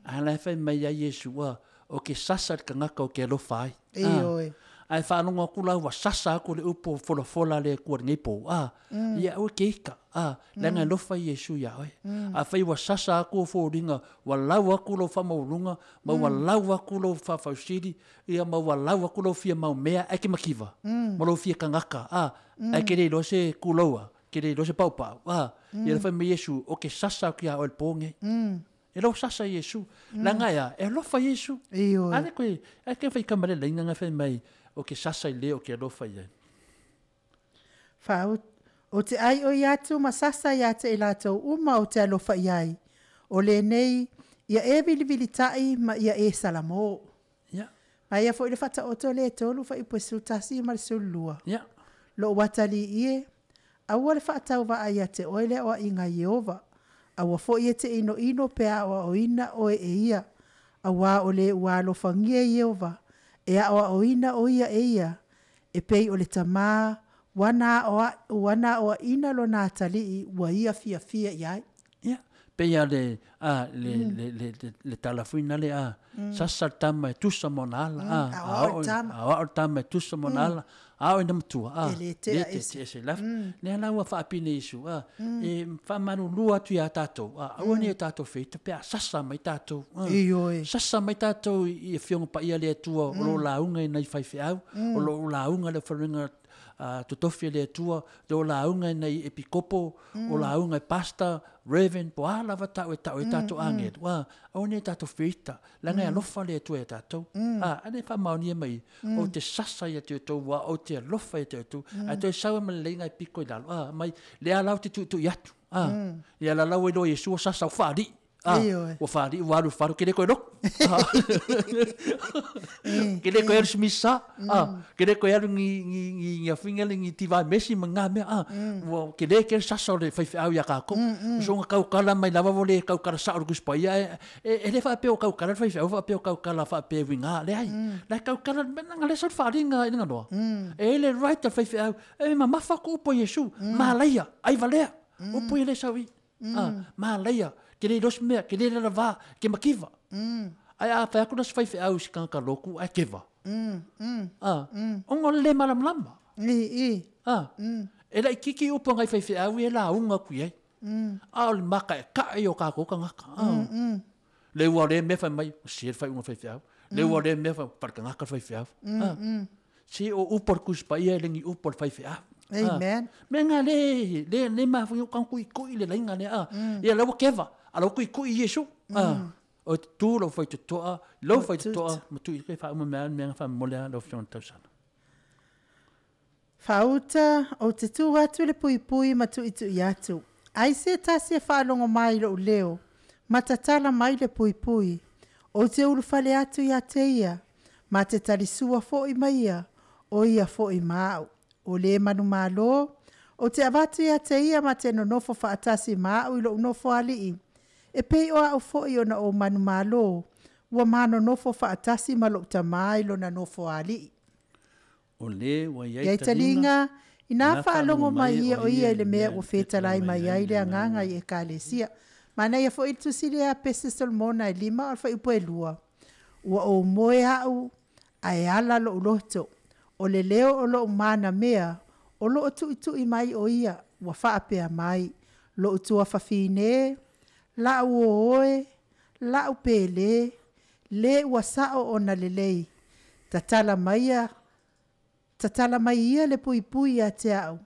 A la e fai mai ai Iesu a, o ke sasa i le kagaka o ke alofa ai. A. Ioe. Ae faalogo atu la ua sasa aku le upu folafola a le Atua i lenei po a. Ia aua e ke ika a, leaga e alofa Iesu iā oe. Afai ua sasa aku ou foliga, ua lau aku lou faamaualuga, ma ua lau aku lou faafausili, ia ma ua lau aku lou fia maumea ae ke makiva, ma lou fia kagaka a, ae ke le iloa se kuloua, ke le iloa se paupau, a, ia le fai mai Iesu, o ke sasa aku iā oe i le po lenei. E lou sasa Iesu. Leaga e a, e alofa Iesu. Ioe. A le koe, ai ke fai kama le laina nga fai mai, o ke sasa i le o ke alofa i ai. Faaut, Ou te ʻaiʻoi atu ma sasa iā te i lātou uma ou te alofa i ai, o lenei, ia e vilivilitaʻi ma ia e salamō. Ia. Aia foi le faataoto le tolu fuaiupu e 11 ma le 12. Ia. Loʻu atalii e, aua le faatauvaa iā te oe le aʻoaʻiga a Ieova, aua foi e te ʻinoʻino pe a aʻoaʻoina ʻoe e ia, auā o le ua alofagia e Ieova, e aʻoaʻoina ʻo ia e ia, E pei o le tamā, ua na ua na aʻoaʻina lona atalii ua ia fiafia i ai. Ia, pei a le, a, le, le, le, le, le tala foi na le, a, sasa le tama e tusa ma ona ala, a, a oao le tama. A oao le tama e tusa ma ona ala, a o ina matua, a, E le tea ese. le ese lava. Lea la ua faapine Iesu, a, e faamalulu atu iā tatou, a, aua ne i o tatou feita pe a sasa mai tatou, a. Ioe. Sasa mai tatou i Afioga Paia a le Atua o lo o lauga i nai faifeau, o lo o lauga le aufaigaluega totofi a le Atua, o lo o lauga i nai epikopo, o lauga i pastor, reverend, po o a lava tau e tau ai tatou agelu, a, aua ne i o tatou feita, leaga e alofa le Atua iā tatou. A, a lea e faamaonia mai, ou te sasa ia te outou, ua ou te alofa ia te outou, ae toe sau ai ma le leiga e piko i lalo, a, mai, lea la ou te tuitui atu, a, ia la la ua iloa e Iesu ua sasa ua faalii. Ah, Ioe. ua faalii ua alu i le fale, ke le koe loku. Ke le koe alu simisa, ah, ke le koe alu ni, ni, ni, ni afinga le ni tivai mesi ma ngā mea, ah, ua ke le ke le sasa o le faifeau iā kākou. So nga kaukala mai lava ua le kaukala sao le Tusi Paia, e, e, e le faapea o kaukala le faifeau, faapea o kaukala faapea e uiga, leai. La e kaukala, me nga le sa le faaliga i le nganoa. E i le right a le faifeau, e mamafa aku upu a Iesu, malaia, ai valea, upu ia le sau i. A, malaia, ke le iloa se mea, ke le lalavā, ke makiva. Ae a fai atu la se faifeau i se tagata lotu ae keva. A, ona o le le malamalama. I, i. A, e laitiiti upu a nai faifeau ia e lauga atu i ai. A o le mataetae o tatou tagata. A, le ua o lea mea fai mai, ua se le faaiuga a le faifeau. Le ua o lea mea fai, faletagata le faifeau. A, se o upu a le Tusi Paia e le ni upu a le faifeau. Amen. Mea nga le, le, le mafua o kang kui kui le lainga le a. Ia la ua keva, a la ua kui kui Iesu. A, o te tū lau faitotoa, lau faitotoa, ma tui ke whauma mea, mea nga whamole a lau whionga tausana. Faauta, ou te tū atu i le puipui ma tuitui atu. Ai se tasi e faalogo mai i lou leo, ma tatala mai le puipui. Ou te ulufale atu ia te ia, ma te talisua foi ma ia, o ia foi ma au. O le manumalo, ou te avatu ia te ia ma te nonofo faatasi ma au i lou nofo alii. E pei o au foi ona ou manumalo, ua ma nonofo faatasi ma lou Tamā i lona nofo alii. O le ua i ai Iai taliga, taliga, inā faalogo mai ia o ia i le mea ua fetalai mai ai le Agaga i Ekalesia. Manaia foi le tusi lea a Pese Solomona e lima o le fuaiupu e lua, Ua ou moe au, ae ala loʻu loto, o le leo o loʻu manamea, o loo tuʻituʻi mai ʻo ia, ua faapea mai, loʻu tuafafine, laʻu o oe, laʻu pele, le ua saʻo ona lelei, tatala maia, tatala mai ia le puipui ia te au,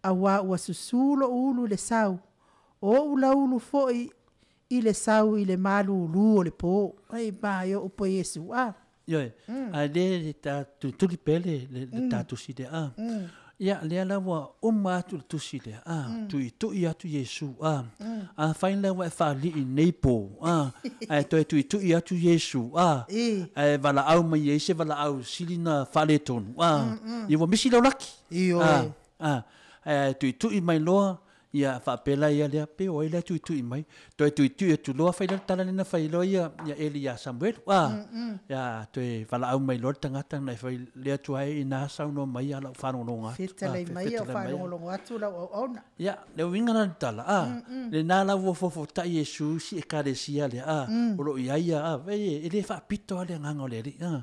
auā ua susū loʻu ulu i le sau, o oʻu laulu foi i le sau i le malūlū o le pō. Ai ma e oʻu po Iesu a. Ioe, ae le le ta tulituli pea le, le, le ta tusi lea, a. Ia, lea la ua uma atu le tusi lea, a, tuitui atu Iesu, a. Afai la ua e faalii nei pō, a, ae toe tuitui atu Iesu, a, ae valaau mai ai se valaau sili na faaletonu, a, ia ua misi lau laki. Ioe. A, a, ae tuitui mai loa, Ia faapea la ia lea, pe o ai la e tuitui mai. Toe tuitui atu loa fai la le tala lea na fai loa ia ia Eli ia Samuelu, a. Ia toe valaau mai loa le tagata na e fai le atu ai ina saunoa mai ia lau faalogologo atu. Fetalai mai o faalogologo atu lau auauna. Ia, le uiga la le tala, a. Lena la ua fofotai Iesu i si ekalesia lea, a. O lo o i ai ia, a, e le faapito lava le agaga o le Alii, a.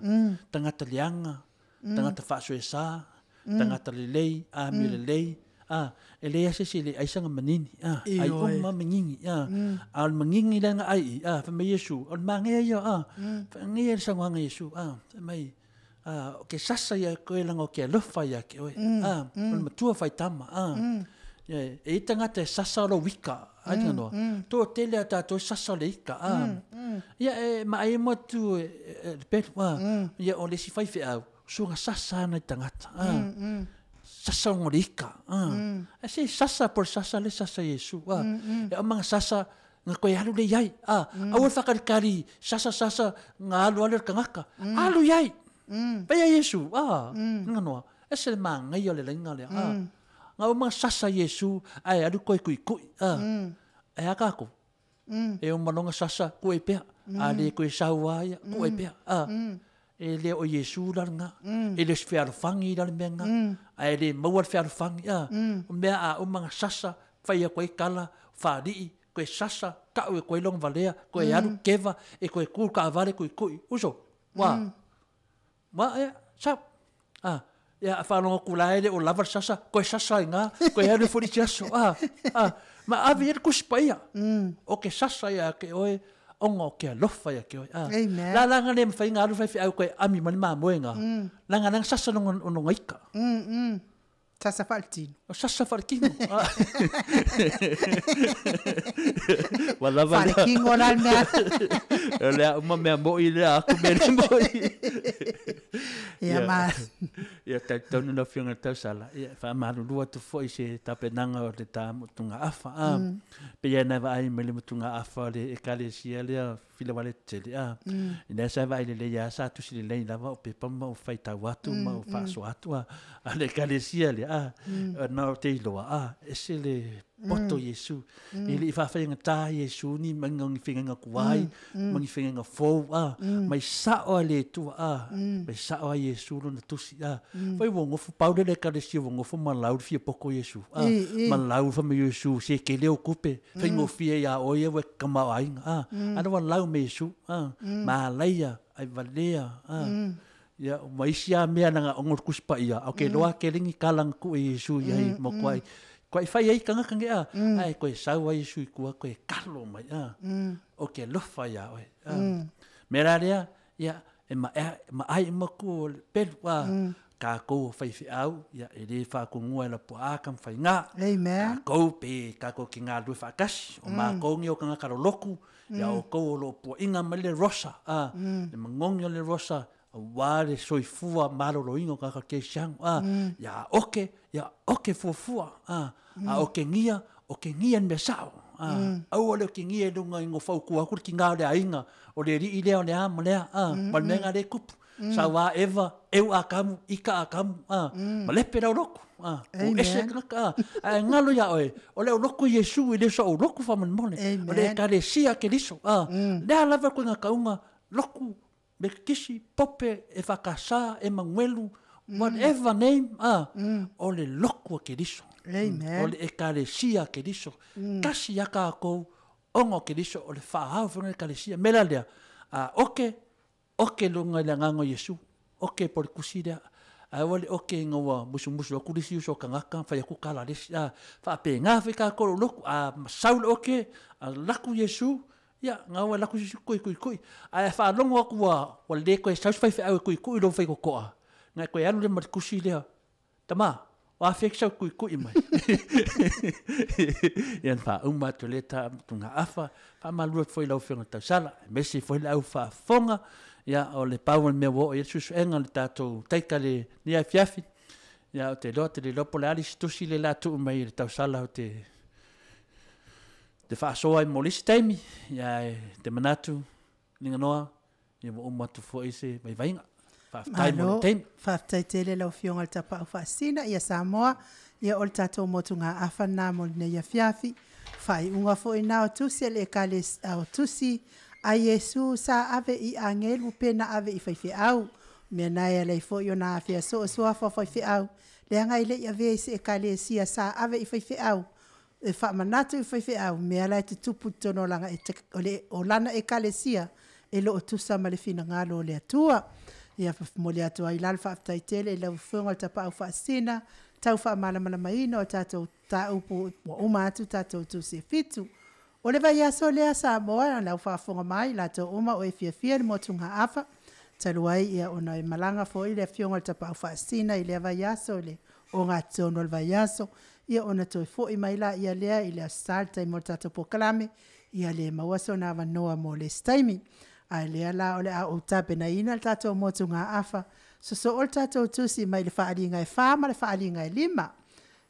Tagata leaga, tagata faasoesa, tagata lelei, amio lelei, a, e leai lava se isi e le ai sana manini, a, ai uma lava manini, a, a o le manini lea na ai i, a, fai mai Iesu, o le manaia ia, a, fai le saunoaga a Iesu, a, fai mai, a, o ke sasa ia koe leaga o ke alofa ia te oe, a, o le matua faitama, a, e i ai tagata e sasa lou ika, ai mm, noa. Toatele a tātou sasa le ika. A. Ia e maai mo atu e, e, le pelu. A. Ia o le isi faifeau, suaga sasa ana i tagata. A. Sasa o le ika. A. E se sasa po le sasa le sasa Iesu. A. E o mga sasa nga koe alu le iai. A. Aua le whakalikari sasa sasa nga alu alu le kangaka. Alu iai. Paia Iesu. A. Nga noa. E se le maangai o le laina lea. A. Nga uma sasa Iesu ae alu koe kuikui. A. E a kākou. E uma longa sasa kue pea. A le koe sau ia kue pea. A. E le o Iesu la nga. E le fealofangi la le mea nga. A e le maua le fealofangi. A. O mea a uma nga sasa whai a koe kala, whaari'i, koe sasa, kau e koe longa valea, koe alu keva, e koe kū ka avale kui kui. Uso, wā. Wā, e, sau. A, ia a whaalongo kula ele o lava le sasa, koe sasa i ngā, koe alu e fori te aso. A, a, ma avi e le kusi paia. O ke sasa ia ke oe, onga o ke alofa ia ke oe. A, Amen. La langa le mwhai ngā alu whai whiau koe ami mani mā moe ngā. Langa langa sasa nonga, nonga ika. Sasa faaletino. O sasa faaletino. Ua lava lea. Faalekingo la le mea. O lea uma mea mo'i lea aku mea le mo'i. Ia ma. Ia talitonu lau Afioga i le tausala, ia e faamalulu atu foi i se tapenaga o le ta motugaafa. A, pei lava na vaai mai le motugaafa o le ekalesia lea Filawale tetele, a, ina sa vaai lelei lava sa tusi lelei lava o pepa ma ou faitau atu ma ou faasoa atu, a, a le ekalesia lea, a, na ou te iloa, a, ese le poto Iesu. E le'i faafaigatā Iesu ni maiga o ni fegaiga kuai ma ni fegaiga fou, a, mai sa'o a le Atua, a, mai sa'o a Iesu lona tusi, a. Fai ua gofo pau le le ekalesia ua gofo ma lau le fia poko Iesu, a, ma lau le fai mai o Iesu se kele o kupe, faigofie iā oe ia ua e tamaoaiga, a, a ua lau me Iesu, a, malaia, ai valea, a, ia, ma isi lava mea leaga ona o le Tusi Paia, a o ke loa ke legi kala na tuu e Iesu i ai mo koai, koai fai ai tagata nei, a, ae koe sau ai Iesu i tua koe kalo mai, a, o ke alofa iā oe, a. Mea la lea, ia, e maea, maai uma ku o le pelu, a, kākou o faifeau, ia, e lē faakugua e lapuaa ka mafaiga. Amen. Kākou pe kākou ki galulue faatasi, o makou nei o tagata loloku, ia outou o lo o puaʻiga mai le rosa, a, le magogi o le rosa, auā le soifua malōlōina o tagata kerisiano, a, ia oke, ia oke fuafua, a, a okegia, okegia le mea sao, a, aua le okegia i luga i go fautū atu le tigā o le aiga, o le alii lea o le a ma le a, a, ma le mea lena lea e tupu. Sauā Eva, eu Akamu, ika Akamu, a, ma lepe lau loku, a, ua ese le tagata, a, ae galo iā oe, o le au loku Iesu e le o soʻu loku faamolemole, o le ekalesia a Keriso, a, lea lava le koiga kauga, loku, Metotisi, Pope, EFKS, Emanuelu, whatever name, a, o le loku a Keriso. Amen. O le ekalesia a Keriso. Tasi lava kākou, ona o Keriso, o le faaao foi lena ekalesia. O le mea la lea, a oke, oke i luga i le agaga o Iesu, oke po o le tusi lea, ae aua le oke ina ua musumusu atu le isi uso o tagata fai atu tala a le isi, a faapena foi tatou i lou lotu, a masau le oke, a laku Iesu, ia, na ua laku se isi toe tuitui. Ae a faalogo atu ua ua le toe sau se faifeau e tuitui i lou faitotoa, na e toe alu lea ma le tusi lea, Tama, o afea ki sau tuitui mai? Ia na faauma atu e lea ta tugaafa, faamalulu atu foi i lau Afioga i le Tausala, aemaise foi le au faafofoga, ia o le pau o le mea ua oo i ai le suesuega o le tatou taita i lenei afiafi, ia ou te iloa, ou te le iloa po o le a le isi tusi lea o le a tuu mai e le Tausala ou te te faasoa ai mo le isi taimi, ae te manatu, Niganoa, ia ua uma atu foi se vaivaiga. Faafetai mo le Malo, taimi. faafetai tele lau Afioga i le Tapaau Faasisina, ia Samoa, Ia o le tatou motugaafa lena mo lenei afiafi. Faaiuga foi na o tusi a le ekalesia o tusi a Iesu sa ave i agelu pe na ave i faifeau. Mea na e alai foi ona afea soo suafa o faifeau, leaga e le i avea i se ekalesia sa ave i faifeau, e faamanatu i faifeau, mea la e tutupu i totonu o lana, o le, o lana ekalesia e loo tusa ma le finagalo o le Atua. Ia momoli atu ai la le faafetai tele i lau Afioga i le Tapaau Faasisina, tau faamalamalamaina o tatou mataupu ua uma atu tatou tusi e 7. O le vaiaso lea Samoa, lau faafofoga mai latou uma o e fiafia i le motugaafa, talu ai ia ona e malaga foi le Afioga i le Tapaau Faasisina i lea vaiaso i le ogatotonu o le vaiaso, ia ona toe foi mai laia lea i le Aso Sa i le taimi o le tatou polokalame, ia le maua sona avanoa mo le isi taimi. Ae lea la o le a ou tapenaina le tatou motugaafa, sosoo le tatou tusi mai le Faaaliga e 4 ma le Faaaliga e 5.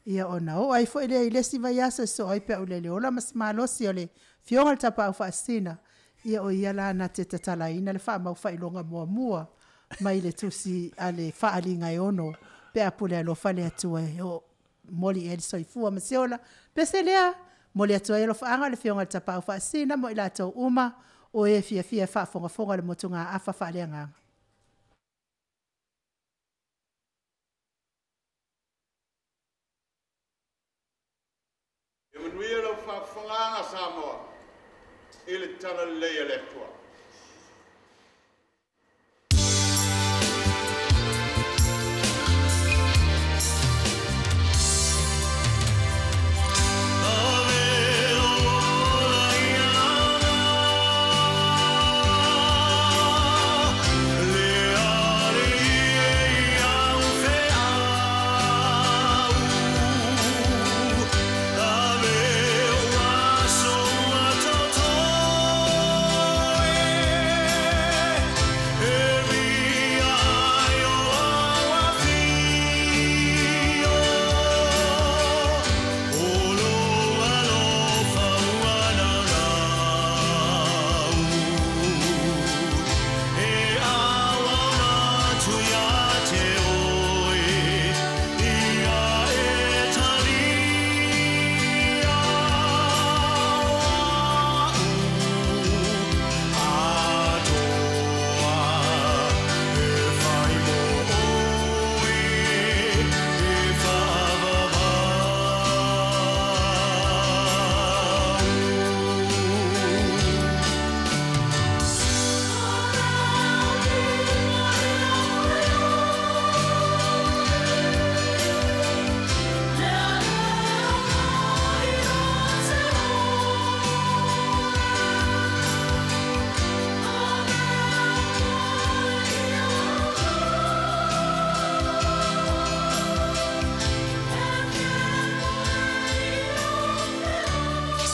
Ia ona oo ai foi lea i le isi vaiaso e sosoo ai Peualeleola ma se malosi o le Afioga i le Tapaau Faasisina, ia o ia la na te tatalaina le faamaufaailoga muamua mai le tusi a le Faaaliga e 6 pe a pule alofa le Atua e oo momoli i ai le soifua ma se ola. Pese lea, momoli atu ai alofaaga i le Afioga i le Tapaau Faasisina mo i latou uma o e fiafia e faafogafoga i le motugaafa faaleagaga. Ia manuia lau faafofogaaga Samoa i le talalelei a le Atua.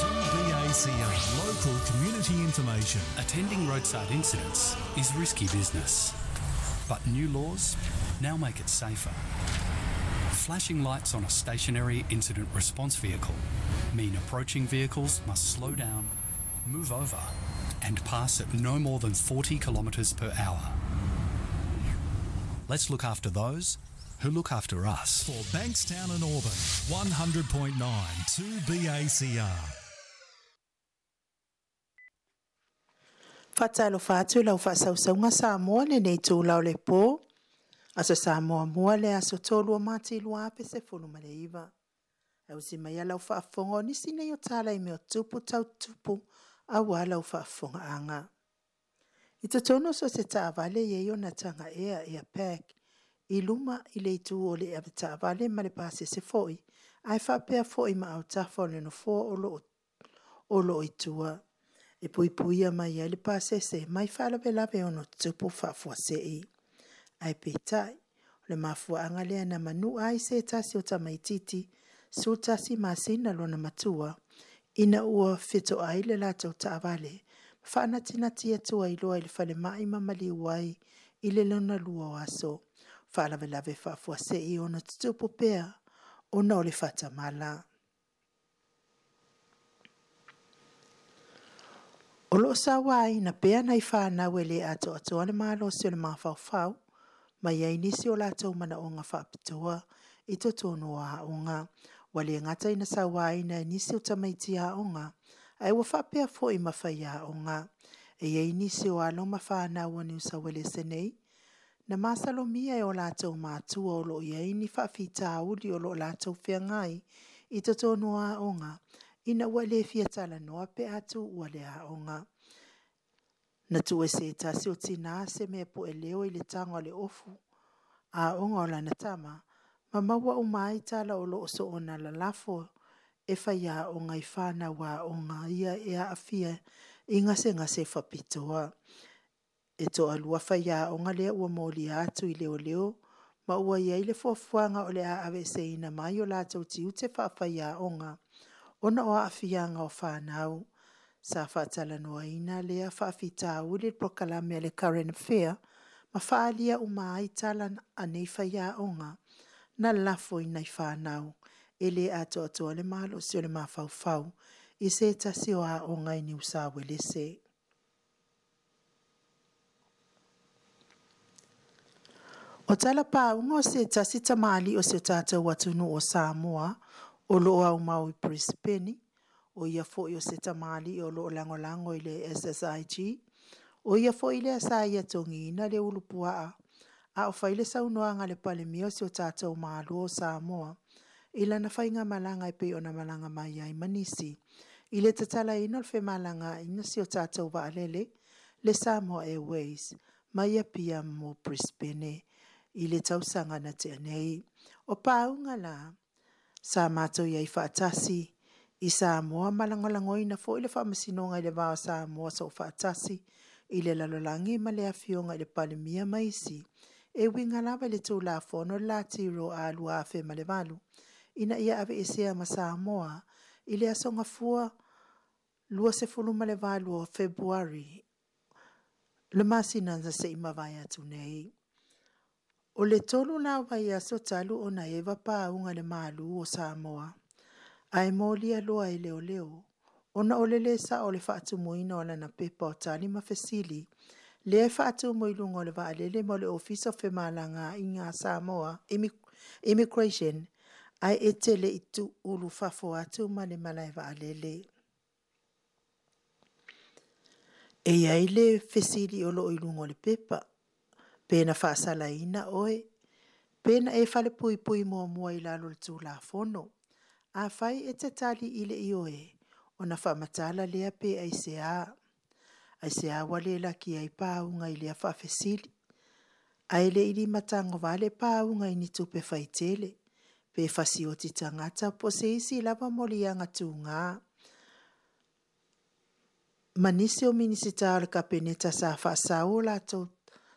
2BACR, local community information. Attending roadside incidents is risky business, but new laws now make it safer. Flashing lights on a stationary incident response vehicle mean approaching vehicles must slow down, move over, and pass at no more than 40 kilometres per hour. Let's look after those who look after us. For Bankstown and Auburn, 100.9 2BACR. Faatalofa atu i lau faasausauga Samoa lenei itula o le po. Aso Samoa mua le aso 3 o Mati 2019. E usi mai lau faafofoga o nisi nei o tala i mea o tupu tau tupu aua lau faafofogaaga. I totonu o so o se taavale e i ai ona tagaea air pack i luma i le itu o le avetaavale ma le pasese foi, ae faapea foi ma autafa o le nofoa o loo i tua. E puipuia mai ai le pasese mai faalavelave ono tutupu faafuasei. Ae peitai, o le mafuaaga lea na manua ai se tasi o tamaititi 11 masina lona matua, ina ua fetoai le latou taavale, ma faanatinati atu ai loa i le falemai ma maliu ai i le lona lua o aso. Faalavelave faafuasei ono tutupu pea ona o le faatamala. O loo sauaina pea nai whanau e le atoatoa le malosi o le mafaufau, mai ai nisi o latou manaoga faapitoa i totonu o aoga. Ua le gata ina sauaina e nisi o tamaiti aoga, ae ua faapea foi ma faiaoga. E i ai nisi o alo ma fanau o Niu Sauelese nei, na masalomia e o latou matua o lo o i ai ni faafitauli o lo o latou feagai i totonu o aoga, ina ua le fia talanoa pe a tuua le aoga. Na tuu e se tasi o tinā se mea pueleo i le taga o le ofu aoga o lana tama, ma maua uma ai tala o lo o soona lalafo e faiaoga i fanau aoga ia e aafia i gasegase faapitoa. E toalua faiaoga lea ua molia atu i leoleo ma ua i ai le fuafuaga o le a aveeseina mai o latou tiute faafaiaoga ona o aafiaga o fanau. Sa faatalanoaina lea faafitauli i le polokalame a le Current Affair ma faaalia uma ai tala a nei faiaoga na lafo i nai fanau e le atoatoa le malosi o le mafaufau i se tasi o aoga i Niu Sauelese. O tala pauga o se tasi tamalii o si o tatou atunuu o Samoa o lo o aumau i Brisbane, o ia foi o se tamalii o lo o lagolago i le SSIG, o ia foi lea sa ia togiina le ulupuaa a o fai le saunoaga a le Palemia o si o tatou Malo o Samoa i lana faigamalaga e pei ona malaga mai ai ma nisi i le tatalaina o le femalagaaiga o si o tatou vaalele le Samoa Airways mai Apia mo Brisbane i le tausaga na tea nei. O pauga la sa matou i ai faatasi i Samoa ma lagolagoina foi le Faamasinoga i le va o Samoa Soofaatasi i le lalolagi ma le Afioga i le Palemia ma isi, e uiga lava i le Tulafono le Lati a 2008 ina ia aveesea ma Samoa i le Aso Gafua 28 o Fepuari le masina na se i mavae atu nei. O le 3 la o vaiaso talu ona eva pauga i le malu o Samoa, ae molia loa e leoleo, ona o le le sao o le faatumuina o lana pepa o tali ma fesili, lea e faatumu i luga o le vaalele mo le Ofisa o Femalagaaiga a Samoa Immigration, ae e te le i tuulufafo atu ma le malae vaalele. E i ai le fesili o lo o i luga o le pepa, pe na faasalaina oe, pe na e falepuipui muamua i lalo o le Tulafono. Afai e te tali i le ioe, ona faamatala lea pe aisea. Aisea ua le laki ai pauga i lea faafesili. Ae le i limatagovale pauga i ni tupe faitele, pe fasioti tagata po o se isi lava moliaga tuga. Ma nisi o Minisita o le Kapeneta sa faasau o latou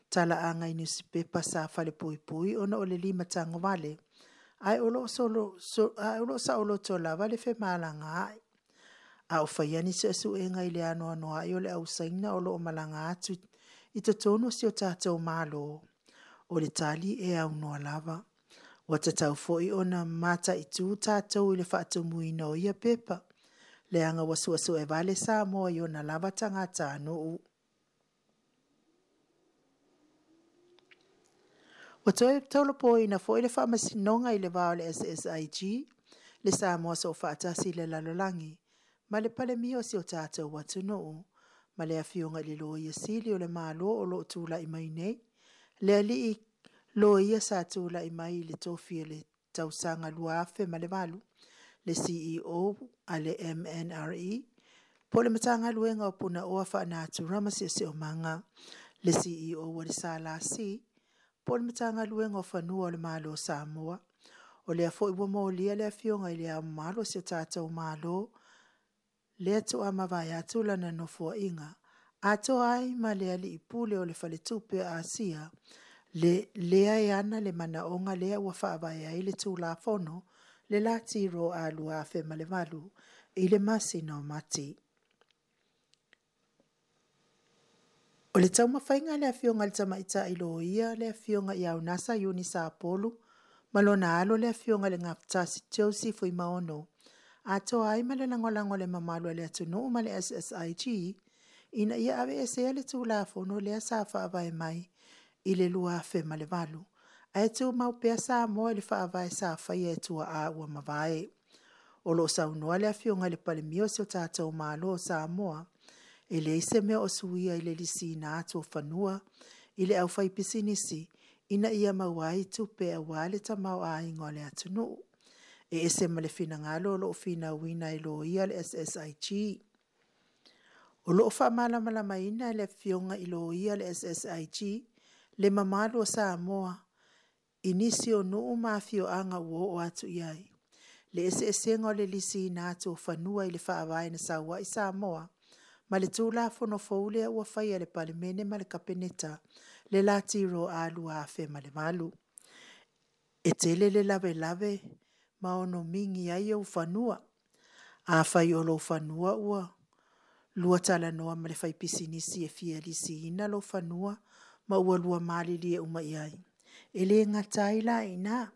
talaaga i nusipepa sa falepuipui ona o le limatagovale, ae o lo o saoloto lava le femalagaai. A o faia ni suesuega i le anoanoai o le au Saina o lo o malaga atu i totonu o si o tatou Malo, o le tali e aunoa lava. Ua tatau foi ona mataitu tatou i le faatumuina o ia pepa, leaga ua suesue vale Samoa i ona lava tagatanuu. Ua toe tolopoina foi le Faamasinoga i le va o le SSIG, le Samoa Soofaatasi i le lalolagi, ma le Palemia o si o tatou atunuu, ma le Afioga i le Loia Sili o le Malo o lo o tulai mai nei, le alii loia sa tulai mai i le tofi o le tausaga 2008, le CEO a le MNRE, po o le Matagaluega o Punaoa Faanatura ma Siosiomaga, le CEO a le SLC, po o le Matagaluega o Fanua o le Malo o Samoa. O lea foi ua molia le Afioga i le Ao Mamalu o si o tatou Malo, lea tuamavae atu lana nofoaiga, atoa ai ma le alii pule o le Faletupe o Asia, lea e ana le manaoga lea ua faavae ai le Tulafono le Lati a 2008 i le masina o Mati. O le taumafaiga a le Afioga i le Tamaitai Loia le Afioga ia Unasa Iuni Sapolu ma lona alo le Afioga i le Gafatasi Josie Fuimaono, atoa ai ma le lagolago a le mamalu o le atunuu ma le SSIG ina ia aveesea le Tulafono lea sa faavae mai i le 2008, Ae tumau pea Samoa i le faavae sa faia e tuaa ua mavae. O lo o saunoa le Afioga i le Palemia o si o tatou Malo o Samoa, e leai se mea o suia i le lisiina atu o fanua i le aufaipisinisi ina ia maua ai tupe aua le tamaoaiga o le atunuu. E ese ma le finagalo o lo o finauina e loia o le SSIG. O lo o faamalamalamaina e le Afioga i loia o le SSIG le mamalu o Samoa i nisi o nuu ma afioaga ua oo atu i ai, le eseesega o le lisiina atu o fanua i le faavae na sau ai Samoa ma le Tulafono fou lea ua faia e le Palemene ma le Kapeneta le lati a 2008. E tele le lavelave ma ono mingi ai ou fanua. Afai o lou fanua ua lua talanoa ma le faipisinisi e fia lisiina lou fanua ma ua lua malilie uma i ai, e le gata ai la i ina,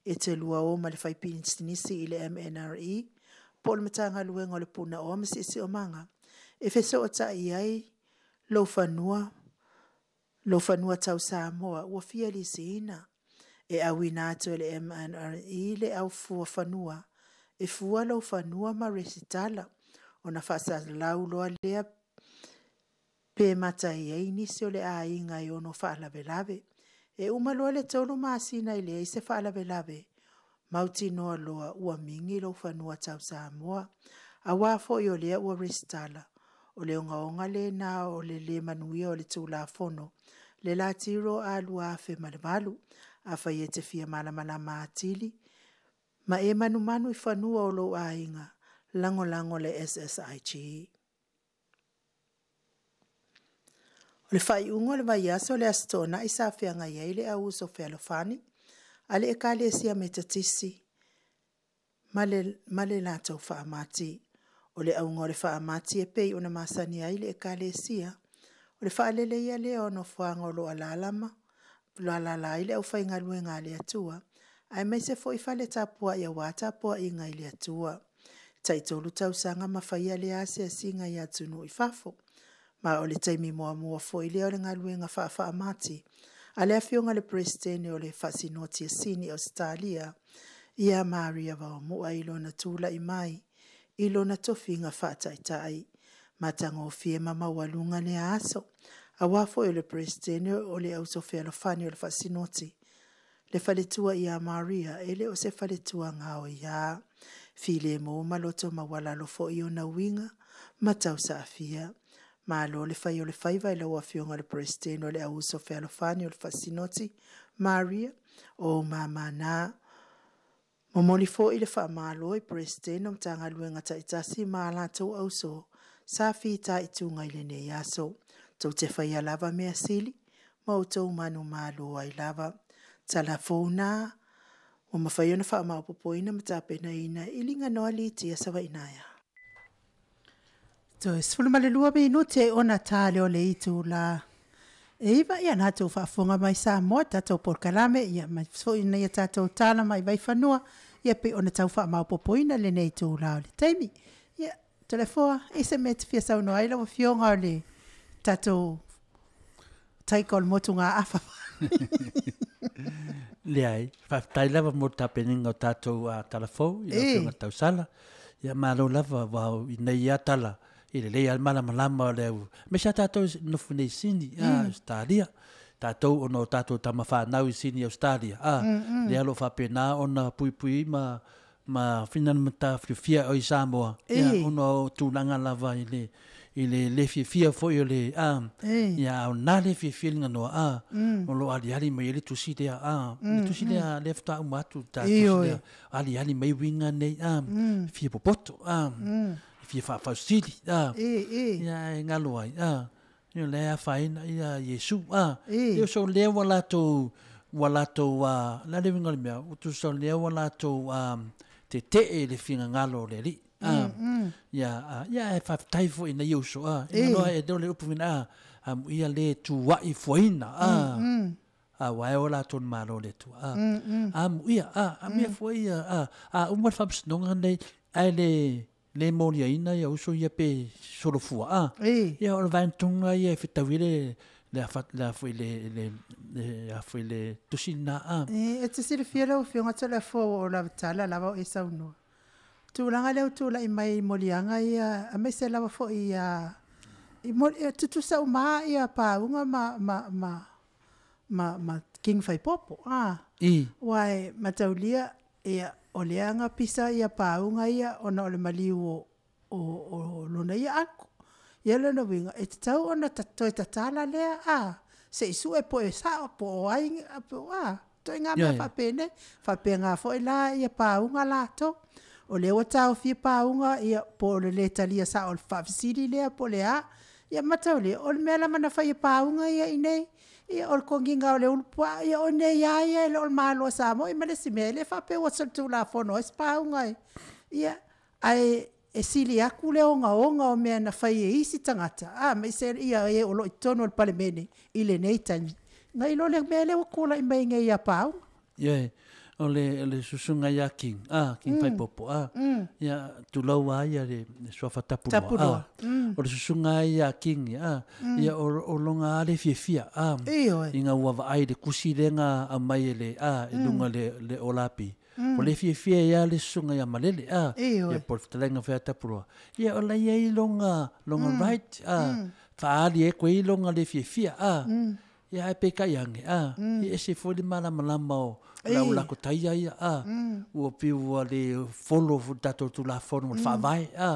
e te lua o ma le faipisinisi i le MNRE po o le Matagaluega o le Punaoa ma Siosiomaga e fesootai ai lou fanua, lou fanua tau Samoa ua fia lisiina. E auina atu e le MNRE le au fua fanua e fua lou fanua ma resitala, ona faasalalau loa lea pe mata i ai nisi o le aiga e ono faalavelave. E uma loa le 3 masina e leai se faalavelave, mautinoa loa ua mingi lou fanua tau Samoa. Aua foi o lea ua resitala, o le ogaoga lena o le le manuia o le Tulafono le Latiro A 2008. Afai e te fia malamalama atili ma e manumanu i fanua o lou aiga, lagolago le SSIG. O le faaiuga o le vaiaso le Aso Toonai sa feagai ai le au uso fealofani a le Ekalesia Metotisi ma le latou faamati. O le auga o le faamati e pei ona masani ai le Ekalesia, o le faaleleia lea o nofoaga o lo o alaala ai le aufaigaluega a le Atua, aemaise foi fale tapuai aua tapuaiga i le Atua. E tai 3 tausaga ma faia lea asiasiga i atunuu i fafo. Ma o le taimi muamua foi lea o le galuega faa-faamati a le Afioga i le Peresetene o le Faasinoti a Sini Ausetalia, ia Maria Vaomua i lona tulai mai i lona tofiga faataitai. Matagofie ma maualuga lea aso, aua foi o le Peresetene o le Auso Fealofani o le Faasinoti, le faletua ia Maria, e le o se faletua gaoia. Filemu ma loto maualalo foi ona uiga ma tausaafia. Malo le fai o le faiva i lau Afioga i le Peresetene o le Auuso Fealofani o le Faasinoti, Maria, o mamana. Momoli foi le faamalo i Peresetene o Matagaluega taitasi ma a latou auso sa fitaituga i lenei aso. Tou te faia lava mea sili ma outou manumalo ai lava. Talafou na ua mafai ona faamaopoopoina ma tapenaina i liga Litia Savainaea. Toe 12 minute ona tā lea o le itula e 9, ia na tou faafofoga mai Samoa tatou polokalame, ia mai foi nei tatou tala mai vaifanua, ia pe ona tau faamaopoopoina lenei itula o le taimi. Ia, Toleafoa, i se mea e te fia saunoa ai lau Afioga o le tatou taika o le motugaafa. Leai, faafetai lava mo le tapenaina o tatou tala fou i lau Afioga Tausala. Ia malo lava ua i nei ia tala i lelei lava le malamalama o le au aemaise lava tatou e nofo nei i Sini, Ausetalia. Tatou ona o tatou tama fanau i Sini Ausetalia, lea o lo o faapena ona puipui ma ma finamatafiafia i Samoa, ia, ona o tulaga lava i le i le le fiafia foi o le a ia o na le fiafia le ganoa a o lo aliali mai ai le tusi lea a le tusi lea lea faatoa uma atu ta tusi lea aliali mai uiga nei a fia popoto a fia faafausili a ia e galo ai a ia o lea e afaina ia Iesu a ia so lea ua latou ua latou a le a le uiga o le mea ua tusa o lea ua latou a tetee i le finagalo o le Alii a ia a ia ae faafetai foi i nai uso a e loa e le upu vina a amuia le tuai fuaina a aua e o latou le Malo o le Atua a amuia a amuia foi ia a a uma le faamasinoga lenei ae le le moliaina ia uso ia pe solofua a. Ia o le vaega tonu lava ia e fetaui ai le a le a foi le le le a foi le tusi na a. E te silafia lau Afioga Toleafoa ua ou lavatala lava o e saunoa. Tulaga lea ua tulai mai i moliaga ia aemaise lava foi ia i moli, tutusa uma lava pauga ma ma ma ma ma King Faipopo. A. I. Aua e mataulia ia o lea na pisa ia pauga ia ona o le maliu o o o lona ia uncle. Ia lona uiga e tatau ona toe tatala lea a, se i sue po e sao po o ai po o a, ituaiga mea faapenei. Faapena foi la ia pauga latou. O lea ua taofia pauga ia po o le lē talia sao o le faafesili lea po o le a. Ia mataulia, o le mea lava na fai e pauga ia i inei, ia o le kogiga o le ulupuaa, ia o i inei lava ia e le o le Malo o Samoa. Ia ma le isi mea, e le faapea ua solitulafono ai se pauga e, ia, ae e sili atu le ogaoga o mea na fai e isi tagata, aemaise e o lo o i totonu o le Palemene i lenei taimi, nai lo le mea lea ua tulai mai nei ia pauga. Ioe, o le, le susuga ia King, a, King Faipopo, a, ia, tulou a ia le, le suafa Tapuloa, Tapuloa. a, o le susuga a ia King, a, ia, o, o loga a le fiafia, a, Ioe. ina ua vaai i le kusi lea na aumai e le, a, i luga le, le Olapi. O le fiafia ia le susuga ia Malele, a, Ioe. ia po o le fetalaiga foi a Tapuloa. Ia, o la e i ai loga, loga right, a, faaali e koe i loga le fiafia, a, ia ae peitai ane, a, ia ese foi le malamalama o le au lako taia ia, a, ua piu ua le follow foi le tatou Tulafono o le Faavae, a,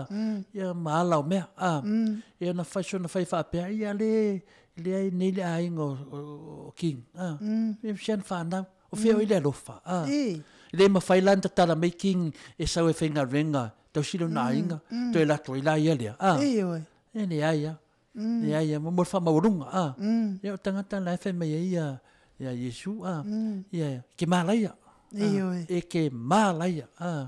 ia ma ala o mea, a, ia na fai soona fai faapea, ia le, leai nei le aiga o, o, o King, a, ia si ana whanau, o fea o i le alofa, a, le mawhai lan tatala mai King e sau e whainga tausi lona aiga, toe lato i la ia lea, a, e leai a. Leai a, mo le faamaualuga, a. Ia o tagata la e fai mai ai ia, ia Iesu, a. Ia, ke malaia. Ioe. E ke malaia, a.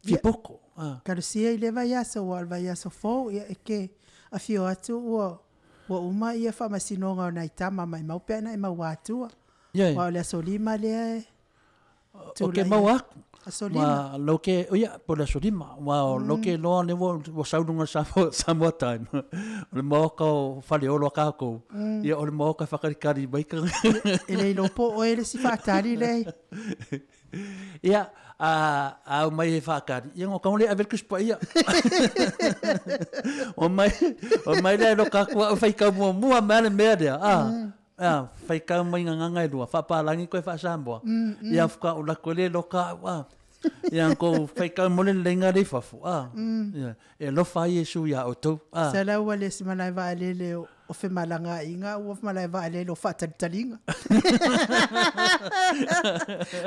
Fia poko, a. Kalosia i le vaiaso ua o le vaiaso fou ia e ke afio atu ua ua uma ia faamasinoga o nai tama maimau pe ana e maua atua. Ioe. Aua o le aso lima lea e O ke tulai mau ai. aku. Aso lima. Ma lo ke, o ia, po le aso lima. Wa o lo ke loa le ua, ua sau lunga Samoa, Samoa time. O le maoka o Faleolo a kākou. Ia o le maoka e whakarikari mai ka. E le iloa po o oe le isi faatali lea. Ia, a, a au mai e whaakari. Ia ngō kaunga le ave le kusipa ia. O mai, o mai lea lo kākua au whaikau mua mua mea le mea lea. A, a, whaikau mai ngā nganga e lua. Whaapalangi koe whaasamoa. Ia whaka o lako le lo ka au, a. Ia ko whaikau mo le lenga le fafu. A, ia, e lofa ai Iesu ia o tau. A. Sala ua le isi malae vaalele o o femalagaaiga ua malae vaalele o faatalitaliga.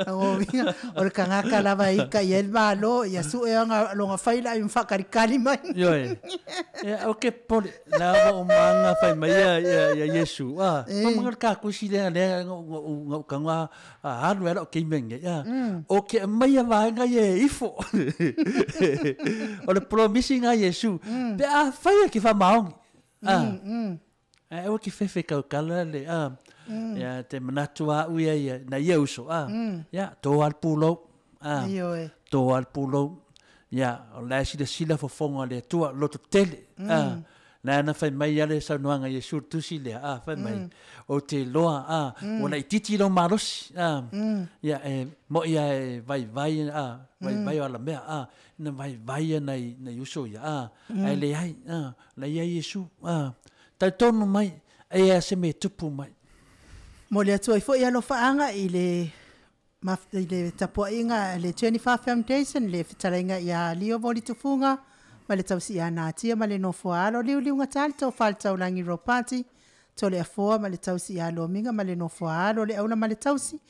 Agoviga o le tagata lava e ika i ai le malo ia sue aga loga faila i ma faakalikali mai. Ioe. Ia, o ke pole, la wa o manga whai mai ia, ia, ia Iesu. A, ma manga le kākusi lea, lea, ngau ka ngā halu e lau kei menge. Ia. O ke mai a vaenga ia e ifo. O le promisi ngā Iesu. Pe a whai e ki wha maongi. A. E o ki whewhe kau kala le, a. Ia, te manatu a ui ia, na ia uso, a. Ia, tō al pūlou. A. Ioe. Tō al pūlou. Ia, o la sila sila fofonga le atua, loto tele. A. Na ana whai mai ale saunoanga Iesu tusi lea, a, whai mai. O te loa, a, o na i titi lo malosi, a. Ia, e, mo ia e vai vai, a, vai vai o ala mea, a, na vai vai a nei, nei uso ia, a. Ai le ai, a, la ia Iesu, a. Tau tonu mai, e a se me tupu mai. Mo le atua i foi alofaaga i le i le tapuaiga a le 25 Foundation le fetalaiga ia Lio Volitufuga ma le tausi natia ma le nofoa alo liuliuga tali tofā le taulagi Ropati Toleafoa ma le tausi ia Lomiga ma le nofoa alo le aula ma le tausi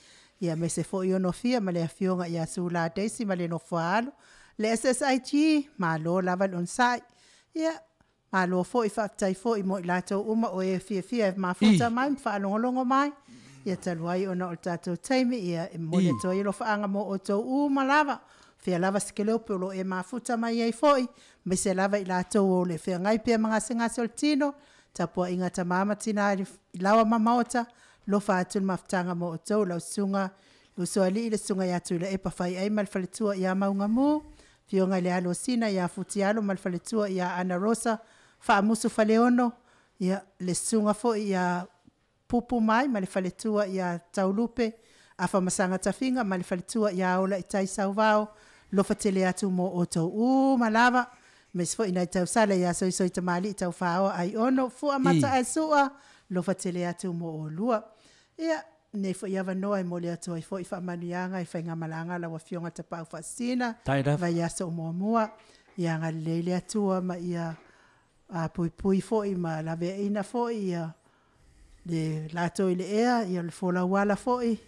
ia aemaise foi o nofia ma le afioga ia Sula Daisy ma le nofoa alo le SSIG malo lava le onosai ia malo foi faafetai foi mo i latou uma o e fiafia e mafuta mai ma faalogologo mai ia talu ai ona o le tatou taimi ia e momoli atu ai alofaaga mo outou uma lava fia lava se keleope o loo e mafuta mai ai foi aemaise lava i latou o le feagai pea ma gasegase o le tino tapuaiga tamā ma tinā i laoa ma maota lofa atu le mafutaga mo outou lau susuga usoalii le susuga ia Tuilaepa faiai ma le faletua ia Maugamu fioga i le alo o Sina ia Futialo ma le faletua ia Ana Rosa Faamusu Faleono ia le susuga foi ia Pupu mai ma le faletua ia Taulupe, Afamasaga Tafiga ma le faletua ia Ola i Tai Sauvao, lofa tele atu mo outou uma lava. Aemaise foi nai tausala ia Soisoi Tamalii Taufaoa Aiono, Fua Mata Ae Sua, lofa tele atu mo olua. Ia, lenei foi avanoa e momoli atu ai foi faamanuiaga i faigamalaga lau Afioga Tapaau Faasisina, vaiaso o muamua. Ia agalelei le Atua ma ia puipui foi ma laveaiina foi ia le lato i le ea, ia le folauala foi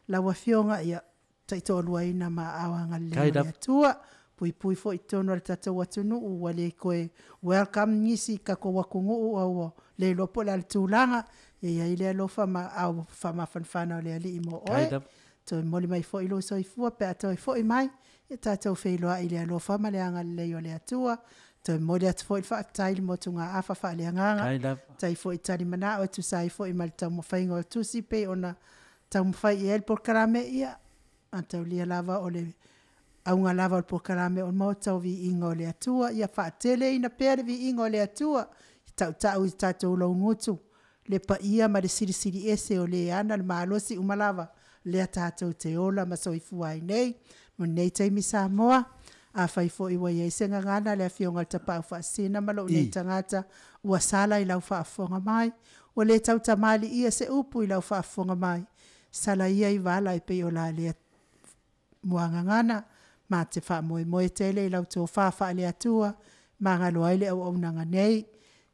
lau Afioga, ia taitoaluaina ma aao agalelei o le Atua. Puipui foi i totonu o le tatou atunuu ua le toe welcome nisi i le tatou atunuu a ua le iloa po o le a le tulaga. Ia i ai le alofa ma aao faamafanafana o le Alii mo oe. Toe momoli mai foi lou soifua pe a toe foi mai, ia tatou feiloai i le alofa ma le agalelei o le Atua. Toe momoli atu foi le faafetai i le motugaafa faaleagaga, faafetai foi talimanao e tusa ai foi ma le taumafaiga o tusi pei ona taumafai i ai le polokalame, ia mataulia lava o le auga lava o le polokalame o le maota o viiga o le Atua. Ia faateleina pea le viiga o le Atua, tautau i tatou laugutu le paia ma le Silisili Ese o le ana le malosi uma lava, lea tatou te ola ma soifua ai nei. Mo lenei taimi Samoa, afai foi ua i ai se gagana a le Afioga i le Tapaau Faasisina ma lou nei tagata ua sala i lau faafofoga mai, ua le tautamalii se upu i lau faafofoga mai, sala ia i vala e pei o la lea muagagana, ma te faamoemoe tele i lau tofa faale-Atua, magalo ai le auaunaga nei.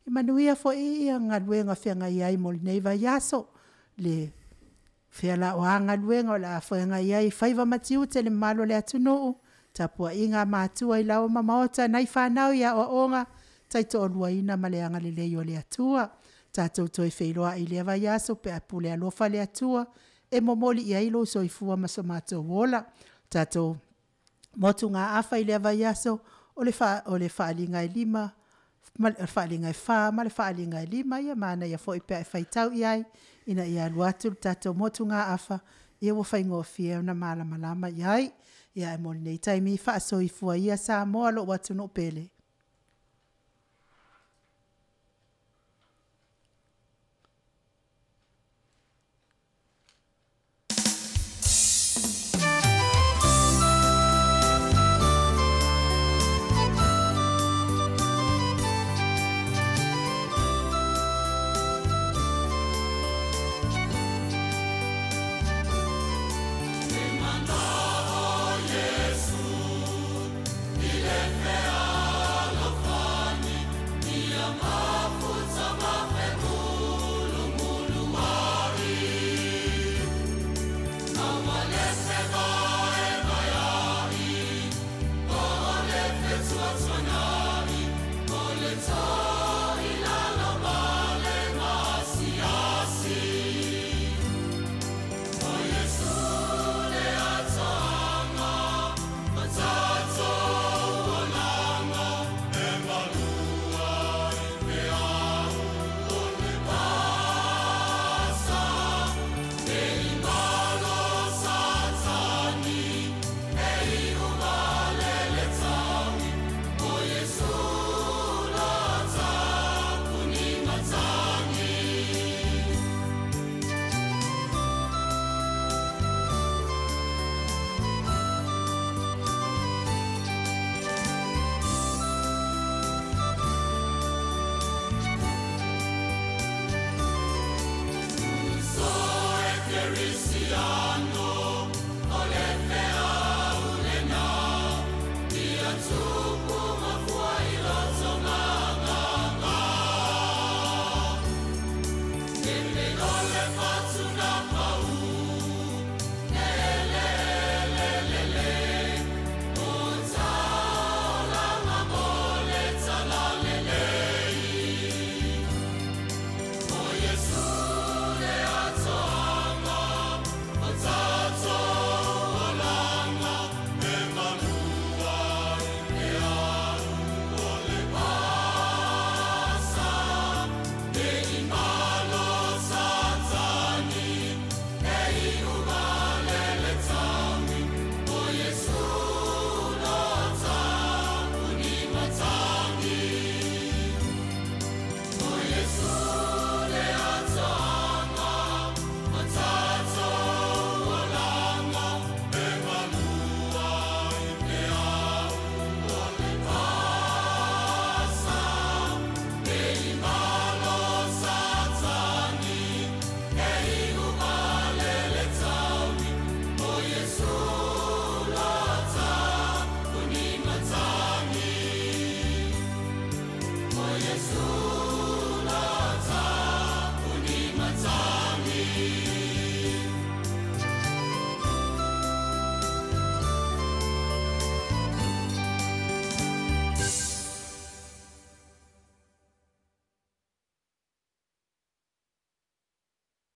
Ia manuia foi galuega feagai ai mo lenei vaiaso, le o a galuega o le a feagai ai faiva ma tiute le mamalu o le atunuu, tapuaiga a matua i laoa ma maota, nai fanau i aoaoga, taitoaluaina ma le agalelei o le Atua. Tatou toe feiloai i lea vaiaso pe a pule alofa le Atua e momoli i ai lou soifua ma so matou ola. Tatou motugaafa i lea vaiaso, o le faaaliga e 5 ma le faaaliga e 4 ma le faaaliga e 5. Ia manaia foi pe a e faitau i ai ina ia alu atu le tatou motugaafa, ia ua faigofie ona malamalama i ai. Ae mo lenei taimi, faasoifua ia Samoa lou atunuu pele.